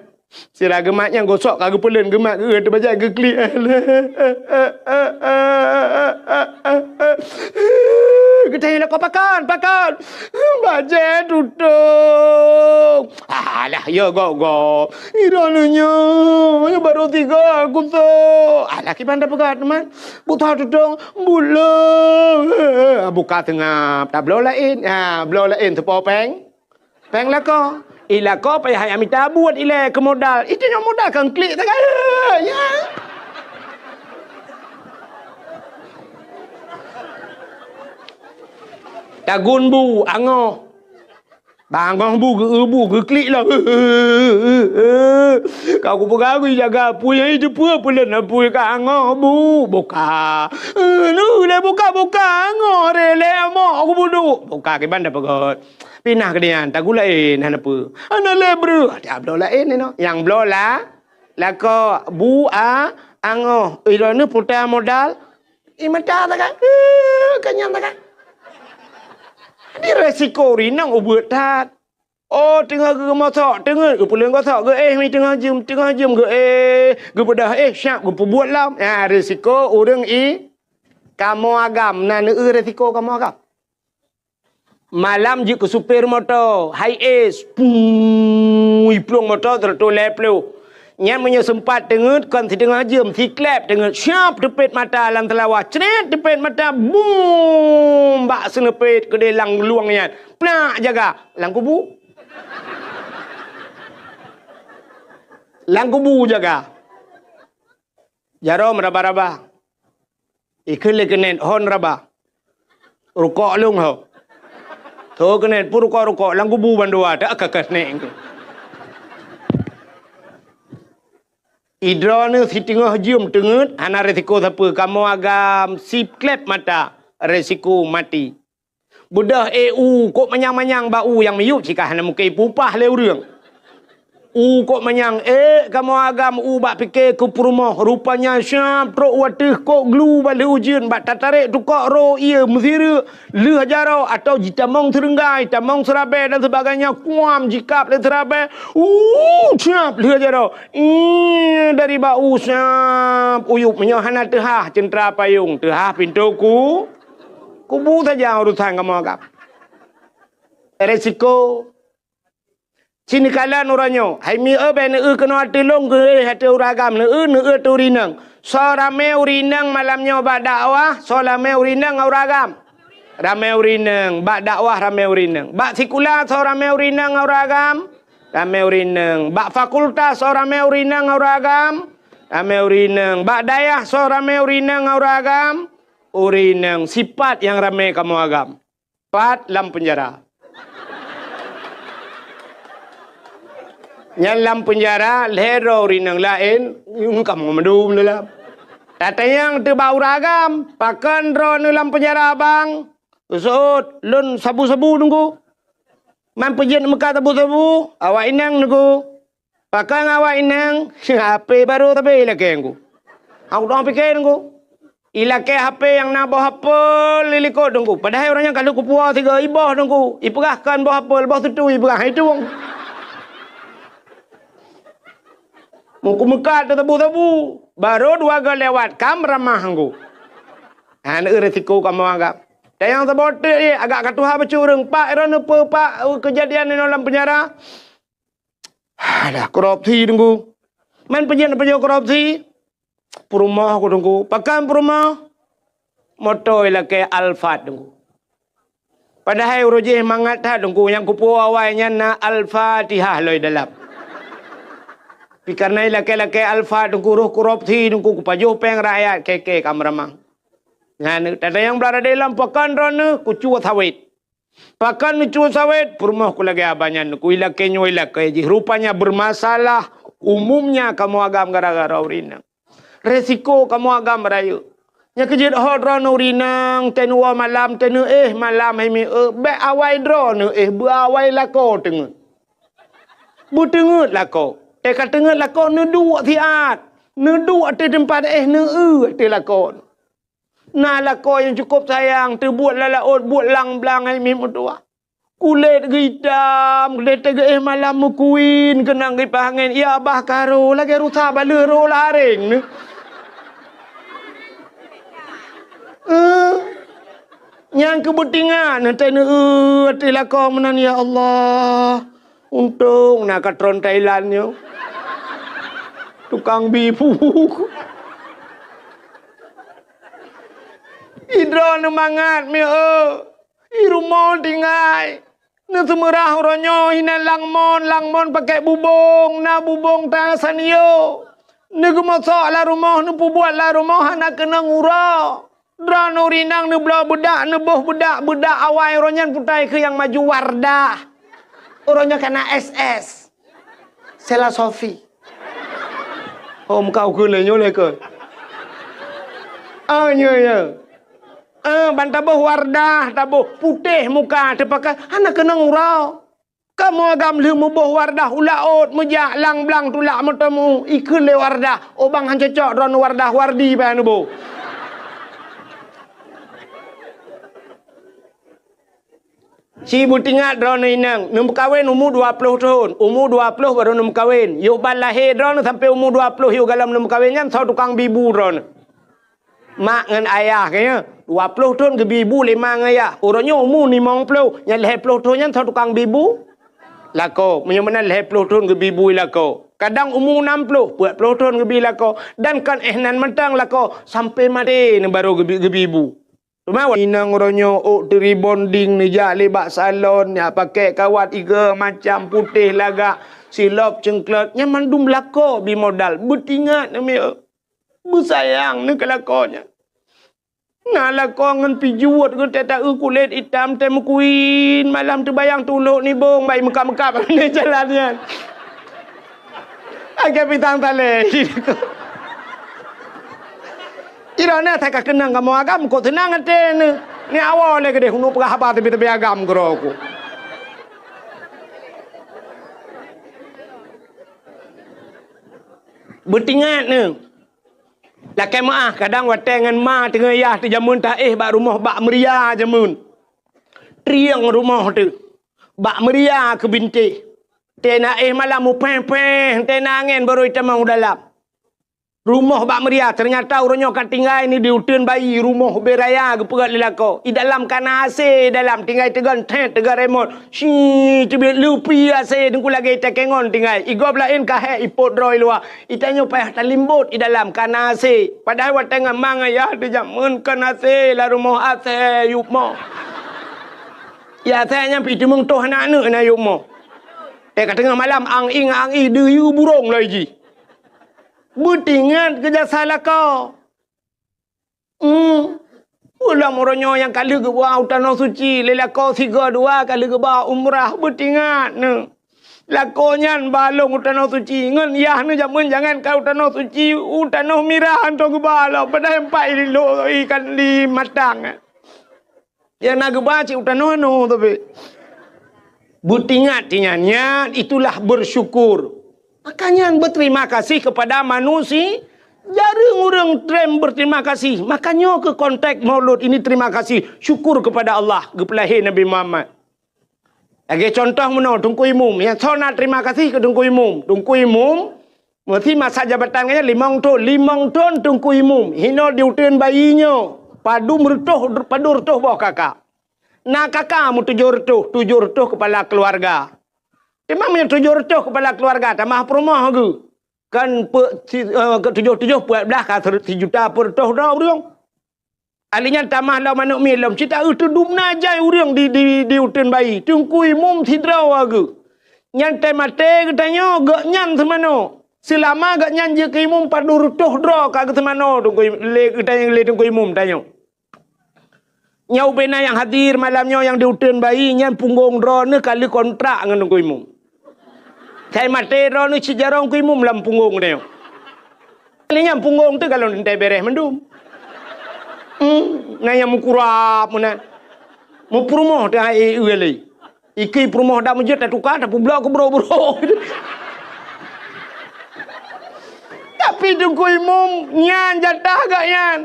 Sira geumat nyang gosok ka geupeuleuen geumat geueu teuh bajée geuklik. Geutanyoe lakoe pakon, pakon. Bajée tutong. Alah, ya gok-gok. Ngira lé nyoe, nyoe barô tiga kusok. Alah, kiban tapeugah teuma. Buta tutong, bulo. Buka seungab, tabloe laén. Ha, bloe laén teupo péng. Péng lakoe. I lakoe payah jak mita buet ilée keu modal. Itu nyang modal kang klik sagai. Ya. Tagun bu, angoh. Bangoh bu, geu bu, geuklik lah. Ka kupeugah jaga apui, hai teupeue peuleueh apui ka angoh bu. Buka. Nu lé buka, buka angoh re lé amok kubudu. Buka kiban dah peugah. Pinah keudeh, tagun laén hana peue. Hana lé breuh, tabloe laén inoe. Nyang bloe la, lakoe bu a angoh. Droeneuh puta modal. I mata sagai. Eh, ka nyan sagai. Di resiko rinong ubeut that. Oh, teungoh geumosok, teungeut geupuléng gosok, geuéh mi teungoh jeuem, teungoh jeuem geuéh, geupeudah éh, siap geupeubuet lom. Nyan risiko ureuëng i kamoe agam, na neueu risiko kamoe agam. Malam jeuet keu supir moto, high ace, pui plueng moto seratus lhèe ploh. Nyan meunyoe seumpat teungeut kon siteungoh jeuem, siklep teungeut, siap teupet mata lam seulawah, cret teupet mata, bum, bak seuneupet keudeh lam lueng nyan, plak jaga lam kubu. Lam kubu jaga. Jaroe meuraba-raba. Ikheun lé keuneuk hon raba. Rukok lôn ho. Tho keuneuk pun rukok-rukok lam kubu bandua tak ka keuneuk. Idroeneuh siteungoh jeuem teungeut hana risiko sapeue, kamoe agam siklep mata risiko maté. Beudôh éh u kok manyang-manyang bak u nyang miyueb sikah hana mungken ipupah lé ureuëng. U kok manyang ék kamoe agam u bak pike keu peurumoh, rupanya siap trok u ateueh kok glu bak lheueh ujeuen bak tatarek tukok ro ié meusireuk lheueh jaroe atau jitamong seureunggai, tamong seurabée dan sebagainya, kuam jikab lé seurabée. Uh, siap lheueh jaroe. Ih, dari bak u siap uyueb meunyoe hana teuhah ceuntra payong, teuhah pintoe ku. Kubu saja urusan kamoe agam. Resiko. Sinikalon uroe nyoe, hai mi eu bèk neueu keunoe ateueh lôn geuh ateueh ureuëng agam, neueu, neueu ateueh ureuëng inong. Soe ramé ureuëng inong malam nyoe bak dakwah, soe ramé ureuëng inong ngon ureuëng agam. Ramé ureuëng inong, bak dakwah ramé ureuëng inong. Bak sikula soe ramé ureuëng inong ngon ureuëng agam. Ramé ureuëng inong. Bak fakultas soe ramé ureuëng inong ngon ureuëng agam. Ramé ureuëng inong. Bak dayah soe ramé ureuëng inong ngon ureuëng agam. Ureuëng inong sipat nyang ramé kamoe agam. Pat lam peunjara. Nyan lam peunjara lhèe droe ureuëng inong laén, ngon kamoe mandum lam. Tatanyong teuh bak ureuëng agam, pakon droeneuh lam peunjara bang? Seuôt, lôn sabu-sabu teungku. Man peujeuet meukat sabu-sabu, awak inong teungku. Pakon awak inong, H P barô tapi ilakée teungku. Aku dong pike teungku. Ilakée H P nyang na boh apel di likot teungku. Padahai ureuëng nyan ka lheueh kupuwoe sigoe iboh teungku. Ipeugah kon boh apel, boh sutui ipeugah hai tueng. Muku meukat teuh sabu-sabu. Barô dua goe lewat, kam ramah teungku. Hana eu resiko kamoe agam. Dan nyang saboh teuk, agak ka tuha bacut ureuëng. Pak, droeneuh peue, Pak, keujadian inoe lam peunjara? Alah, korupsi teungku. Man peujeuet peujeuet korupsi? Peurumoh ku teungku. Pakon peurumoh? Moto ilakée Alphard teungku. Padahai uroe jih mangat that teungku, nyang kupuwoe awai nyan na Al-Fatihah lom dalam. Tapi karena ilakée-lakée Alphard teungku, roh korupsi teungku, kupajoh péng rakyat, keke ka meuramang. Nyan, tatanyong blah radé lom, pakon droeneuh? Kucue sawét. Pakon neucue sawét? Peurumoh ku lagée abah nyan, ku ilakée nyoe ilakée jih. Rupanya bermasalah umumnya kamoe agam gara-gara ureuëng inong. Resiko kamoe agam rayeuk. Nyang keujeuet ho droeneuh ureuëng inong, teuh neuwoe malam, teuh neuéh malam hai mi eu, bék awai droeneuh éh, beu awai lakoe teungeut. Beuteungeut lakoe. Teuh ka teungeut lakoe neuduek siat. Neuduek ateueh teumpat éh, neueu ateueh lakoe. Na lakoe nyang cukôp sayang, teubuet lam laôt, buet lang-blang hai mi meutuwah. Kulét geuitam, kulét teuh geuéh malam meukuin, keunong kipaih angén, ya bah ka ro, lagée rusa baleueh ro lam aréng neuh. Eh, nyang keu beutingat, neutéh neueu ateueh lakoe meunan, ya Allah. Untông na katron Thailand nyoe. Tukang bi puk. Idroe neumangat mi eu. I rumoh tinggai. Neuseumeurah uroe nyoe hinan langmon, langmon pakèk bubông, na bubông ta sanio. Neugeumosok lam rumoh, neupeubuet lam rumoh hana keunong uroe. Droeneuh ureueng inong neubloe beudak, neuboh beudak, beudak awai uroe nyan putai keu nyang maju Wardah. Uroe nyoe ka na S S. Sela Sofi. Oh, muka ukeue lé nyoe lé keu. Ah, nyoe, nyoe. Ah, ban taboh Wardah, taboh putéh muka, teupakai hana keunong uroe. Kamoe agam lheueh muboh Wardah u laôt, meujak lang-blang tulak meuteumu, ikheun lé Wardah, "Oh bang, han cocok droeneuh Wardah, Wardi bak neuboh." Ci beutingat droeneuh inong, neumeukawen umu dua ploh thon, umu dua ploh barô neumeukawen. Yôh ban lahé droeneuh sampoe umu dua ploh yôh galom neumeukawen nyan soe tukang bi bu droeneuh. Mak ngon ayah geuh nyan, dua ploh thon geubi bu lé ma ngon ayah. Uroe nyoe umu limong ploh, nyan lhèe ploh thon nyan soe tukang bi bu? Lakoe. Meunyoe meunan lhèe ploh thon geubi bu lakoe. Kadang umu nam ploh, peuet ploh thon geubi lakoe. Dan kon éh nan mantong lakoe, sampoe maté neuh barô geubi, geubi bu. Teuma inong uroe nyoe ôk teurebonding neujak lé bak salon, jak pakèk kawat igo macam putéh lagak, silop ceungklot, nyan mandum lakoe bi modal. Beutingat neuh mieu. Beusayang neuh keu lakoe nyan. Na lakoe ngon pijuet geuh teuh taeu kulét itam teuh meukuin, malam teubayang tulok nibong bai meukab-meukab di jalan nyan. Agam pisang talé. Droeneuh that ka keunong kamoe agam, kok seunang até neuh. Ni awai lé keudéh, uneuk peugah haba teubi-teubi agam keudroe ku. Beutingat neuh. Lakèe meu'ah, kadang watèe ngon ma teungoh yah teuh jameun taéh bak rumoh bak meuria jameun. Trieng rumoh teuh. Bak meuria keu bintéh. Teuh na éh malam mupéh-péh, teuh na angén barô itamong u dalam. Rumoh bak meuria, teunyata uroe nyoe ka tinggai neuh di uteuen bayi, rumoh ubé raya geupeugöt lé lakoe. I dalam ka na AC, i dalam tinggai teugon, thét teugon remot. Shi, teubiet leupi AC, teungku lagèe ita kengon tinggai. I gob laén ka hék ipot droe i luwa. Ita nyoe payah talimbot i dalam ka na AC. Padahai watèe ngon ma ngon yah teuh jameun kon AC, lam rumoh AC yup mo. Ya, AC nyan pih teumeung toh aneuk-aneuk na yup mo. Eh, ka teungoh malam ang-ing, ang-ing, deuyue burông lom jih. Beutingat keu jasa lakoe. Hmm. Ulôn uroe nyoe nyang ka lheueh geuba u Tanoh Suci, lé lakoe sigoe dua ka lheueh geuba umrah, beutingat neuh. Lakoe nyan ba lôn u Tanoh Suci, ngon yah neuh jameun jangan ka u Tanoh Suci, u Tanoh Mirah hantom geuba lom, padahai empat ilo ikan di matang. Nyang na geuba cit u tanoh nyoe tapi. Beutingat tinyan, nyan itulah bersyukur. Maka nyan berterima kasih kepada manusia. Jareueng ureueng treb berterima kasih. Maka nyoe keuh konteks Maulud ini terima kasih, syukur kepada Allah geupeulahé Nabi Muhammad. Lagèe contoh meunoe, Teungku Imum. Nyang soe na terima kasih keu Teungku Imum. Teungku Imum, meusi masa jabatan geuh nyan limong thon. Limong thon Teungku Imum. Hinoe di uteuen bayi nyoe, padum reutôh, padum reutôh boh kaka. Na kaka meutujoh reutôh, tujoh reutôh kepala keluarga. Teuma meunyoe tujoh reutôh kepala keluarga, tamah peurumoh geuh. Kan pe-, si-, eh, ke tujoh-tujoh peuet blah ka sere-, sijuta peureutôh droe ureueng. Ahli nyan tamah lom aneuk miet lom, cit taeu teudum na jai ureueng di, di, di uteuen bayi. Teungku Imum sidroe geuh. Nyan teumaté geutanyoe, gobnyan seumanoe. Seulama gobnyan jeuet keu imum padum reutôh droe ka geuseumanoe Teungku Im-, lé geutanyoe, lé Teungku Imum tanyoe. Nyoe ubé na nyang hadir malam nyoe nyang di uteuen bayi, nyan punggong droeneuh ka lheueh kontrak ngon Teungku Imum. Sai maté droeneuh cit jaroe Teungku Imum lam punggong tanyoe. Lé nyan punggong teuh ka lôn teuntèe bèrèh mandum. Hmm, na nyang meukurab meunan. Meupeurumoh teuh hai-hai lé. Ikeu peurumoh dak meujeuet tatuka, tapeublok keu bro-bro. Tapi Teungku Imum nyan jatah gobnyan.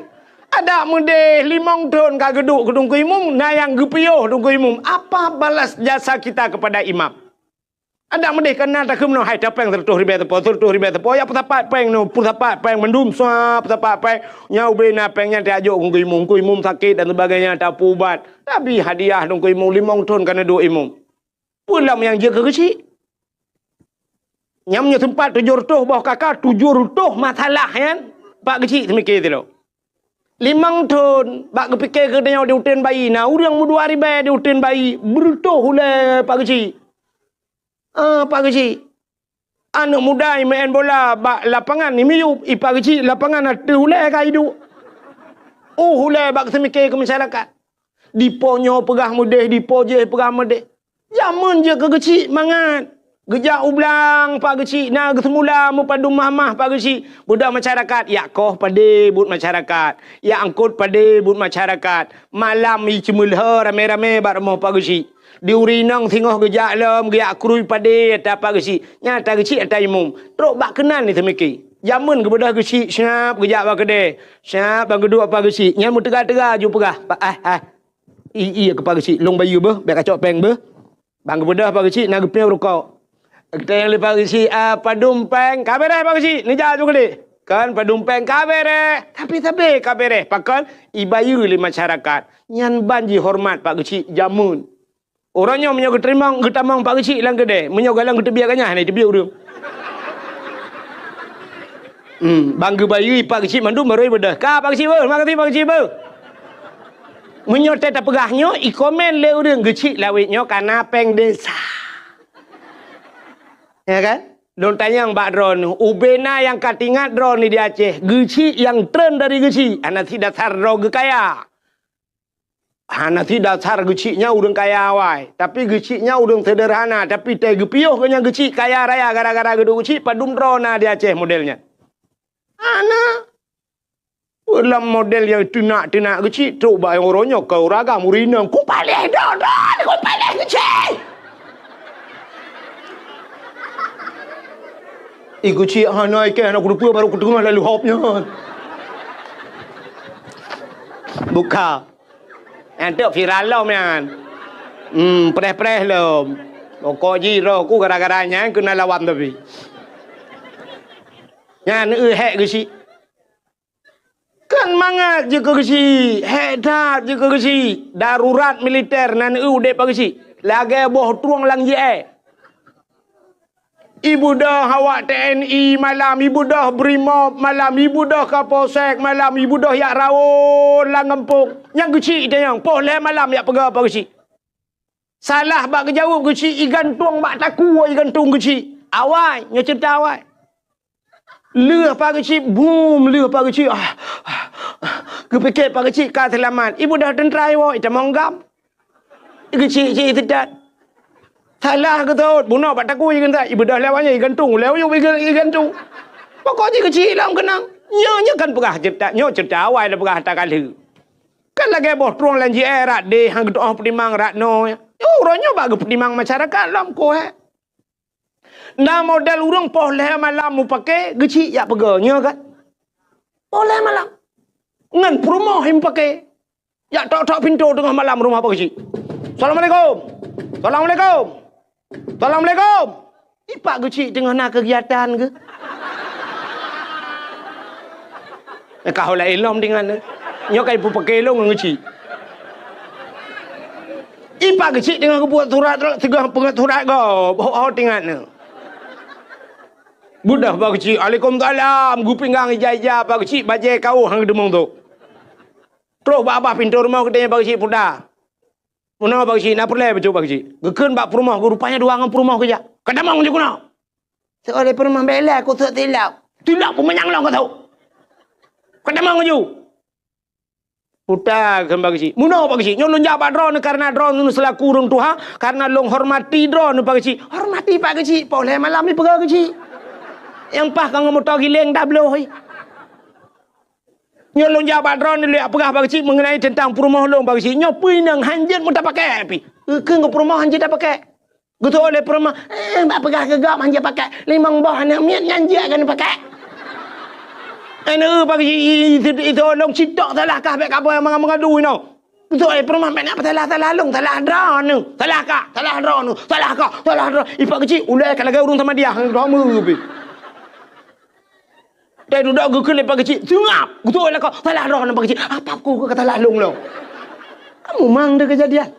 Adak meudeh limong thon ka geuduek keu Teungku Imum, na nyang geupiôh Teungku Imum. Apa balas jasa kita kepada imam? Adak meudeh ka na takheun meunoe, hai tapéng seureutôh ribèe sapo, seureutôh ribèe sapo, ya peusapat péng nyoe, peusapat péng mandum, sua peusapat péng. Nyan ubé na péng nyan tajok keu Teungku Imum, Teungku Imum sakét dan sebagainya, tapeuubat. Tabi hadiah Teungku Imum limong thon ka neuduek imum. Peue lom nyang jeuet keu geuchik? Nyan meunyoe seumpat tujoh reutôh boh kaka, tujoh reutôh masalah nyan, Pak Geuchik seumiké sidroe. Limong thon, bak geupiké keu tanyoe di uteuen bayi, na ureueng meudua ribèe di uteuen bayi, beureutôh ulèe Pak Geuchik. Ah, Pak Geuchik. Aneuk muda imeu'en bola bak lapangan, imiyup, i Pak Geuchik lapangan ateueh ulèe ka iduek. Uh, ulèe bak seumiké keu masyarakat. Dipo nyoe peugah meudeh, dipo jéh peugah meudeh. Jameun jeuet keu geuchik mangat. Geujak u blang Pak Geuchik, na geuseumula meupadum mahmah Pak Geuchik. Beudôh masyarakat, yak koh padé buet masyarakat. Yak angkot padé buet masyarakat. Malam i ceumeulhô ramé-ramé bak rumoh Pak Geuchik. Di uri inong singoh geujak lom, geujak krui padé ata Pak Geuchik. Nyan ata geuchik ata imum. Trok bak keunan diseumiké. Jameun geubeudôh geuchik, siap geujak bak keudè. Siap ban geuduek Pak Geuchik. Nyan meuteuga-teuga ju peugah, "Pak, ah, ah." I, i keu Pak Geuchik, lôn bayeue beuh, bèk kacok péng beuh. Ban geubeudôh Pak Geuchik na geupiôh rukok. Geutanyong lé Pak Geuchik, "Ah, padum péng?" "Ka bèrèh Pak Geuchik, neujak ju keudéh." Kan padum péng ka bèrèh, tapi sabé ka bèrèh. Pakon? Ibayeue lé masyarakat. Nyan ban jihoreumat Pak Geuchik jameun. Uroe nyoe meunyoe geuteurimong, geutamong Pak Geuchik lam keudè, meunyoe galom geuteubiet ganyah na iteubiet ureueng. Hmm, ban geubayeue Pak Geuchik mandum barô ibeudôh. Ka Pak Geuchik beuh, makasih Pak Geuchik beuh. Meunyoe teupeugah nyoe, ikomen lé ureueng Geuchik lawét nyoe kana péng desa. Ya kan? Lôn tanyong bak droeneuh, ubé na nyang ka teuingat droeneuh di Aceh, Geuchik nyang treun dari Geuchik, hana sit dasar droe geukaya. Hana sit dasar Geuchik nyan ureueng kaya awai, tapi Geuchik nyan ureueng seuderhana, tapi teuh geupiôh geuh nyan Geuchik kaya raya gara-gara geuduek Geuchik, padum droe na di Aceh model nyan. Hana. Lam model nyang teunak-teunak Geuchik, trok bak uroe nyoe keu ureueng agam ureueng inong, "Kupaléh droe, droe, kupaléh Geuchik!" Ih, Geuchik hana ikeh, hana kuteupeu, barô kuteungoh lalu hop nyan. Buka. Nyan teuk viral lom nyan. Hmm, preh-preh lom. Pokok jih roh ku gara-gara nyan keu na lawan tapi. Nyan, eu, hék Geuchik. Kan mangat jeuet keu Geuchik, hék that jeuet keu Geuchik. Darurat militer nan eu udép Pak Geuchik. Lagèe boh trueng lam jeuet. Ibeudôh awak T N I malam, ibeudôh Brimob malam, ibeudôh Kapolsek malam, ibeudôh jak rawon lam gampông. Nyan Geuchik itanyong, poh lhèe malam jak peugah Pak Geuchik. Salah bak geujaweueb Geuchik, igantung bak takue igantung Geuchik. Awai, nyoe ceurita awai. Lheueh Pak Geuchik, bum, lheueh Pak Geuchik. Ah, ah, ah. Geupike Pak Geuchik ka seulamat. Ibeudôh teuntra iwoe, itamong gam. Geuchik cit iseutôt. Salah geutot, bunoe bak takue igantung. Ibeudôh lé awak nyan igantung, lé uyueb iga-, igantung. Pokok jih Geuchik lom keunong. Nyoe, nyoe kan peugah ceurita, nyoe ceurita awai lôn peugah ata ka lheueh. Kan lagèe boh trueng lam jeuet rot deh, han geutu'oh peutimang rot noe. Nyoe uroe nyoe bak geupeutimang masyarakat lom koh, eh. Na model ureueng poh lhèe malam mupake, Geuchik jak peugah, nyoe kan? Poh lhèe malam. Ngon peurumoh mupake. Jak tok-tok pintoe teungoh malam rumoh Pak Geuchik. "Assalamualaikum. Assalamualaikum. Assalamualaikum." Ih, Pak Geuchik teungoh na keugiatan geuh. Eh, ka ho laén lom tingan nyoe. Nyoe ka ipeupaké lôn ngon Geuchik. Ih, Pak Geuchik teungoh geubuet surat, teungoh peungét surat gob. Ho, ho tingan nyoe. Beudôh Pak Geuchik, "Waalaikumsalam." Geupinggang ija-ija Pak Geuchik, bajèe kawöh han geuteumong tu. Trok bak babah pintoe rumoh geutanyong Pak Geuchik, "Puta, meunoe Pak Geuchik, na peureulèe bacut Pak Geuchik?" Geukheun bak peurumoh geuh, rupanya dua ngon peurumoh geujak. "Ka tamong ju keunoe." Seuleh peurumoh bela kusut silop. "Silop peumanyang lôn ka tho. Ka tamong ju." "Puta," kheun Pak Geuchik. "Meunoe Pak Geuchik, nyoe lôn jak bak droeneuh kareuna droeneuh seulaku ureueng tuha, kareuna lôn hormati droeneuh Pak Geuchik." "Hormati Pak Geuchik, poh lhèe malam ipeugah Geuchik. Nyang paih ka ngon moto giléng tabloe. Nyoe lôn jak bak droeneuh lôn jak peugah Pak Geuchik meungenai teuntang peurumoh lôn Pak Geuchik. Nyoe peue inong han jeuet meutapakèk pih." "Keu ngon peurumoh han jeuet tapakèk?" Geutu'oh lé peurumoh, "Eh, bak peugah keu gob han jeuet pakèk. Limong boh aneuk miet nyan jeuet keuneuk pakèk." "Aneuk Pak Geuchik, i, i, i, i, tolong citok salah kah bèk kaboh meungadu inoe." Geutu'oh lé peurumoh, "Bèk na peusalah-salah lôn, salah droeneuh. Salah kah, salah droeneuh, salah kah, salah droe." Ih, Pak Geuchik, ulèe ka lagèe ureueng Samadiyah, droe meu pih. Teududoe geukheun lé Pak Geuchik, "Seungab!" Geutu'oh lé kah, "Salah droeneuh Pak Geuchik, apa ku keu ka salah lôn lom?" Kamu mang deh keujadian.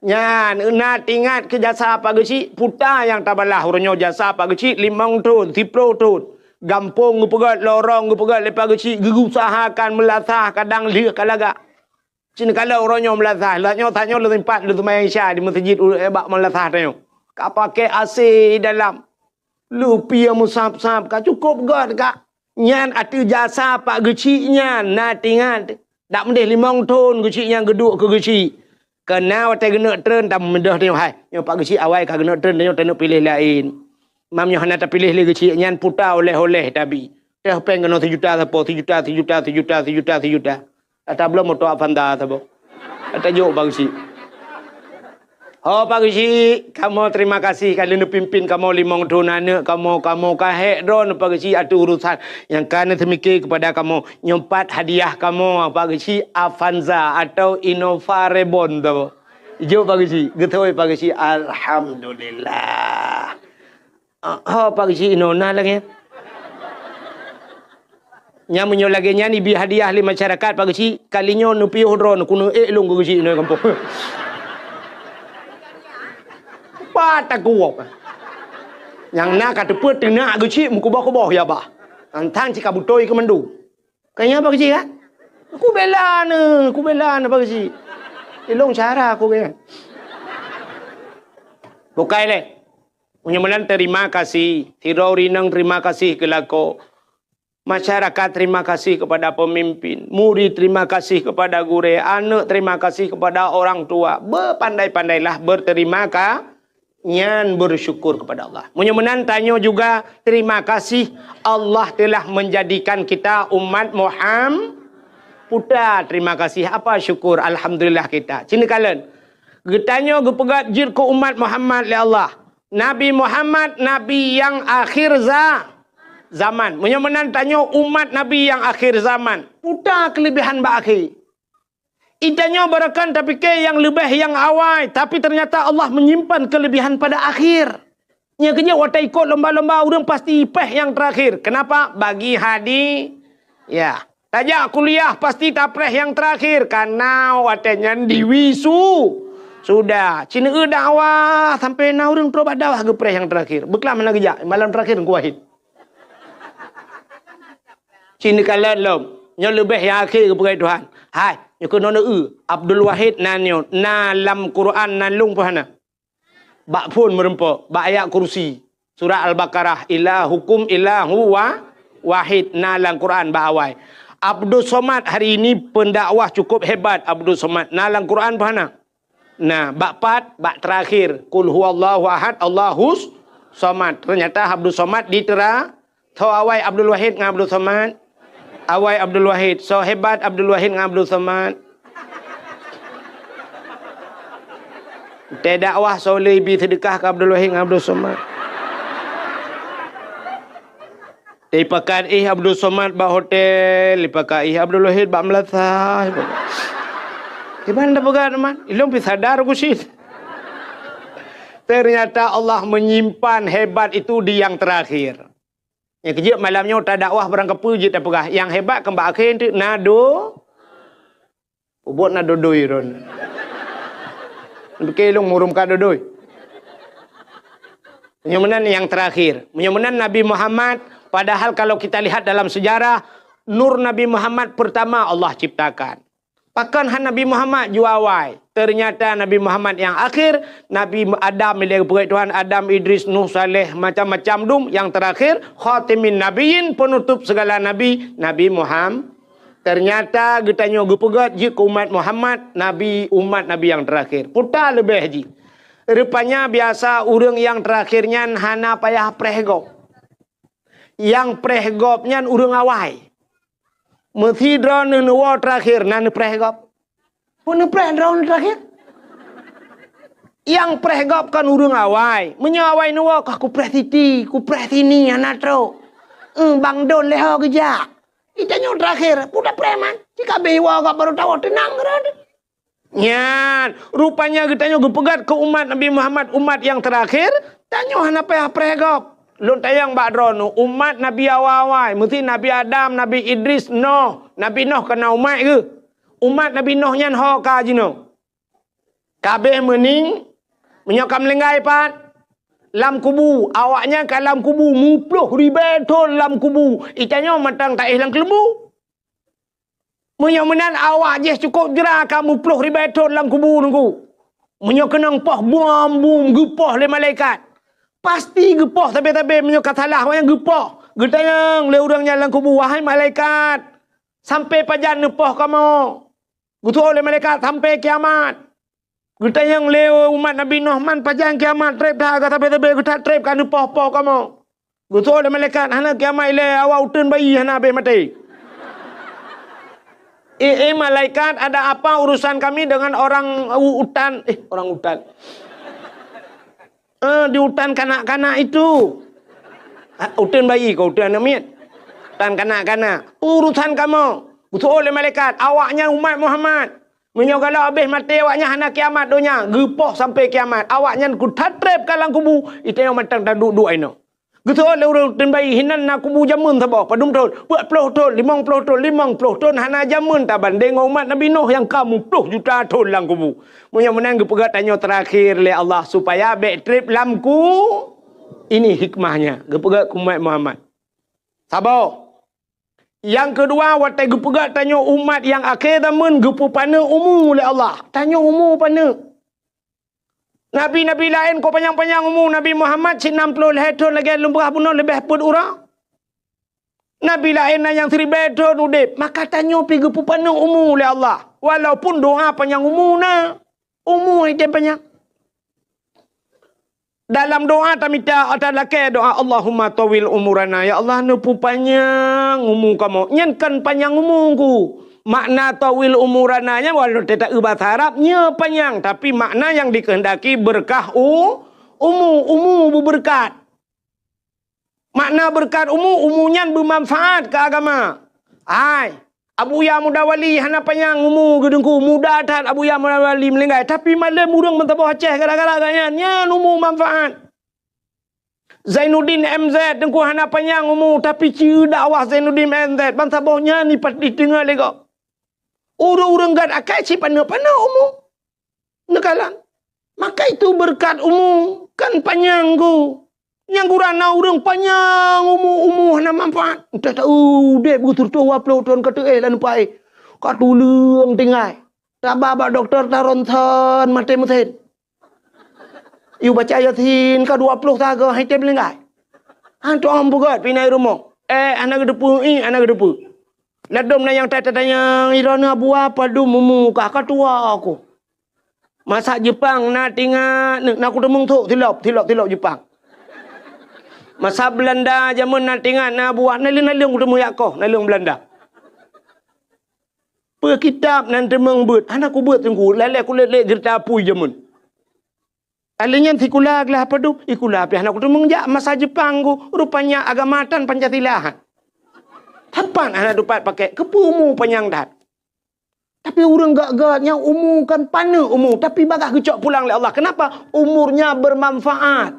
Nyan, na teuingat keu jasa Pak Geuchik, puta nyang tabalah uroe nyoe jasa Pak Geuchik limong thon, siplôh thon. Gampông geupeugöt, lorong geupeugöt lé Pak Geuchik, geuusahakan meulasah kadang lheueh ka lagak. Cit neukalon uroe nyoe meulasah, lagak nyoe, tanyoe lôn sempat lôn seumayang Isya di meuseujid u-, eh, bak meulasah tanyoe. Ka pakai A C dalam. Lupie meusab-sab ka cukôp göt ka. Nyan ateueh jasa Pak Geuchik nyan, na teuingat. Dak meudeh limong thon Geuchik nyan geuduek keu Geuchik. Keu na watèe geuneuk treun, tameudeh tanyoe hai. Nyoe Pak Geuchik awai ka geuneuk treun, tanyoe taneuk piléh laén. Mam nyoe hana tapiléh lé Geuchik nyan puta oleh-oleh tabi. Teuh péng keunoe sijuta sapo, sijuta, sijuta, sijuta, sijuta, sijuta. Ata bloe moto Avanza saboh. Ata jok Pak Geuchik. Ho Pak Geuchik, kamoe terima kasih ka lheueh neupimpin kamoe limong thon aneuk kamoe, kamoe ka hék droeneuh Pak Geuchik ateueh urusan nyang ka neuseumike keupada kamoe. Nyoe pat hadiah kamoe Pak Geuchik, Avanza atau Innova Reborn tu. Jok Pak Geuchik, geutôi Pak Geuchik, alhamdulillah. Ah, ho Pak Geuchik inoe na lagèe nyan. Nyan meunyoe lagèe nyan ibi hadiah lé masyarakat Pak Geuchik, kali nyoe neupiôh droeneuh keuneuk ék lôn keu Geuchik inoe gampông. Pat takuok. Nyang na ka teupeu teunak Geuchik meukuboh-kuboh ya bah. Tantang cit ka beutôi keu mandum. Ka nyan Pak Geuchik kan? Kubela neuh, kubela neuh Pak Geuchik. Ilong cara aku kan. Bukai lé. Meunyoe meunan terima kasih, sidroe ureueng inong terima kasih keu lakoe. Masyarakat terima kasih kepada pemimpin, murid terima kasih kepada gurèe, aneuk terima kasih kepada orang tua. Berpandai-pandailah berterima ka-, nyan bersyukur kepada Allah. Meunyoe meunan tanyoe juga terima kasih Allah telah menjadikan kita umat Muhammad. Puta terima kasih, apa syukur, alhamdulillah kita. Cina kalen. Geutanyoe geupeugah jeuet keu umat Muhammad lé Allah. Nabi Muhammad, Nabi nyang akhir za-, zaman. Meunyoe meunan tanyoe umat Nabi nyang akhir zaman. Puta keulebihan bak akhé. Itanyoe barangkapeue tapike nyang leubeh nyang awai, tapi ternyata Allah menyimpan kelebihan pada akhir. Nyang keujeuet watèe ikot lomba-lomba ureueng pasti ipèh nyang terakhir. Kenapa? Bagi hadi-, ya. Tajak kuliah pasti tapreh nyang terakhir. Karena watèe nyan diwisu-, sudah. Cina eu dakwah sampai na ureueng trok bak dakwah geupreh nyang terakhir. Beuklam hana geujak, malam terakhir Teungku Wahid. Cina kalon lom. Nyoe leubeh nyang akhé geupeugah Tuhan. Hai, nyoe keunoe eu, Abdul Wahid nan nyoe, na lam Quran nan lôn peue hana? Bak phon meurumpok, bak ayat kursi. Surat Al-Baqarah, "Ilahukum ilahu wa-, wahid", na lam Quran bak awai. Abdus Somad hari ini pendakwah cukup hebat Abdus Somad. Na lam Quran peue hana? Na, bak pat, bak terakhir. Qul huwallahu ahad, Allahus Somad. Ternyata Abdus Somad di tera-, Tho awai Abdul Wahid ngon Abdul Somad. Awai Abdul Wahid. Soe hebat Abdul Wahid ngon Abdul Somad. Teudakwah soe lé ibi seudeukah keu Abdul Wahid ngon Abdul Somad. Ipakat ih Abdul Somad bak hotel, ipakat ih Abdul Wahid bak meulasah. Iban dah peugah teman, ilong pi sadar ku sit. Ternyata Allah menyimpan hebat itu di yang terakhir. Nyang keujeuet malam nyoe tadakwah barangkapeue jeuet tapeugah, nyang hebat keu bak akhé teuk na do-, peubuet na dodoi ron. Pike lôn murum ka dodoi. Meunyoe meunan nyang terakhir. Meunyoe meunan Nabi Muhammad, padahal kalau kita lihat dalam sejarah, nur Nabi Muhammad pertama Allah ciptakan. Pakon han Nabi Muhammad jua awai? Ternyata Nabi Muhammad nyang akhir, Nabi Adam ilèe geupeugèt Tuhan, Adam, Idris, Nuh, Saleh, macam-macam dum, nyang terakhir, khatimin nabiyyin, penutup segala nabi, Nabi Muhammad. Ternyata geutanyoe geupeugèt jeuet keu umat Muhammad, nabi, umat Nabi nyang terakhir. Puta leubeh jih. Rupanya biasa ureueng nyang terakhir nyan hana payah preh gob. Nyang preh gob nyan ureueng awai. Meusidroe neuwoe terakhir na neupreh gob. Peue neupreh droeneuh terakhir? Nyang preh gob kon ureueng awai. Meunyoe awai neuwoe, kah kupreh siti, kupreh sini, hana trok. Eh, Bang Don lé ho geujak. Itanyoe terakhir, peue tapreh man. Cit ka abéh iwoe gob barô tawoe teunang keudroe. Nyan, rupanya geutanyoe geupeugèt keu umat Nabi Muhammad, umat nyang terakhir, tanyoe hana payah preh gob. Lôn tanyong bak droeneuh, umat Nabi awai-awai, meusti Nabi Adam, Nabi Idris, Noh. Nabi Noh kon na umat geuh. Umat Nabi Noh nyan ho ka jinoe. Ka abéh meuning, meunyoe ka meulinggai pat, lam kubu, awaknyan ka lam kubu, muploh ribèe thon lam kubu. Itanyoe mantong taéh lam keuleumbu. Meunyoe meunan awak jih cukôp jra ka muploh ribèe thon lam kubu Teungku. Meunyoe keunong poh bom-bom geupoh lé malaikat. Pasti geupoh sabe-sabe meunyoe ka salah awaknyan geupoh. Geutanyong lé ureueng nyan lam kubu, "Wahai malaikat, sampoe pajan neupoh kamoe?" Geutanyong lé malaikat, "Sampoe kiamat." Geutanyong lé umat Nabi Noh, "Man pajan kiamat trép that, ka sabe-sabe geutat trép ka neupoh-poh kamoe?" Geutanyong lé malaikat, "Hana kiamat ilèe, awak uteuen bayi hana abéh maté." "Eh, eh, malaikat, ada apa urusan kami dengan orang u-, utan?" Eh, orang utan. Eh, di utan kanak-kanak itu. Ah, uteun bayi kah, uteun aneuk miet? Utan kanak-kanak. Urusan kamoe. Geuseuôt lé malaikat, awaknyan umat Muhammad. Meunyoe galak habéh maté awaknyan hana kiamat donya, geupoh sampoe kiamat. Awaknyan kuthatreb ka lam kubu, itanyoe mantong taduek-duek inoe. Geuseuôt lé ureuëng uteun bayi, hinan na kubu jameun saboh, padum thon, peuet ploh thon, limong ploh thon, limong ploh thon hana jameun tabandéng ngon umat Nabi Nuh nyang ka muploh juta thon lam kubu. Meunyoe meunan geupeugah tanyoe teurakhé lé Allah supaya bék treb lam ku-, ini hikmahnya geupeugah keu umat Muhammad. Saboh. Nyang keudua, watée geupeugah tanyoe umat nyang akhé zameun geupeupaneuk umu lé Allah. Tanyoe umu paneuk. Nabi-nabi laén ka panyang-panyang umu, Nabi Muhammad cit nam ploh lhée thon lagée lôn peugah bunoe leubeh peuet uroe. Nabi laén na nyang siribée thon udeb, maka tanyoe pih geupeupaneuk umu lé Allah. Walaupun doa panyang umu na, umu hana tem panyang. Dalam doa tamita, ata lakée doa, "Allahumma tawwil umurana." Ya Allah, neupeupanyang umu kamoe. Nyan kan panyang umu ku. Makna tawwil umurana nyan walau teuta bahasa Arab, nyoe panyang, tapi makna nyang dikehendaki berkah u-, umu, umu beubeureukat. Makna beureukat umu, umu nyan beumanfaat keu agama. Hai, Abuya Muda Wali hana panyang umu geuteungku, muda that Abuya Muda Wali meuninggai, tapi malem ureuëng meusaboh Aceh gara-gara gobnyan, nyan umu manfaat. Zainuddin M Z teungku hana panyang umu, tapi ci dakwah Zainuddin M Z, bansaboh nyan ipat diteungoh lé gob. Ureuëng-ureuëng gét akai cit paneuk-paneuk umu. Neukalon. Maka itu beureukat umu kan panyang ku. Nyang gura na ureuëng panyang umu, umu hana manfaat. Entah tahu udeb beutôi dua ploh thon ka teuéh lam nupai. Ka tuleueng tinggai. Taba bak dokto taronton maté meusén. Yue baca Yasin ka dua ploh sagoe hai tem linggai. Han tuang peugét pinai rumoh. Eh, hana geuteupeue, ih, hana geuteupeue. Ladom na nyang tatanyong, "Droeneuh Abuya padum umu kah?" "Ka tuha ku." Masa Jepang na tingat, na kuteumeung thok, tilop, tilop, tilop Jepang. Masa Belanda jameun na tingat, na Abuya, naleueng-naleueng kuteumeung jak koh, naleueng Belanda. Peue kitab nan teumeung beuet, hana kubeuet teungku, lalée kulét-lét jeurita apui jameun. Alèh nyan sikula glah padum, sikula pih hana kuteumeung jak masa Jepang ku, rupanya agama tan Pancasila. Teumpat hana teumpat pakai, keupeue umu panyang that. Tapi ureuëng gét-gét nyang umu kan paneuk umu, tapi bagaih geucok pulang lé Allah. Kenapa? Umurnya bermanfaat.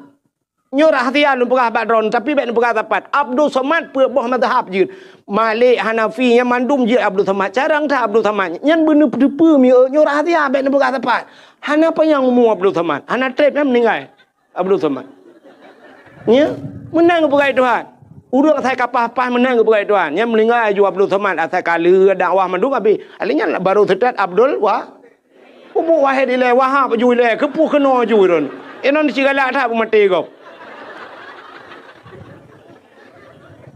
Nyoe rahsia lôn peugah bak droeneuh, tapi bék neupeugah sapat. Abdul Somad peuet boh mazhab jeuet. Malik, Hanafi, nyan mandum jeuet Abdul Somad. Carông that Abdul Somad. Nyan beuneupeue-peue mieu, nyoe rahsia bék neupeugah sapat. Hana panyang umu Abdul Somad. Hana treb nyan meuninggai. Abdul Somad. Nya, meunan geupeugah Tuhan. Ureuëng asai ka paih-paih meunan geupeugah Tuhan. Nyan meuninggai aju Abdul Somad asai ka lheueh dakwah mandum habéh. Alèh nyan baru seutôt Abdul Wa-, Peubuet Wahid ilèe, Wahab aju ilèe, keupeue keunoe aju droen. Inan sigalak that peumaté gob.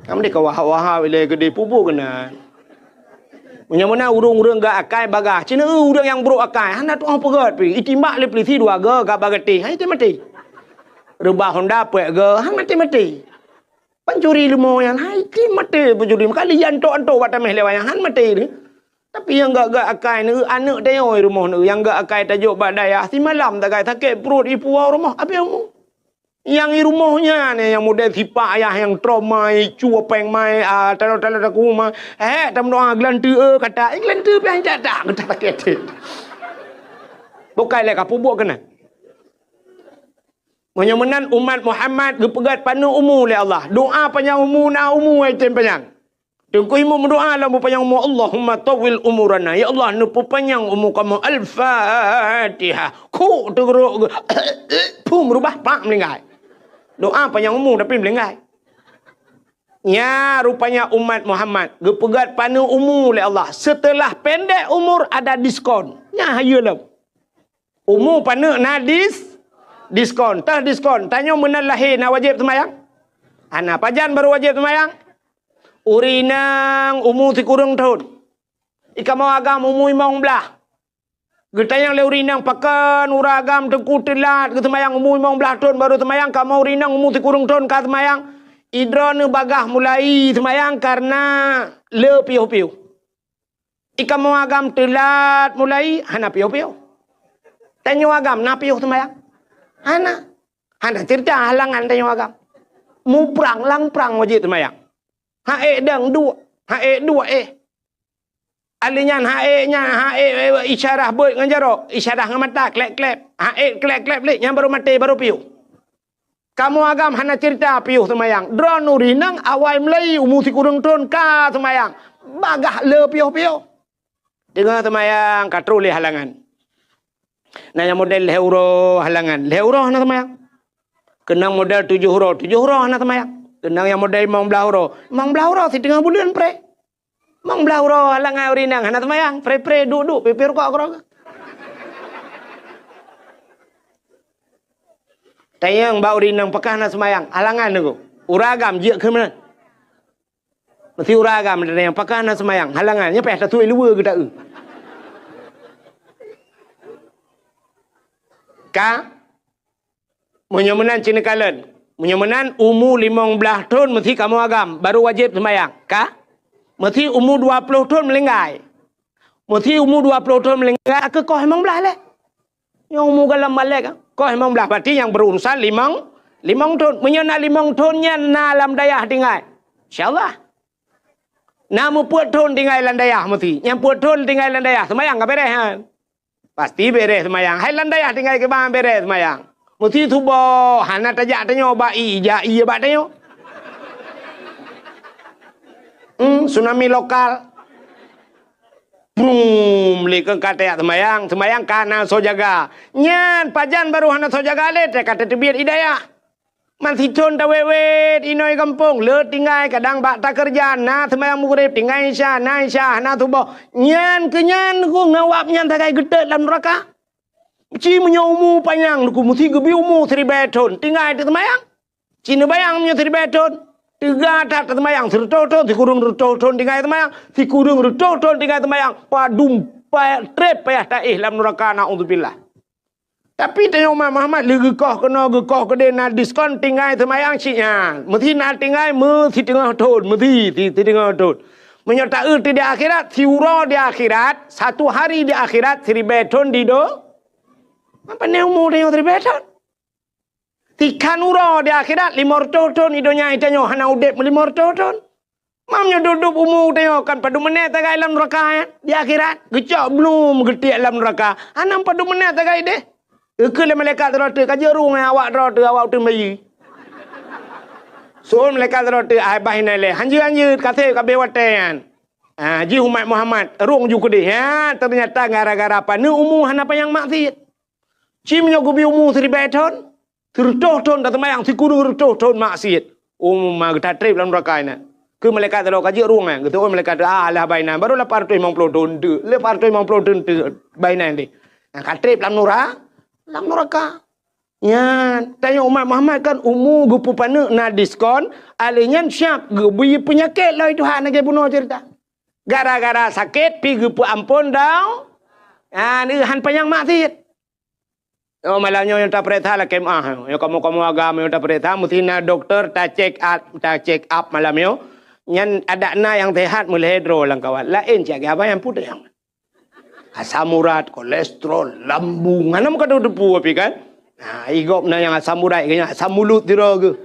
Kamoe deh ka Wahab-Wahab ilèe keudeh peubuet keunan. Meunyoe meunan ureuëng-ureuëng gét akai bagaih, cit na ureuëng nyang brok akai, hana tu'oh peugét pih, itimbak lé peulisi dua goe, gak bagatéh, hai tem maté. Reubah honda peuet goe, han maté-maté. Pancuri leumo nyan, hai tem maté pancuri, meuka liyan tok-tok bak taméh lewat nyan, han maté deh. Tapi nyang gét-gét akai neu, aneuëk tayôi rumoh neu, nyang gét akai tajok bak dayah, simalam tagai sakét pruet ipuwoe rumoh, abéh umu. Nyang i rumoh nyan, nyang model sipak ayah nyang trauma, i cu péng mai, ah, talo-talo taku ma. Eh, tameudoa geulanteue, eh, kata, eh, geulanteue pian jak dak, kata sakét. Bukai lé ka peubuet keunan. Meunyoe meunan umat Muhammad geupeugét paneuk umu lé Allah. Doa panyang umu na umu ai tem panyang. Teungku imum meudoa lam peupanyang umu, "Allahumma tawwil umurana." Ya Allah, neupeupanyang umu kamoe. Al-Fatihah. Kuk teugeurok geu-, pum rubah pak meulinggai. Doa panyang umu tapi meulinggai. Nya rupanya umat Muhammad geupeugét paneuk umu lé Allah. Setelah pendek umur ada diskon. Nya hayeue lom. Umu paneuk na dis-, diskon. Teuh diskon. Tanyoe meunan lahé na wajéb seumayang? Hana. Pajan barô wajéb seumayang? Ureuëng inong umu sikureueng thon. Ikamoe agam umu limong blaih. Geutanyong lé ureuëng inong pakon ureuëng agam teungku teulat geuseumayang umu limong blaih thon barô seumayang, kamoe ureuëng inong umu sikureueng thon ka seumayang. Idroeneuh bagaih mulai seumayang kareuna le piôh-piôh. Ikamoe agam teulat mulai hana piôh-piôh. Tanyoe agam na piôh seumayang? Hana. Hana cerita halangan tanyoe agam. Muprang, lam prang wajéb seumayang. Hak ék dang duek, hak ék duek éh. Ahli nyan hak ék nyan, hak ék, ék, isyarah beuet ngon jaroe, isyarah ngon mata, klep-klep. Hak ék klep-klep lé, nyan barô maté, barô piôh. Kamoe agam hana cerita piôh seumayang. Droeneuh ureueng inong awai mulai umu sikureueng thon ka seumayang. Bagaih le piôh-piôh. Teungoh seumayang ka troh lé halangan. Na nyang model lhèe uroe halangan. Lhèe uroe hana seumayang. Keunong model tujoh uroe, tujoh uroe hana seumayang. Keunong nyang model limong blaih uroe, limong blaih uroe siteungoh buleuen pré. Limong blaih uroe halangan ureueng inong hana seumayang, pré-pré duek-duek pipé rukok keudroe. Tanyong bak ureueng inong pakon hana seumayang, halangan teungku. Ureueng agam jeuet keu meunan. Meusti ureueng agam tanyong pakon hana seumayang, halangan nyan payah tatuek luweue geuta-eu. Ka Meunyoe meunan ci neukalon, meunyoe meunan umu limong blaih thon meusti kamoe agam, barô wajéb seumayang, ka? Meusti umu dua ploh thon meulinggai. Meusti umu dua ploh thon meulinggai, keu koh limong blaih lé. Nyoe umu gohlom balek, koh limong blaih, berarti nyang berurusan limong, limong thon. Meunyoe na limong thon nyan na lam dayah tinggai, insya Allah. Na meupeuet thon tinggai lam dayah meusti. Nyang peuet thon tinggai lam dayah, seumayang ka beres nyan. Pasti beres seumayang. Hai lam dayah tinggai kiban beres seumayang. Meusti suboh, hana tajak tanyoe bak ie, jak ie bak tanyoe. Hmm, tsunami lokal. Brum, lé keu ka tajak seumayang, seumayang ka na soe jaga. Nyan pajan barô hana soe jaga lé, ka tateubiet ie dayah. Man sithon tawét-wét inoe gampông, le tinggai kadang bak takeureuja, na seumayang Maghrib, tinggai Isya, na Isya, hana suboh. Nyan keu nyan ku ngon wab nyan sagai geutot lam nuraka. Ci meunyoe umu panyang ku meusti geubi umu siribèe thon, tinggai teuseumayang. Ci neubayang meunyoe siribèe thon, teuga that teuseumayang, sireutôh thon, sikureueng reutôh thon tinggai seumayang, sikureueng reutôh thon tinggai seumayang, padum pa-, trép payah taéh lam nuraka, naudzubillah. Tapi tanyoe umat Muhammad lé geukoh keunoe, geukoh keudéh, na diskon tinggai seumayang cit nyan. Meusti na tinggai meusiteungoh thon, meusti si-, siteungoh thon. Meunyoe taeu di akhirat, siuroe di akhirat, satu hari di akhirat, siribèe thon di do-, apa ni umu tanyoe siribèe thon? Tikhan uroe di akhirat, limong reutôh thon, di donya tanyoe hana udép limong reutôh thon. Mam nyoe dub-dub umu tanyoe kan padum menét tagai lam nuraka, eh? Di akhirat, geucok blum geutiek lam nuraka. Hana padum menét tagai deh. Ikheun lé malaikat droe teuh, ka jeuet rueng awak droe teuh, awak uteuen bayeue. Seuôn malaikat droe teuh, ai bah inan lé. Hanjeuet, hanjeuet, ka sép ka abéh watèe nyan. Ah, jih umat Muhammad, rueng ju keudéh. Ha, teunyata gara-gara paneuk umu hana panyang maksiet. Ci meunyoe geubi umu siribèe thon, sireutôh thon taseumayang, sikureueng reutôh thon maksiet. Umu ma geutatrép lam nuraka inan. Keu malaikat teuh ka jeuet rueng, eh, geuteu'oh malaikat teuh, ah, alah bah inan, barô lapan reutôh limong ploh thon teuk, lapan reutôh limong ploh thon teuk bah inan deh. Nah, ka trép lam nura-, lam nuraka. Nyan, tanyoe umat Muhammad kan umu geupeupaneuk na diskon, alèh nyan siap geubi peunyakét lom Tuhan lagèe bunoe ceurita. Gara-gara sakét pi geupeuamphon dau-, ah, han panyang maksiet. Oh, malam nyoe nyang tapareksa lakèe meu'ah. Nyoe kamoe-kamoe agam nyoe tapareksa, meusti na dokto ta-check up, ta-check up malam nyoe. Nyan adak na nyang sehat meulhèe droe lam kawan. Laén cit abang nyang putéh. Asam urat, kolesterol, lambung. Hana meukadoe teupeu api kan? Nah, i gob na nyang asam urat, nyang asam mulut sidroe geuh.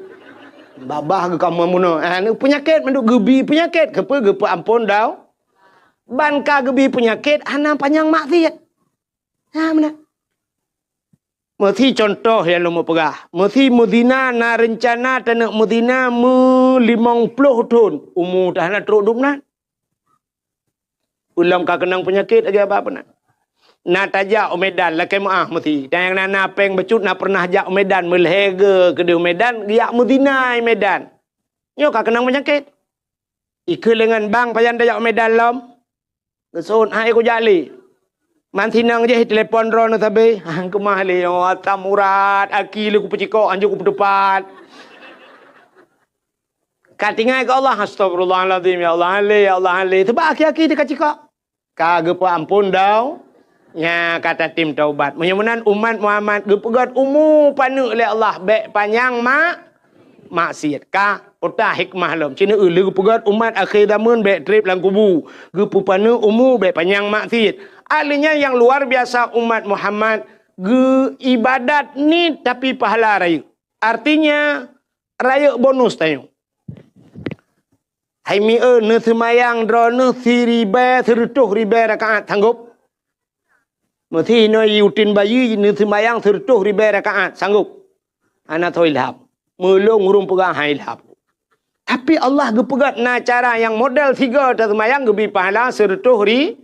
Babah geuh kamoe bunoe. Ah, ni peunyakét mandum geubi peunyakét. Keupeue geupeuamphon dau-, ban ka geubi peunyakét hana panyang maksiet. Ha, meunan. Meusti contoh nyang lôn peugah. Meusti meuzina na reuncana taneuk meuzina meu limong ploh thon. Umu teuh hana trok dum nan. Ulôn ka keunong peunyakét lagèe abah peunan. Na tajak u Medan, lakèe meu'ah meusti. Dan nyang na, na péng bacut na peureunah jak u Medan, meulhèe geuh keudéh u Medan, geujak meuzina i Medan. Nyoe ka keunong peunyakét. Ikheun lé ngon bang pajan tajak u Medan lom. Geuseuôt hai kujak lé. Man sinong jih telepon droeneuh sabe. Han keumah lé, oh, asam urat, aki lé kupeucikok, hanjeuet kupeuteupat. Ka tinggai keu Allah, astagfirullahalazim, ya Allah, han lé, ya Allah, han lé. Sabab aki-aki teuh ka cikok. Ka geupeuamphon dau-, nya ka tatem taubat. Meunyoe meunan umat Muhammad geupeugöt umu paneuk lé Allah, bèk panyang ma-, maksiet. Ka, peue hikmah lom. Ci neu-eu lé geupeugöt umat akhé zaman bèk trép lam kubu. Geupeupaneuk umu bèk panyang maksiet. Ahli nyan nyang luar biasa umat Muhammad geu-ibadat niet tapi pahala rayeuk. Artinya, rayeuk bonus tanyoe. Hai mieu, neuseumayang droeneuh siribèe, sireutoh ribèe rakaat, sanggob? Meusi inoe uteuen bayeue neuseumayang sireutoh ribèe rakaat, sanggob? Hana soe ilham. Meulôn ureueng peugah han ilham. Tapi Allah geupeugah na cara nyang model sigoe taseumayang geubri pahala sireutoh ri-,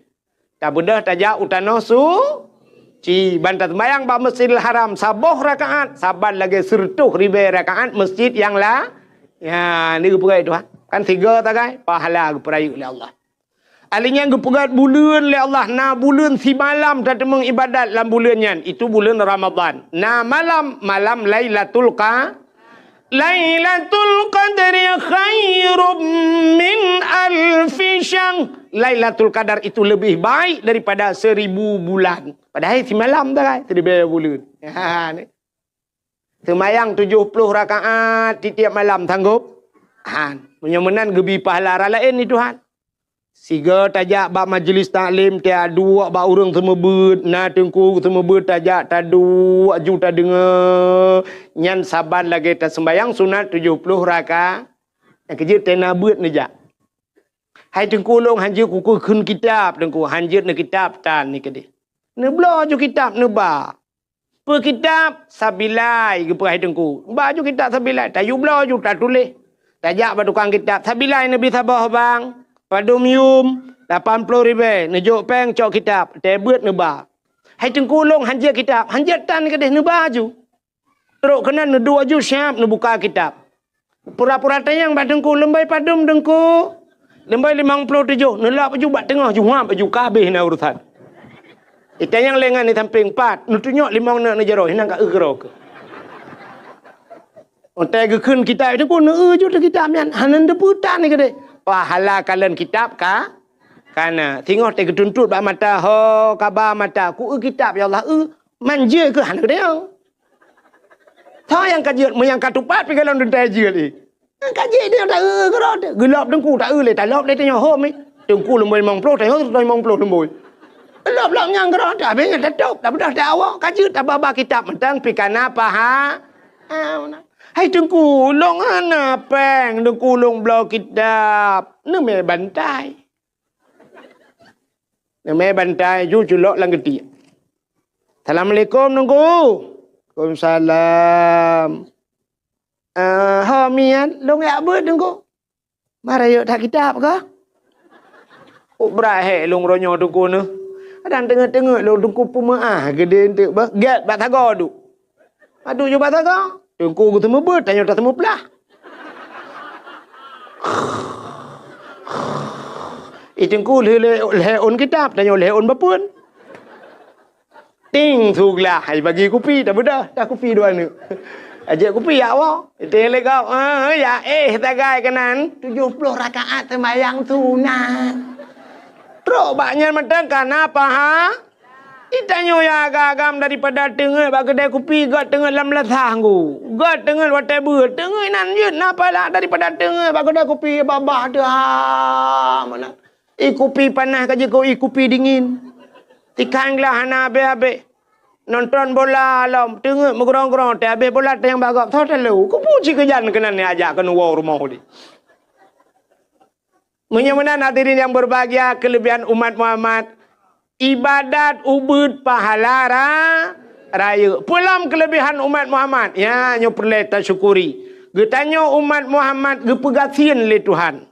tabeudôh tajak u tanoh suci. Ban taseumayang bak Masjidil Haram saboh rakaat, saban lagèe sireutoh ribèe rakaat masjid nyang la-, ya, ni geupeugah Tuhan. Kan sigoe sagai, pahala geupeurayeuk lé Allah. Ahli nyan geupeugah buleuen lé Allah, na buleuen simalam tateumeung ibadat lam buleuen nyan, itu buleuen Ramadhan. Na malam, malam Lailatul Qa-, Lailatul Qadri khairum min alfi syahr. Lailatul Qadar itu lebih baik daripada seribu bulan. Padahai simalam sagai, siribèe buleuen. Ha, ni. Seumayang tujoh ploh rakaat tiep-tiep malam, sanggob? Han. Meunyoe meunan geubri pahala raya laén di Tuhan. Sigoe tajak bak majlis taklim, taduek bak ureueng seumeubeuet, na teungku seumeubeuet tajak taduek ju tadeungoe. Nyan saban lagèe taseumayang sunat tujoh ploh rakaat. Nyang keujeuet tena beuet neujak. Hai teungku, lôn hanjeuet kukheun kitab, teungku, hanjeuet neukitab tan ni keudeh. Neubloe ju kitab neuba. Peue kitab? Sabilai, geupeugah teungku. Ba ju kitab Sabilai, tayue bloe ju tatuléh. Tajak bak tukang kitab, "Sabilai neubri saboh bang, padum yum, lapan ploh ribèe, neujok pèng cok kitab, teuh beuet neuba." Hai teungku, lôn hanjeuet kitab, hanjeuet tan keudeh, neuba ju. Trok keunan neuduek ju siab neubuka kitab. Pura-pura tanyong bak teungku, "Leumbai padum teungku?" "Leumbai limong ploh tujoh." Neulap ju bak teungoh, ju huab ju, ka habéh na urusan. Itanyong lé ngon di sampéng, "Pat?" Neutunyok limong neuk neujaroe, hinan ka eu keudroe keuh. Watèe geukheun kitab teungku, neueu ju teuh kitab nyan, hana neuteupeue tan ni keudeh. Pahala kalon kitab ka, kana. Singoh teuh geutuntot bak mata, ho kaba mata, "Ku eu kitab, ya Allah, eu." Man jeuet keuh hana geutanyong. Soe nyang ka jeuet, meunyo nyang ka tupat pih golom teuntèe jeuet lé. Nyang ka jeuet nyoe taeu keudroe teuh. Geulop teungku taeu lé, talop lé tanyoe hom nyoe. Teungku leumoi limong ploh, tanyoe limong ploh leumoi. Lop-lop nyang keudroe teuh, habéh nyan tatôb, tabeudôh tawoe, ka jeuet tababa kitab mantong pih kana paha. Ah, meunan. "Hai teungku, lôn hana pèng, teungku lôn bloe kitab." Neumè bantai. Neumè bantai ju culok lam geutiek. "Assalamualaikum, teungku." "Waalaikumsalam." "Eh, ho miet, lôn jak beuet, teungku." "Mara yôk that kitab kah?" "Oh, brat hék lôn uroe nyoe, teungku, neuh. Kadang teungeut-teungeut lôn, teungku, peumeu'ah geudeh eunteuk beuh. Gèt bak sagoe duek." Padub ju bak sagoe. Teungku geuseumeubeuet, tanyoe taseumeuplah. Ih, teungku lheueh lhèe ôn kitab, tanyoe lhèe ôn bapeuen. Ting, su glah, hai bagi kupi, tabeudôh, dah kupi dua neuk. Ajak kupi jak woe. Iteng lé gob, eh, ya éh sagai keunan. Tujoh ploh rakaat seumayang sunat. Trok bak nyan mantong kana paha. Itanyoe nyang agam-agam daripada teungeut bak keudè kupi, göt teungeut lam lasah nggu. Göt teungeut watèe beuet, teungeut inan jeuet na pahala daripada teungeut bak keudè kupi babah teuh ha meunan. Ih kupi panas ka jeuet keu ih kupi dingin. Tikang glah hana abéh-abéh. Nonton bola lom, teungeut meugrong-grong, teuh abéh bola teuh nyang bak gob, tho talo. Kupu cit keujan keunan nyang ajak keuneuk woe rumoh di. Meunyoe meunan hadirin yang berbahagia, kelebihan umat Muhammad, ibadat ubeuet pahala ra-, rayeuk. Peue lom kelebihan umat Muhammad? Ya, nyoe peureulèe tasyukuri. Geutanyoe umat Muhammad geupeugasien lé Tuhan.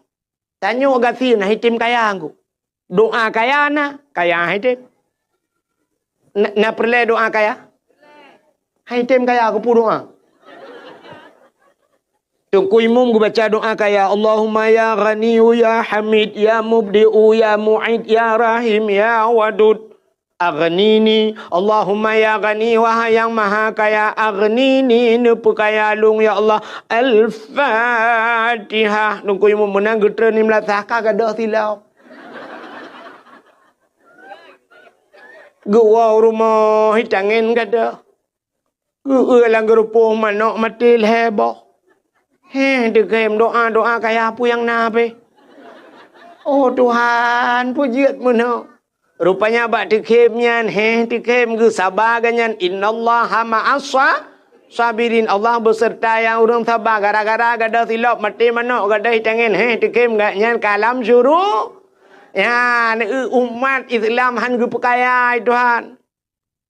Tanyoe gasien, han item kaya ngku. Doa kaya na, kaya han item. Na, na peureulèe doa kaya? Han item kaya, keupeue doa? Teungku Imum geubaca doa kaya, "Allahumma ya Ghaniyyu ya Hamid ya Mubdi'u ya Mu'id ya Rahim ya Wadud." Aghnini, Allahumma ya Ghani, wahai Nyang Maha Kaya, aghnini, neupeukaya lôn, ya Allah. Al-Fatihah. Teungku Imum meunan geutreun lim lasah ka gadôh silop. Geuwoe u rumoh, hi tangen gadôh. Geueu lam geurupoh manok maté lhèe boh. Heh, teukhem doa-doa kaya peue nyang na pih. Oh Tuhan, peue jeuet meunoe. Rupanya bak teukhem nyan, heh, teukhem geusaba geuh nyan, "Innallaha ma'as sa-," Sabirin, Allah beuseurta nyang ureuëng saba. Gara-gara gadôh silop maté manok gadôh tangen, heh, teukem gak nyan ka lam syuru. Ya, neu umat Islam han geupeukaya, hai Tuhan.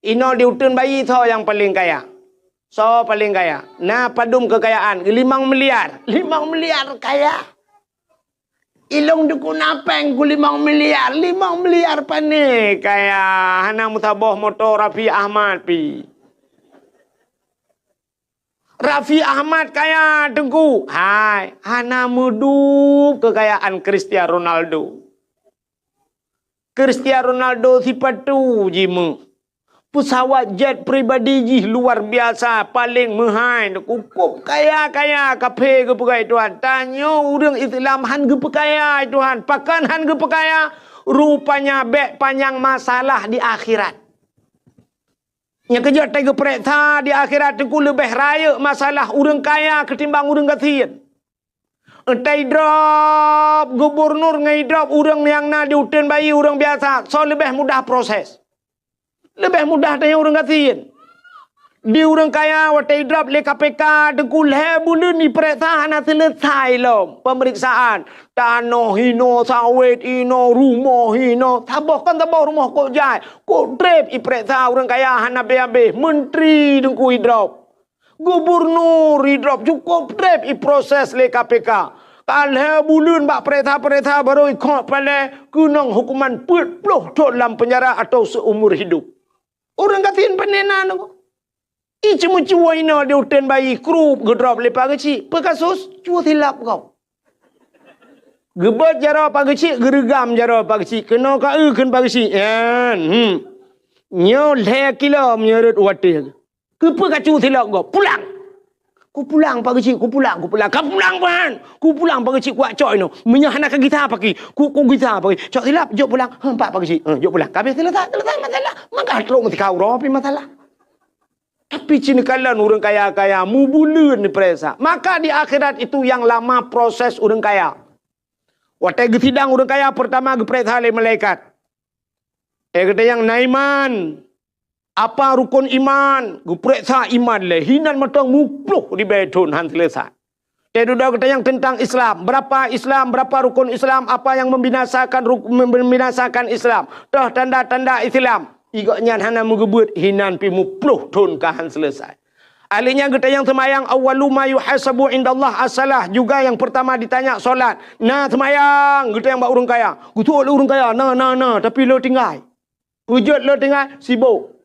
Inoe di uteuen bayi soe nyang paleng kaya? Soe paleng kaya? Na padum keukayaan? Limong miliar. Limong miliar kaya. Ilong dukun apeng ku limong miliar. Limong miliar pane kaya? Hana meusaboh moto Raffi Ahmad pi. Raffi Ahmad kaya, Teungku. Hai, hana meudup keukayaan Cristiano Ronaldo. Cristiano Ronaldo sipatu jimeuh. Peusawat jet pribadi jih luar biasa, paleng meuhai, cukup kaya-kaya, kaphé geupeugah Tuhan. Tanyoe ureuëng Islam han geupeukaya, Tuhan. Pakon han geupeukaya? Rupanya bék panyang masalah di akhirat. Nyang keujeuet tageupeuriksa di akhirat teungku leubeh rayeuk masalah ureuëng kaya keutimbang ureuëng gasien. Entah idrop gubunur ngon idrop ureuëng nyang na di uteuen bayi ureuëng biasa, soe leubeh mudah proses? Leubeh mudah tanyong ureuëng gasien. Di ureuëng kaya watée idrop lé K P K teungku lhée buleuen ipeuriksa hana seuleusoe lom peumeriksaan. Tanoh hinoe, sawét hinoe, rumoh hinoe. Saboh kon saboh rumoh kok jai. Kok treb ipeuriksa ureuëng kaya hana habéh-habéh. Menteri teungku idrop. Gubunur idrop cukup treb iproses lé K P K. Ka lhée buleuen bak peuriksa-peuriksa barô ikhok palée keunong hukuman peuet ploh thon lam penjara atau seumur hidup. Ureuëng gasien pane na nyoe. Iceumeucue inoe di uteuen bayi krup geudrop lé Pak Geuchik. Peue kasus? Cue silap gob. Geubeuet jaroe Pak Geuchik, geureugam jaroe Pak Geuchik. Keunoe ka eu kheun Pak Geuchik. Nyan, hmm. Nyoe lhée kilo meunyoe rot watée. Keupeue kacue silap gob? Pulang! Kupulang Pak Geuchik, kupulang, kupulang. Ka pulang ban! Kupulang Pak Geuchik kuwak cok inoe. Meunyoe hana kagisa paki, ku, kugisa paki. Cok silap, jok pulang. Heh, pak Pak Geuchik. Heh, jok pulang. Ka habéh seuleusoe, seuleusoe masalah. Maka trok meutika uroe pi masalah. Tapi cina kalon ureuëng kaya-kaya mubuleuen dipeuriksa. Maka di akhirat itu yang lama proses ureuëng kaya. Watée geusidang ureuëng kaya peurtama geupeuriksa lé malaikat. Eh, gata nyang na iman. Apa rukon iman? Geupeuriksa iman lé hinan mantong muploh ribée thon han seuleusoe. Teududoe geutanyoe teuntang Islam. Berapa Islam? Berapa rukun Islam? Apa yang membinasakan ruk-, membinasakan Islam? Toh tanda-tanda Islam. Igok nyan hana meugeubeuet hinan pi muploh thon ka han seuleusoe. Ahli nyan geutanyong seumayang, awwalu ma yuhasabu indallah as-salah. Juga yang pertama ditanya solat. Na seumayang, geutanyong bak ureuëng kaya. Geutuek lé ureuëng kaya, na, na, na, tapi le tinggai. Peujeuet le tinggai, sibok.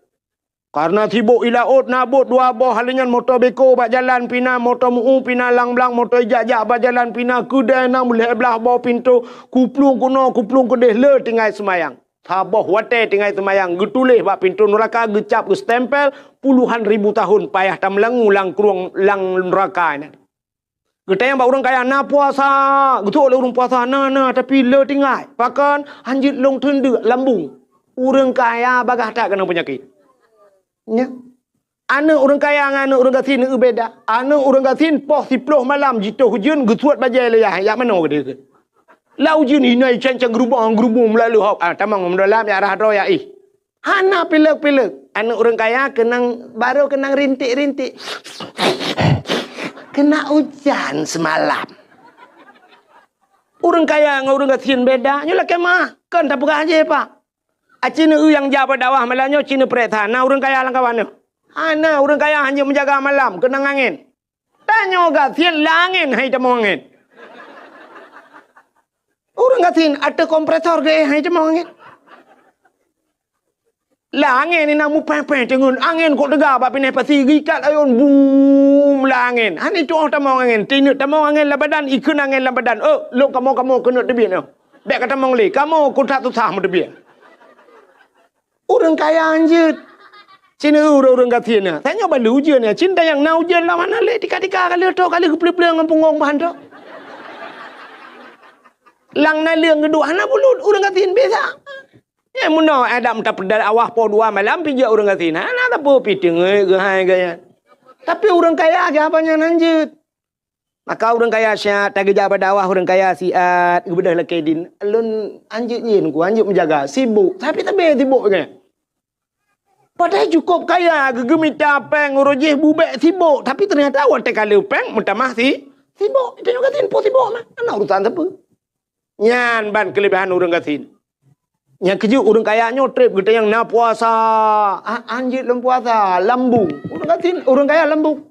Karena sibok i laôt na bot dua boh, hali nyan moto beko bak jalan pina, moto meu pina lang blang, moto ijak-jak bak jalan pina, keudée na meulhée blaih boh pintoe, kuplueng keunoe, kuplueng keudeh le tinggai seumayang. Saboh watée tinggai seumayang, geutuléh bak pintoe nuraka, geucab, geustempel, puluhan ribu tahun payah tameulangu lam krueng lam nuraka nyan. Geutanyong bak ureuëng kaya, na puasa? Geutuek lé ureuëng puasa, na, na, tapi le tinggai. Pakon? Hanjeuet lôn teundeuk lambung. Ureuëng kaya bagaih that keunong peunyakét. Nya. Aneuëk ureuëng kaya ngon aneuëk ureuëng gasien beda. Aneuëk ureuëng gasien poh siploh malam jitoh ujeuen geusuet bajée lé yah, jak manoe geude. Lam ujeuen inoe cang-cang geurubong-geurubong meulalu hok. Ah, tamong meudolam ya rah droe ya ih. Hana pilek-pilek. Aneuëk ureuëng kaya keunong, barô keunong rintik-rintik. Kena ujan semalam. Ureuëng kaya ngon ureuëng gasien beda. Nyoe lakée meuah. Kon tapeugah jih, Pak. Aci neu nyang jak bak dakwah malam nyoe, ci neupreh that na ureuëng kaya lam kawan nyoe. Hana, ureuëng kaya hana meujaga malam, keunong angén. Tanyoe gasien lam angén hai tamong angén. Ureuëng gasien ateueh kompresor geuéh hai tamong angén. Lam angén inan mupéh-péh teungeun angén kok teuga bak pineh pasi geuikat ayôn bum lam angén. Hana tuoh tamong angén, tineuk tamong angén lam badan, ikheun angén lam badan. Eh, lôn kamoe-kamoe keuneuk teubiet nyoe. Bék ka tamong lé, kamoe keu that susah meuteubiet. Ureuëng kaya hanjeuet. Cina ureuëng-ureuëng gasien na. Tanyoe balu ujeuen ya. Cinta nyang na ujeuen lam hana lé tika-tika ka lheueh toh ka lheueh geupleu-pleu ngon punggong bahan toh. Lang na leueng geuduek hana bulut ureuëng gasien biasa. Ya meunoe Adam tapeudat awah poh dua malam pijak ureuëng gasien. Hana sapeue pi teungeut geuhai gaya. Tapi ureuëng kaya siapa nyan hanjeuet. Maka ureuëng kaya siat, tageujak bak dakwah ureuëng kaya siat, geubeudôh lakée din. Lôn hanjeuet nyin ku, hanjeuet meujaga, sibuk. Tapi sabe sibuk nyan. Padahai cukôp kaya, geugeumita péng uroe jih bubek sibok, tapi teunyata watée ka le péng meutamah si sibok. Tanyoe gasien peue sibok mah, hana urusan sapeue. Nyan ban keuleubehan ureuëng gasien. Nyang keujeuet ureuëng kaya nyoe treb geutanyoe na puasa, a- anjeuet lom puasa, lambung. Ureuëng gasien, ureuëng kaya lambung.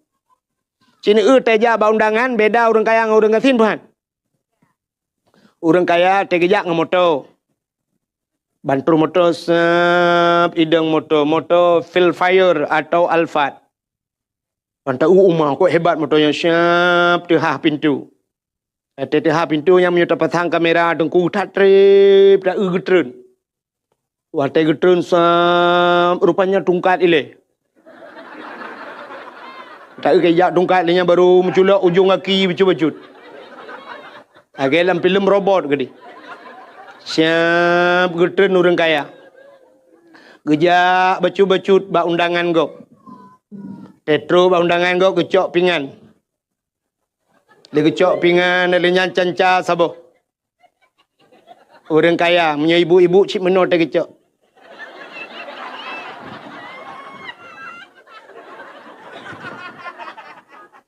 Cin eu tajak bak undangan beda ureuëng kaya ngon ureuëng gasien buhan. Ureuëng kaya teugeujak ngon moto. Ban trok moto sep idong moto, moto Vellfire atau Alphard. Ban ta u uma kok hebat moto nyan siap teuhah pintu. Watée teuhah pintu nyan meunyoe tapasang kamera teungku that treb ta eu geutreun. Watée geutreun sam, rupanya tungkat ilée. Tak keu jak tungkat lé nyan baru meuculok ujong gaki bacut-bacut. Lagée lam filem robot geude. Siap geutreun ureuëng kaya. Geujak bacut-bacut bak undangan gob. Teutro bak undangan gob geucok pingan. Lé geucok pingan lé nyan canca saboh. Ureuëng kaya, meunyoe ibu-ibu cit meunoe teuh geucok.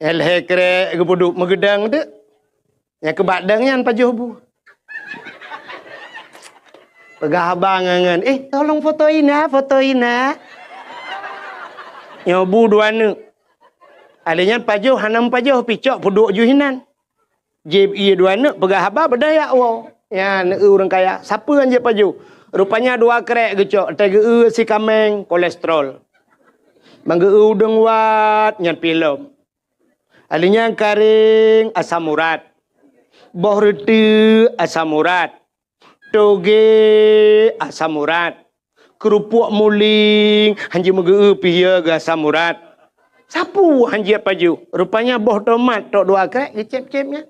Lhée krek geupeuduek meugeudang teuk. Nyang keubak dang nyan pajoh bu. Peugah abang ngon, "Eh, tolong foto ina, foto ina." Nyoe bu dua neuk. Alé nyan pajoh hana meupajoh picok peuduek ju hinan. Jieb ié dua neuk peugah haba beudaya woe. Nyan ureuëng kaya, sapeue nyang jieb pajoh? Rupanya dua krek geucok, teugeue si kaméng kolesterol. Ban geue udeueng wat nyan pih lom. Alé nyan karéng asam urat. Boh reuteuek asam urat. Toge asam urat, keurupuk muling hanjeuet meugeu pih ya geu asam urat. Sapeue hanjeuet pajoh, rupanya boh tomat tok dua krek geucép-cép nyan.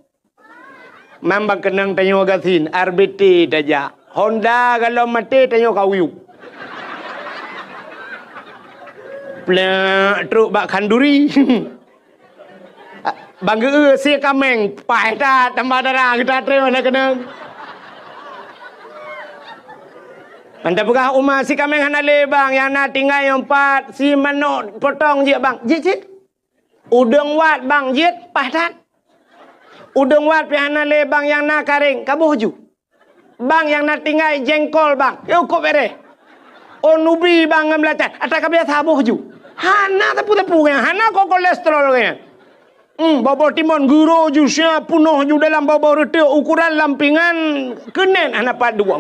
Mambang keunong tanyoe gasien, R B T tajak. Honda galom maté tanyoe kauyup. Plek trok bak khanduri. Ban geu si kaméng, paih that tambah dara geuta treun hana keunong. Ban tapeugah uma si kaméng hana lé bang, nyang na tinggai nyoe pat si manok potong jeuet bang. Jeuet cit. Udeueng wat bang jeuet paih that. Udeueng wat pih hana lé bang, nyang na karéng kaboh ju. Bang nyang na tinggai jengkol bang, yôh kop bereh. Oh nubi bang ngon beulatan, ata ka biasa boh ju. Hana teupeu-teupeu nyan, hana ko kolesterol nyan. Hmm, bobo timon guro ju sia punoh ju dalam bobo reuteuek ukuran lampingan keunen hana pat dua.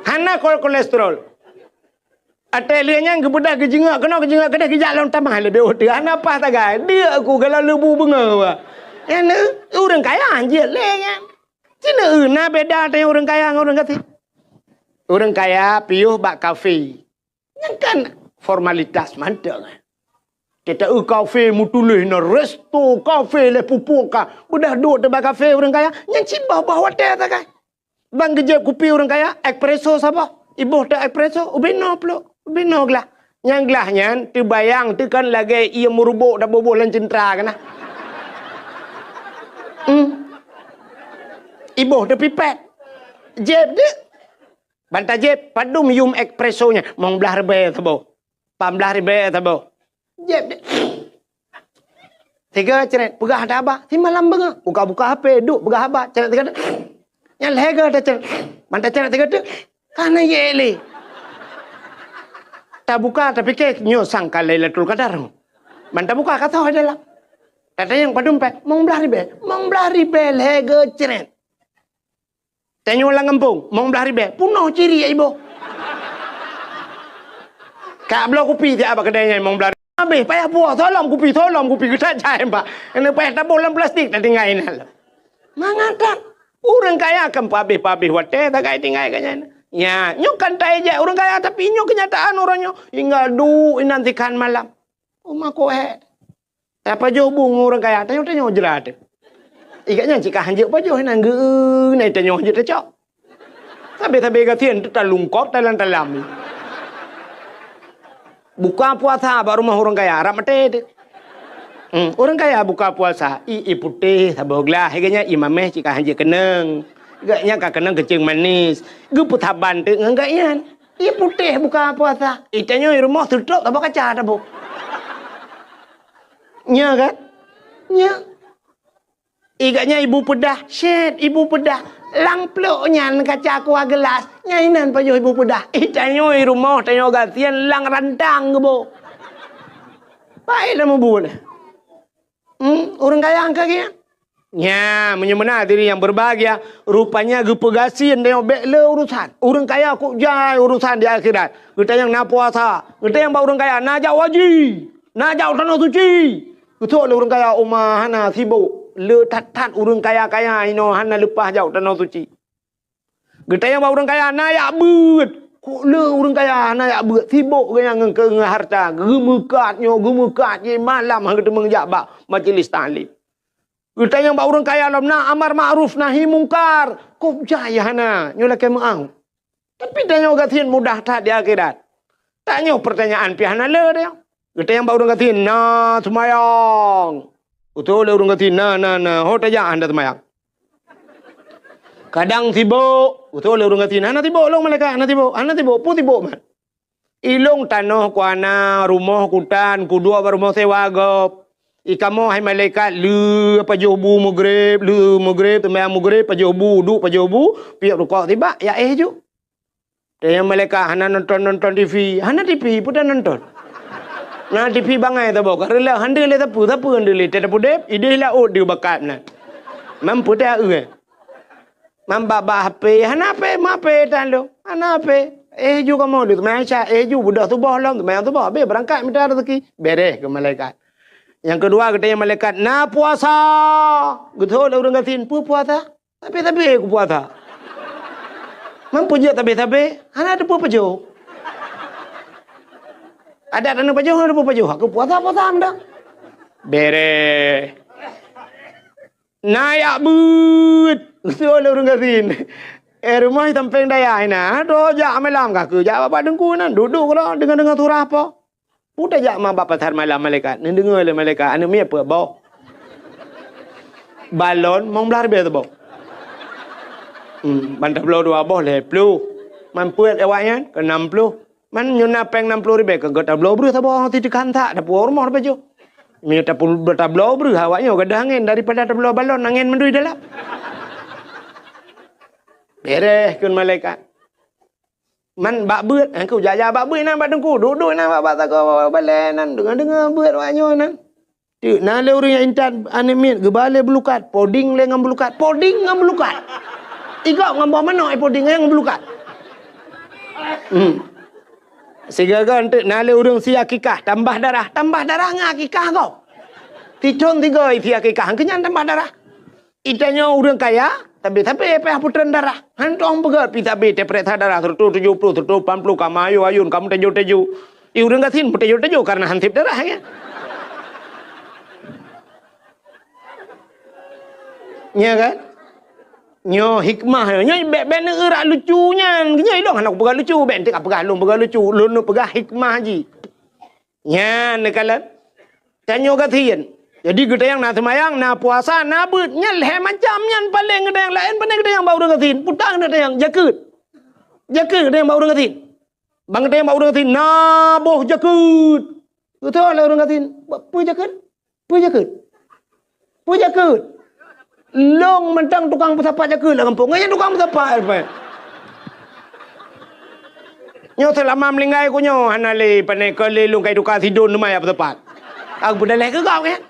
Hana ko kolesterol. Até lheueh nyan geubeudôh geujeungok keunoe geujeungok keudeh geujak lom tamah leubeh oh teuh hana paih tagai. Deuk ku galak leubu beungoh. Nyan ureueng kaya jeuet lé nyan. Cina na beda teuh ureueng kaya ngon ureueng gasien. Ureueng kaya piôh bak kafe. Nyan kan formalitas mantong. Kita eu kafe mutuléh na resto kafe lé pupuk ka. Beudah duek teuh bak kafe ureueng kaya. Nyan cit bah-bah watèe tagai. Ban geujép kupi ureueng kaya, espresso saboh. Iboh teuh espresso, ubé noe plôk, ubé noe glah. Nyang glah nyan teubayang teuh kan lagèe ié meuruboh taboh-boh lam ceuntra keunan. Hmm. Iboh teuh pipet. Jép deuh. Ban tajép padum yum espresso nyan, mong blaih ribèe saboh. Pamblah ribèe saboh. Jép deh. Tiga ceret, peugah haba. Si malam beungoh, buka-buka H P, duek peugah haba, ceret tiga deh. Nyan lhèe go taceret. Ban taceret tiga deh, ka na yé lé. Tabuka, tapike nyoe sang ka Lailatul Qadar. Ban tabuka ka toh dalam. Tatanyong padum pèng, mong blaih ribèe. Mong blaih ribèe lhèe go ceret. Tanyoe lam gampông, mong blaih ribèe, punoh ciri iboh. Ka bloe kupi siat bak keudè nyan mong blaih ribèe. Abéh payah puwoe, solom kupi, solom kupi, geutajai bak. Keuneuk payah taboh lam plastik, tatinggai inan lom. Mangat that, ureueng kaya kan pabéh-pabéh watèe tagai tinggai ka nyan. Nya, nyoe kan taijak ureueng kaya, tapi nyoe keunyataan uroe nyoe. Hingga duek inan sikan malam. Uma koh hèk. Tapajoh bu ngon ureueng kaya, tanyoe-tanyoe jrat. Ikat nyan cit ka hanjeuet pajoh, inan geu-, nai tanyoe hanjeuet tacok. Sabé-sabé gasien teuh talungkop talam-talam. Buka puasa bak rumoh ureueng kaya, rab maté teuh. Hmm, ureueng kaya buka puasa, ie, ie putéh saboh glah, ikat nyan ie mamèh cit ka hanjeuet keunong. Ikat nyan ka keunong keuceung manis. Geupeusaban teuh ngon ikat nyan. Ie putéh buka puasa. Itanyoe i rumoh seutrop saboh kaca taboh. Nya kan? Nya. Igat nyan ibu peudah, syet ibu peudah. Lam plok nyan kaca kuah gelas, nyan inan pajoh ibu peudah. Itanyoe i rumoh tanyoe gasien lam rantang geuboh. Baik dah mubuet. Hmm, ureuëng kaya angka geuh. Nya, meunyoe meunan hadirin yang berbahagia, rupanya geupeugasien tanyoe bék le urusan. Ureuëng kaya kok jai urusan di akhirat. Geutanyong na puasa, geutanyong bak ureuëng kaya na jak haji, na jak tanoh suci. Geutanyong lé ureuëng kaya uma hana sibok. Le that-that ureuëng kaya-kaya inoe hana leupah jak tanoh suci. Geutanyong bak ureuëng kaya na jak beuet. Kok le ureuëng kaya hana jak beuet, sibok geuh nyan ngon keu ngon harta, geumeukat nyoe, geumeukat jih malam han geuteumeung jak bak majlis taklim. Geutanyong bak ureuëng kaya lom na amar makruf nahi mungkar, kok jai hana, nyoe lakée meu'ah. Tapi tanyoe gasien mudah that di akhirat. Tanyoe peurtanyaan pih hana le deh. Geutanyong bak ureuëng gasien na seumayang. Geutanyong lé ureuëng gasien na na na, ho tajak hana seumayang. Kadang sibok, geutanyong lé ureuëng gasien hana sibok lôn malaikat, hana sibok, hana sibok, peue sibok mat. Ilong tanoh kuana, rumoh kutan, kuduek bak rumoh sewa gob. Ikamoe hai malaikat le pajoh bu mugreb, le mugreb, seumayang mugreb, pajoh bu, duek pajoh bu, piep rukok sibak, ya éh ju. Tanyong malaikat hana nonton-nonton TV, hana TV peue ta nonton. Na TV bangai saboh ka reulah, hana lé sapeue, sapeue hana lé, teuh tapudeb ideh laôt di bakat nan. Mampu teu eh. Mambak-bak HP, hana HP, ma HP tan lom. Hana HP. Éh ju kamoe lom, seumayang Isya, éh ju beudôh suboh lom, seumayang suboh, habéh beurangkat mita rezeki. Beres keu malaikat. Nyang keudua geutanyong malaikat, na puasa. Geutanyong lé ureuëng gasien, peue puasa? Sabe-sabe kupuasa. Mampu jeuet sabe-sabe, hana teupeue pajoh. Adat hana pajoh, hana teupeue pajoh. Aku puasa-puasa meudah. Beres. Na jak beuet. Geutanyong lé ureuëng gasien. Eh, rumoh sampéng dayah inan. Droe jak malam ka keu jak bak teungku nan. Duek-duek keudroe deungoe-deungoe surah po. Peue tajak ma bak pasar malam malaikat? Neudeungoe lé malaikat, aneuk miet peuet boh. Balon limong blaih ribèe saboh. Hmm, ban tabloe dua boh lhèe ploh. Man peuet awaknyan keu nam ploh. Man nyoe na péng nam ploh ribèe keu geutabloe breuh saboh, ti teukan that, tapuwoe rumoh tapajoh. Meunyoe tapu-, tabloe breuh awaknyoe gadôh angén daripada tabloe balon angén mandum dalam. Beres kheun malaikat. Man bak beuet, eh, ku jak-jak bak beuet inan bak teungku, duek-duek inan bak, bak sagoe balèe nan, deungoe-deungoe beuet awaknyoe nan. Teuk na lé ureueng nyang intat aneuk miet geuba lé beulukat, poding lé ngon beulukat, poding ngon beulukat. Igop ngon boh manok, eh, poding ngon beulukat. Hmm. Sigoe-goe teuk na lé ureueng sie akikah, tambah darah, tambah darah ngon akikah gob. Sithon sigoe sie akikah, keu nyan tambah darah. Geutanyoe ureueng kaya, tapi-tapi payah putreun darah. Hantom peugah pi sabe teupeuriksa darah seratus tujuh puluh, seratus lapan puluh, ka meuayôn-ayôn, ka meuteujô-teujô. Di ureueng gasien meuteujô-teujô kareuna han sép darah, ya. Nya kan? Nyoe hikmah nyoe, nyoe bèk, bèk neueurak lucu nyan. Nyoe ilong hana kupeugah lucu, bèk enteuk kapeugah lôn peugah lucu, lôn neupeugah hikmah jih. Nyan neukalon. Tanyoe gasien. Jadi geutanyoe na seumayang, na puasa, na beuet. Nyan lhèe macam nyan paleng geutanyoe laén pane geutanyoe bak ureueng gasien. Puta geutanyoe jakeuet. Jakeuet geutanyoe bak ureueng gasien. Ban geutanyoe bak ureueng gasien, na boh jakeuet. Geutanyong lé ureueng gasien, "Peue jakeuet? Peue jakeuet? Peue jakeuet?" Lôn mantong tukang peusapat jakeuet lam gampông. Ngon nyan tukang peusapat, Pak. Nyoe seulama meuninggai ku nyoe hana lé pane keu lé lôn kai tuka sidon teuma jak peusapat. Aku peudaleh keu gob nyan.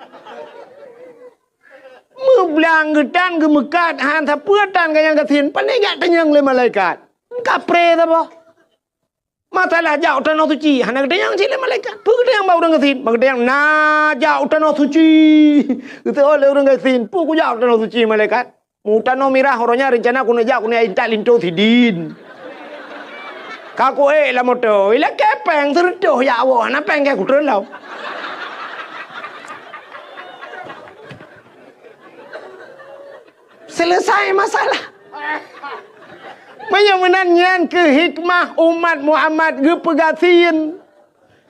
Meublang geutan geumeukat han sapeue tan ganyang gasien, pane jak tanyong lé malaikat. Kapré saboh. Masalah jak u tanoh suci, hana geutanyong cit lé malaikat. Peue geutanyong bak ureueng gasien? Bak geutanyong na jak u tanoh suci. Geutanyong lé ureueng gasien, peue kujak u tanoh suci malaikat? Mu tanoh mirah uroe nyan reuncana keuneuk jak keuneuk intat linto sidin. Ka kuék lam moto, ilakèe péng seureutôh jak woe, hana péng keu kutreun lom. Selesai masalah. Meunyoe meunan nyan keuh hikmah umat Muhammad geupeugasien.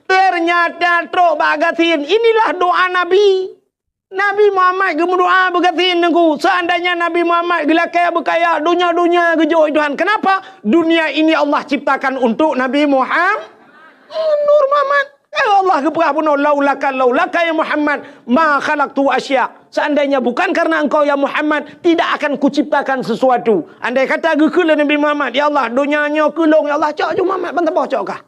Ternyata trok bak gasien, inilah doa Nabi. Nabi Muhammad geumeudoa beugasien Teungku. Seandainya Nabi Muhammad geulakée beukaya, donya-donya geujok Tuhan. Kenapa? Dunia ini Allah ciptakan untuk Nabi Muhammad. Nur Muhammad. Eh, Allah geupeugah bunoe, "Laulaka, laulaka ya Muhammad, ma khalaqtu asya." Seandainya bukan karena engkau ya Muhammad, tidak akan kuciptakan sesuatu. Andai kata geukheun lé Nabi Muhammad, "Ya Allah, donya nyoe keu lôn, ya Allah, cok ju Muhammad ban saboh cok kah."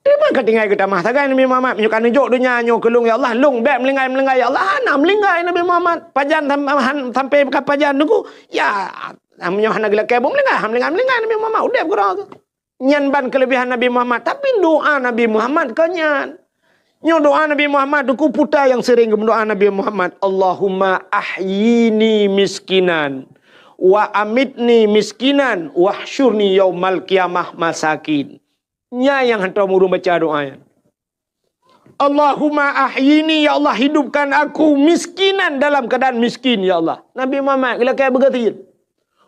Teuma ka tinggai geutamah sagai Nabi Muhammad, "Meunyoe ka neujok donya nyoe keu lôn, ya Allah, lôn bék meulinggai-meulinggai, ya Allah." Hana meulinggai Nabi Muhammad. Pajan sam-, han-, sampai ka pajan Teungku, ya, meunyoe hana geulakée buet meulinggai, han meulinggai-meulinggai Nabi Muhammad, udeb keudroe. Nyan ban keuleubehan Nabi Muhammad, tapi doa Nabi Muhammad kon nyan. Nyoe doa Nabi Muhammad, Teungku, peue nyang sering geumeudoa Nabi Muhammad, "Allahumma ahyini miskinan, wa amitni miskinan, wahsyurni yaumal qiyamah masakin." Nyan nyang hantom ureuëng baca doa nyan. "Allahumma ahyini, ya Allah, hidupkan aku miskinan dalam keadaan miskin, ya Allah." Nabi Muhammad geulakée beugasien.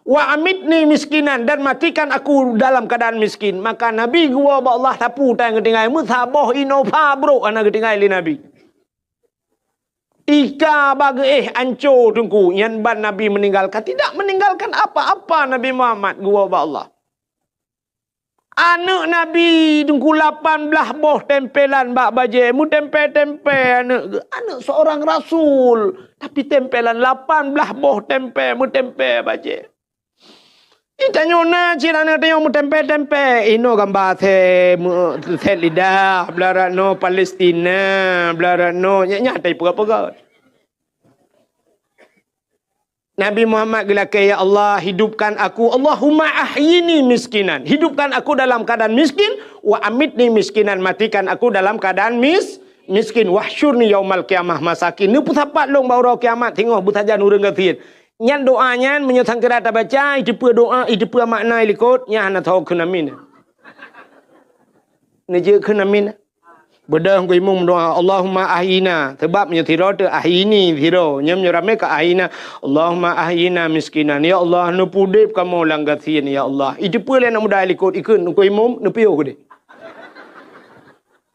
"Wa amitni miskinan, dan matikan aku dalam keadaan miskin." Maka Nabi geuwoe bak Allah, sapeue nyang geutinggai, meusaboh inoe pha brok hana geutinggai lé Nabi. Ika ba geuéh anco Teungku, nyan ban Nabi meninggalkan, tidak meninggalkan apa-apa Nabi Muhammad geuwoe bak Allah. Aneuëk Nabi Teungku lapan blaih boh tempelan bak bajée, meutempé-tempé aneuëk geuh, aneuëk seorang rasul, tapi tempelan lapan blaih boh tempé, meutempé bajée. Di tanyoe na cit aneuëk tanyoe meutempé-tempé, inoe gamba sét, sét lidah, blah rot noe Palestina, blah rot noe, nyan, nyan tai peugah-peugah. Nabi Muhammad geulakée, "Ya Allah, hidupkan aku, Allahumma ahyini miskinan. Hidupkan aku dalam keadaan miskin, wa amitni miskinan, matikan aku dalam keadaan mis-, miskin, wahsyurni yaumal qiyamah masakin." Neupeusapat lôn bak uroe kiamat singoh beusajan ureuëng gasien. Nyan doa nyan meunyoe sangkira tabaca, iteupeue doa, iteupeue makna ilikot, nyan hana tho kheun amin. Neujeuet kheun amin. Beudôh Teungku Imum doa, "Allahumma ahyina." Sabab nyoe sidroe teuh ahyini sidroe. Nyoe meunyoe ramé ka ahyina. "Allahumma ahyina miskinan." Ya Allah, neupeudeb kamoe lam gasien, ya Allah. Iteupeue lé aneuk muda ilikot ikheun Teungku Imum, neupiôh keudeh.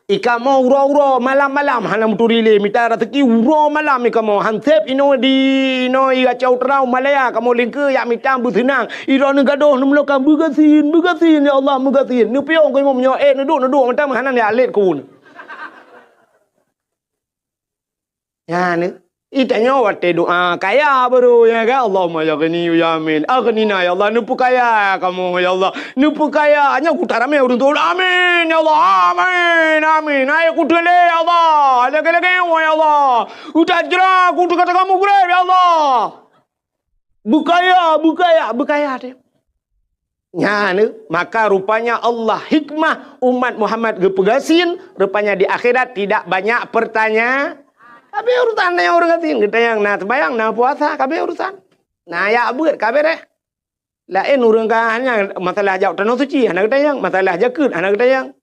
Ikamoe uroe-uroe, malam-malam, hana meuturi lé, mita raseuki uroe malam ikamoe. Hanseb inoe di, inoe i Aceh Utara, Malaya, kamoe lingkeue jak mita beuseunang. Idroeneuh gadôh neumeulokang, "Beugasien, beugasien, ya Allah, beugasien." Neupiôh Teungku Imum nyoe, eh, neuduek, neuduek, mantong hana jak lét keu Nyan, i tanyoe watée doa kaya baru, ya kan? Allahumma ya ghani ya amin. Aghnina ya Allah, neupeukaya kamoe ya Allah. Neupeukaya, nyoe kuta ramé ureuëng tuha. Amin ya Allah, amin, amin. Hai kuteulé ya Allah, lagée-lagée ya Allah. Utajra ku teuka-teuka mugreb ya Allah. Beukaya, beukaya, beukaya teuh. Nyan, maka rupanya Allah hikmah umat Muhammad geupeugasien, rupanya di akhirat tidak banyak pertanya-, kabeh urusan nyang ureuëng gasien, geutanyong na seumayang, na puasa, kabeh urusan. Na jak beuet, kabeh deh. Laén ureuëng ka hanya masalah jak tanoh suci, hana geutanyong, masalah jakeuet, hana geutanyong.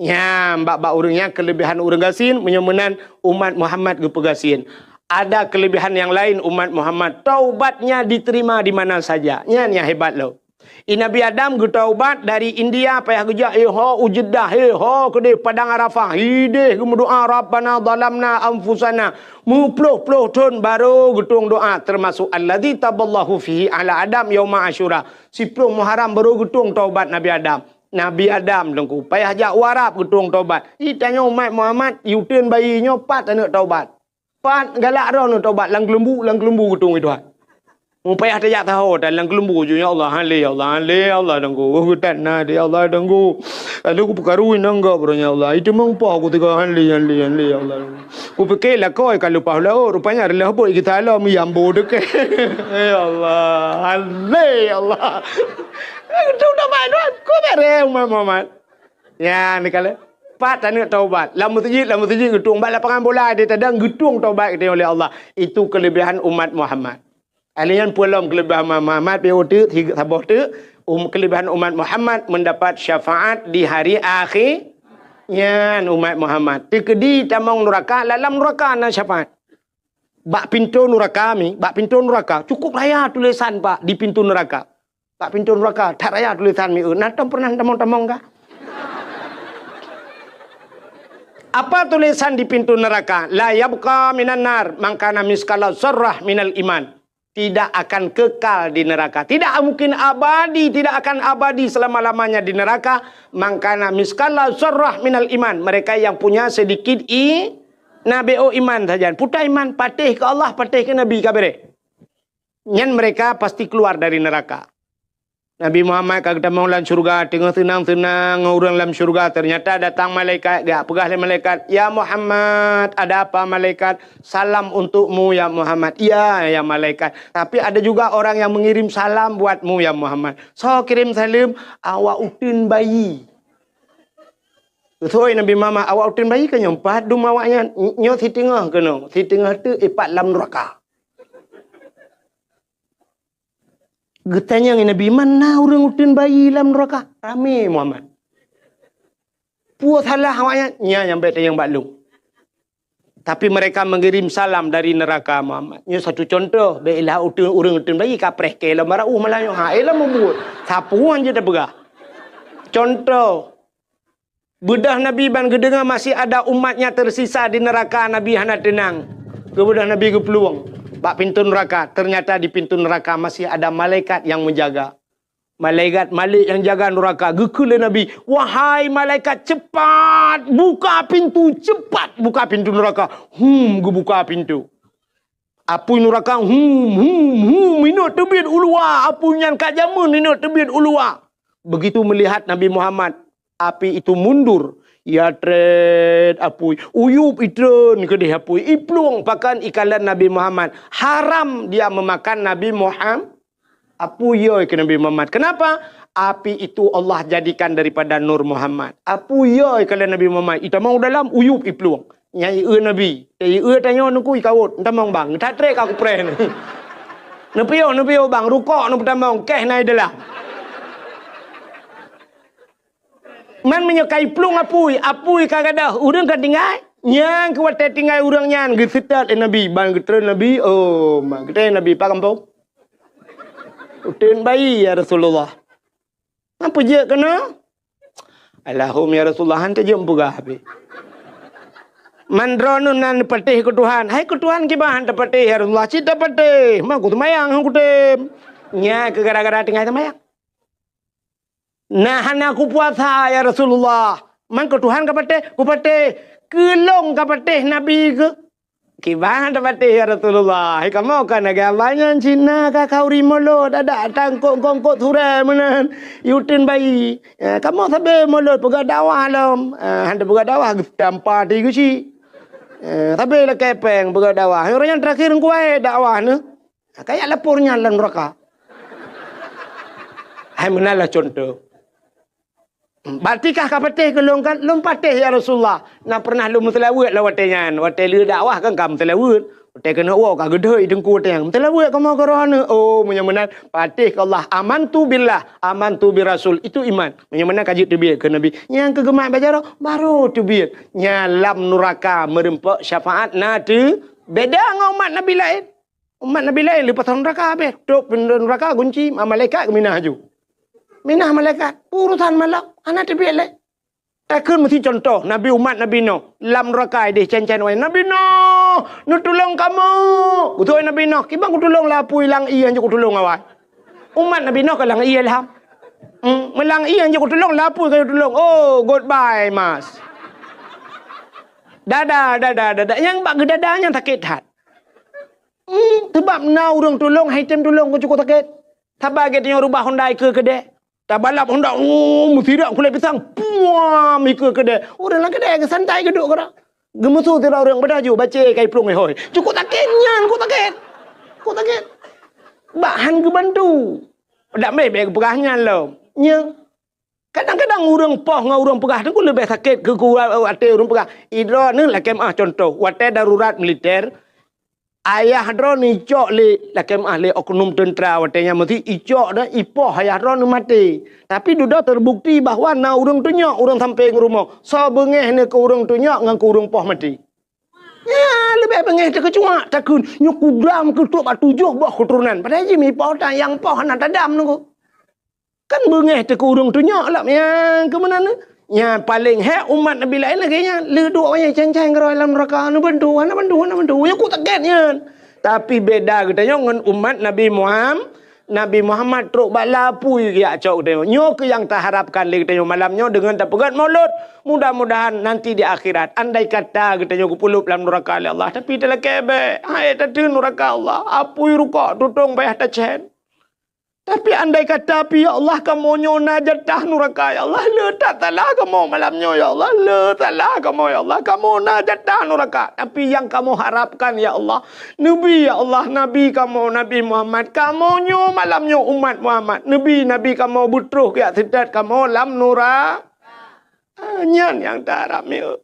Nyan, bak-bak ureuëng nyan keuleubehan ureuëng gasien, meunyoe meunan umat Muhammad geupeugasien. Ada keuleubehan nyang laén umat Muhammad, taubatnya diterima di mana saja. Nyan nyang hebat lom. I Nabi Adam geutaubat dari India, payah geujak, "Eh, ho u Jeddah, eh, ho keudeh Padang Arafah." Ideh geumeudoa, "Rabbana zalamna anfusana." Meuploh-ploh thon baru geutueng doa, termasuk alladzi taballahu fihi ala Adam yauma Asyura. Siploh Muharram baru geutueng taubat Nabi Adam. Nabi Adam Teungku, payah jak u Arab geutueng taubat. I tanyoe umat Muhammad, i uteuen bayi nyoe pat aneuëk taubat. Pat galak droeneueh taubat lam keuleumbu, lam keuleumbu geutueng i Tuhan. Mu payah tajak saho tan lam keuleumbu ju, "Ya Allah, han lé, ya Allah, han lé, ya Allah, Teungku. Oh, geutan na deh, ya Allah, Teungku. Lalu kupeukaru inong gop, ya Allah. Itu meumpah ku tiga han lé, han lé, han lé, ya Allah." Kupike lakoe ka leupah laôt, rupanya reulah bot geuta lom, yambo deukeh. Ya Allah, alé ya Allah. Geutueng taubat Tuhan, ku bere umat Muhammad. Ya, ni kala. Pat aneuëk taubat. Lam meuseujid, lam meuseujid geutueng. Bak lapangan bola di tadang geutueng taubat geutanyoe lé Allah. Itu kelebihan umat Muhammad. Ahli nyan peue lom kelebihan umat Muhammad, pi uteuk, saboh teuk, um, kelebihan umat Muhammad mendapat syafaat di hari akhir. Nyan umat Muhammad. Teukeudi tamong nuraka, lam nuraka na syafaat. Bak pintoe nuraka mi, bak pintoe nuraka, cukup raya tulisan, Pak, di pintoe nuraka. Bak pintoe nuraka, that raya tulisan mi, na tom pernah tamong-tamong kah? Apa tulisan di pintu neraka? La yabqa minan nar man kana miskala zarrah minal iman. Tidak akan kekal di neraka. Tidak mungkin abadi, tidak akan abadi selama-lamanya di neraka. Man kana miskala zarrah minal iman. Mereka yang punya sedikit i-, nabi, oh, iman saja. Puta iman, patéh ke Allah, patéh ke Nabi, ka beureh. Nyan mereka pasti keluar dari neraka. Nabi Muhammad ka geutamong lam syurga, teungoh seunang-seunang ngon ureuëng lam syurga, ternyata datang malaikat, geujak peugah lé malaikat, "Ya Muhammad." "Ada apa, malaikat?" "Salam untukmu, ya Muhammad." "Iya, ya malaikat. Tapi ada juga orang yang mengirim salam buatmu, ya Muhammad." "Soe kirim saleuem?" "Awak uteuen bayi." Geuseuôt Nabi Muhammad, "Awak uteuen bayi keunoe, padum awaknyan?" "Nyoe siteungoh keunoe, siteungoh teuk ipat lam nuraka." Geutanyong Nabi, "Man na ureuëng uteuen bayi lam nuraka?" Ramé Muhammad. "Peue salah awaknyan?" "Nyan nyang bék tanyong bak lôn. Tapi mereka mengirim salam dari neraka, Muhammad." Nyoe satu contoh, bék ilah uteuen, ureuëng uteuen bayi kapreh keu lom bara uh malah nyoe. Ha, eh, lom mubuet. Sapeue jeuet tapeugah. Contoh, Beudôh Nabi ban geudeungoe masih ada umatnya tersisa di neraka, Nabi hana teunang. Geubeudôh Nabi geuplueng bak pintoe neuraka, ternyata di pintoe neuraka masih ada malaikat nyang meujaga. Malaikat Malik nyang jaga neuraka. Geukheun lé Nabi, "Wahai malaikat, cepat buka pintu, cepat buka pintu neuraka." Hum, geubuka pintu. Apui neuraka, hum, hum, hum, inot teubiet u luwa. Apui nyan ka jameun inot teubiet u luwa. Begitu melihat Nabi Muhammad, api itu mundur. Ya trét apui, uyup itreun keudeh apui, iplueng pakon ikalon Nabi Muhammad. Haram dia memakan Nabi Muhammad. Apui yoi keu Nabi Muhammad. Kenapa? Api itu Allah jadikan daripada nur Muhammad. Apui yoi keu Nabi Muhammad. Itamong dalam, uyup iplueng. Nyang ieu Nabi. Ieu tanyoe nuku ikawot. Entamong bang. That trek aku preh ni. Neupiôh, neupiôh bang. Rukok neupeutamong. Keh na ideulah. Man meunyoe ka iplueng apui, apui ka gadôh, ureuëng ka tinggai. Nyang keu watée tinggai ureuëng nyan geuseutôt lé Nabi, ban geutreun Nabi, "Oh, ma geutreun Nabi, pak gampông?" "Uteuen bayi, ya Rasulullah." "Nyan peujeuet keunoe?" "Alahum, ya Rasulullah, han teujeuet peugah habéh." "Man droeneuh nan patéh keu Tuhan." "Hai keu Tuhan kiban han tapatéh, ya Rasulullah?" "Cit tapatéh, ma ku seumayang han kutem." Nyan keu gara-gara tinggai seumayang. "Nah, hana kupuasa, ya Rasulullah." "Man keu Tuhan kapatéh?" "Kupatéh." "Keu lôn kapatéh Nabi keu?" "Kiban tapatéh, ya Rasulullah." "Hai kamoe ka lagée abah nyan Cina ka khauri mulod, adak tangkok-kongkot surée meunan, uteuen bayi. Eh, kamoe sabe mulod peugah dakwah lom." Eh, han tapeugah dakwah, geutampa ti geuci. Eh, sabe lakée péng peugah dakwah. Ureuëng nyang terakhir kuwai dakwah neuh. Kayak lapor nyan lam neraka. Hai meunan lah contoh. Berarti kah kapatéh keu lôn kan? "Lôn patéh, ya Rasulullah. Na pernah lôn meuseulaweuet lah watée nyan. Watée lheueh dakwah kan ka meuseulaweuet. Watée keuneuk woe ka geudhôi teungku watée nyan. Meuseulaweuet kamoe keu roh aneuëk." Oh, meunyoe meunan, patéh keu Allah. Amantu billah, amantu bir rasul. Itu iman. Meunyoe meunan ka jeuet teubiet keu Nabi. Nyang keu geumat bak jaroe, baru teubiet. Nyan lam nuraka meureumpok syafaat na teu beda ngon umat Nabi laén. Umat Nabi laén leupah nuraka habéh. Trok pintoe nuraka gunci, ma-, malaikat geuminah aju. Minah malaikat, urusan malak, hana teubiet lé. Takheun meusi contoh, Nabi umat Nabi Nuh, lam nuraka ideh cen-cen wai. "Nabi Nuh, neutulông kamoe!" Beutôi Nabi Nuh, "Kiban kutulông lapui lam ié hanjeuet kutulông awai." Umat Nabi Nuh ka lam ié lham. Hmm, meulam ié hanjeuet kutulông, lapui ka kutulông. Oh, goodbye, mas. Dadah, dadah, dadah. Nyang bak geudada nyan sakét that. Hmm, seubab na ureuëng tulông, hai tem tulông keu cukôp sakét. Saban gét tanyoe rubah honda ikeue keudeh. Tabalap honda, oh, meusirak kulét pisang, puam, ikeue keudeh. Ureuëng lam keudeh geusantai geuduek keudroe. Geumeusu sidroe ureuëng, "Beudah ju, bacé ka iplueng hôi." Cukôp sakét nyan, cukôp sakét. Cukôp sakét. Bak han geubantu. Dak mé bèk geupeugah nyan lom. Nyan. Kadang-kadang ureuëng poh ngon ureuëng peugah teungku leubeh sakét keu, keu até ureuëng peugah. Idroeneuh lakée meuah contoh, watée darurat militer, ayah droeneuh icok lé, lakée meuah lé oknum teuntra watée nyan meusi icok dan ipoh ayah droeneuh maté. Tapi dudoe teubukti bahwa na ureuëng tunyok ureuëng sampéng rumoh. Soe beungéh nyoe keu ureuëng tunyok ngon keu ureuëng poh maté? Nyan leubeh beungéh takeucuak, takheun, "Nyoe kudram keutrok bak tujoh boh keuturonan." Padahai jih mipoh tan nyang poh hana tadam nunggu. Kan beungéh teuh keu ureuëng tunyok lom nyang keu meunan. Nyang paleng hék umat Nabi laén lagée nyan, le duek awaknyan cen-cen keudroe lam neuraka, neubantu, hana bantu, hana bantu. Nyoe ku sakét nyan. Tapi beda geutanyoe ngon umat Nabi Muham-, Nabi Muhammad trok bak lapui geujak cok geutanyoe. Nyoe keuh nyang taharapkan lé geutanyoe malam nyoe deungon tapeugét maulud. Mudah-mudahan nanti di akhirat, andai kata geutanyoe geupeuleub lam neuraka lé Allah, tapi talakée bék, hai tateun neuraka Allah, apui rukok tutong payah tacén. Tapi andai kata pih, ya Allah, kamoe nyoe na jatah neuraka, ya Allah, le that salah kamoe malam nyoe, ya Allah, le salah kamoe, ya Allah, kamoe na jatah neuraka. Tapi nyang kamoe harapkan, ya Allah, neubi, ya Allah, Nabi kamoe, Nabi Muhammad, kamoe nyoe malam nyoe umat Muhammad, neubi, Nabi kamoe beutroh geujak seutôt kamoe lam nura-, ah, nyan nyang taharap miet.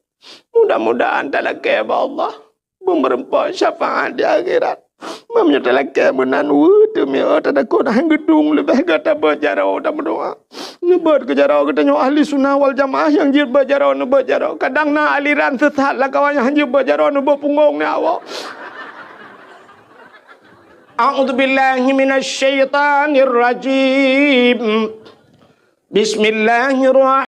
Mudah-mudahan talakée bak Allah. Beumeureumpok syafaat di akhirat. Meunyoe talakée meunan, weueh, teumé, oh, tatakot hán geudong leubeh gata beuet jaroe dan meudoá. Neubeuet keu jaroe geutanyoe ahli sunnah wal jamaah nyang jeuet beuet jaroe, neubeuet jaroe. Kadang na aliran sesat lam kawan nyang hán jeuet beuet jaroe, neubeuet punggong nyan awak. A'udzubillahi minasyaitanirrajim. Bismillahirrahmanirrahim.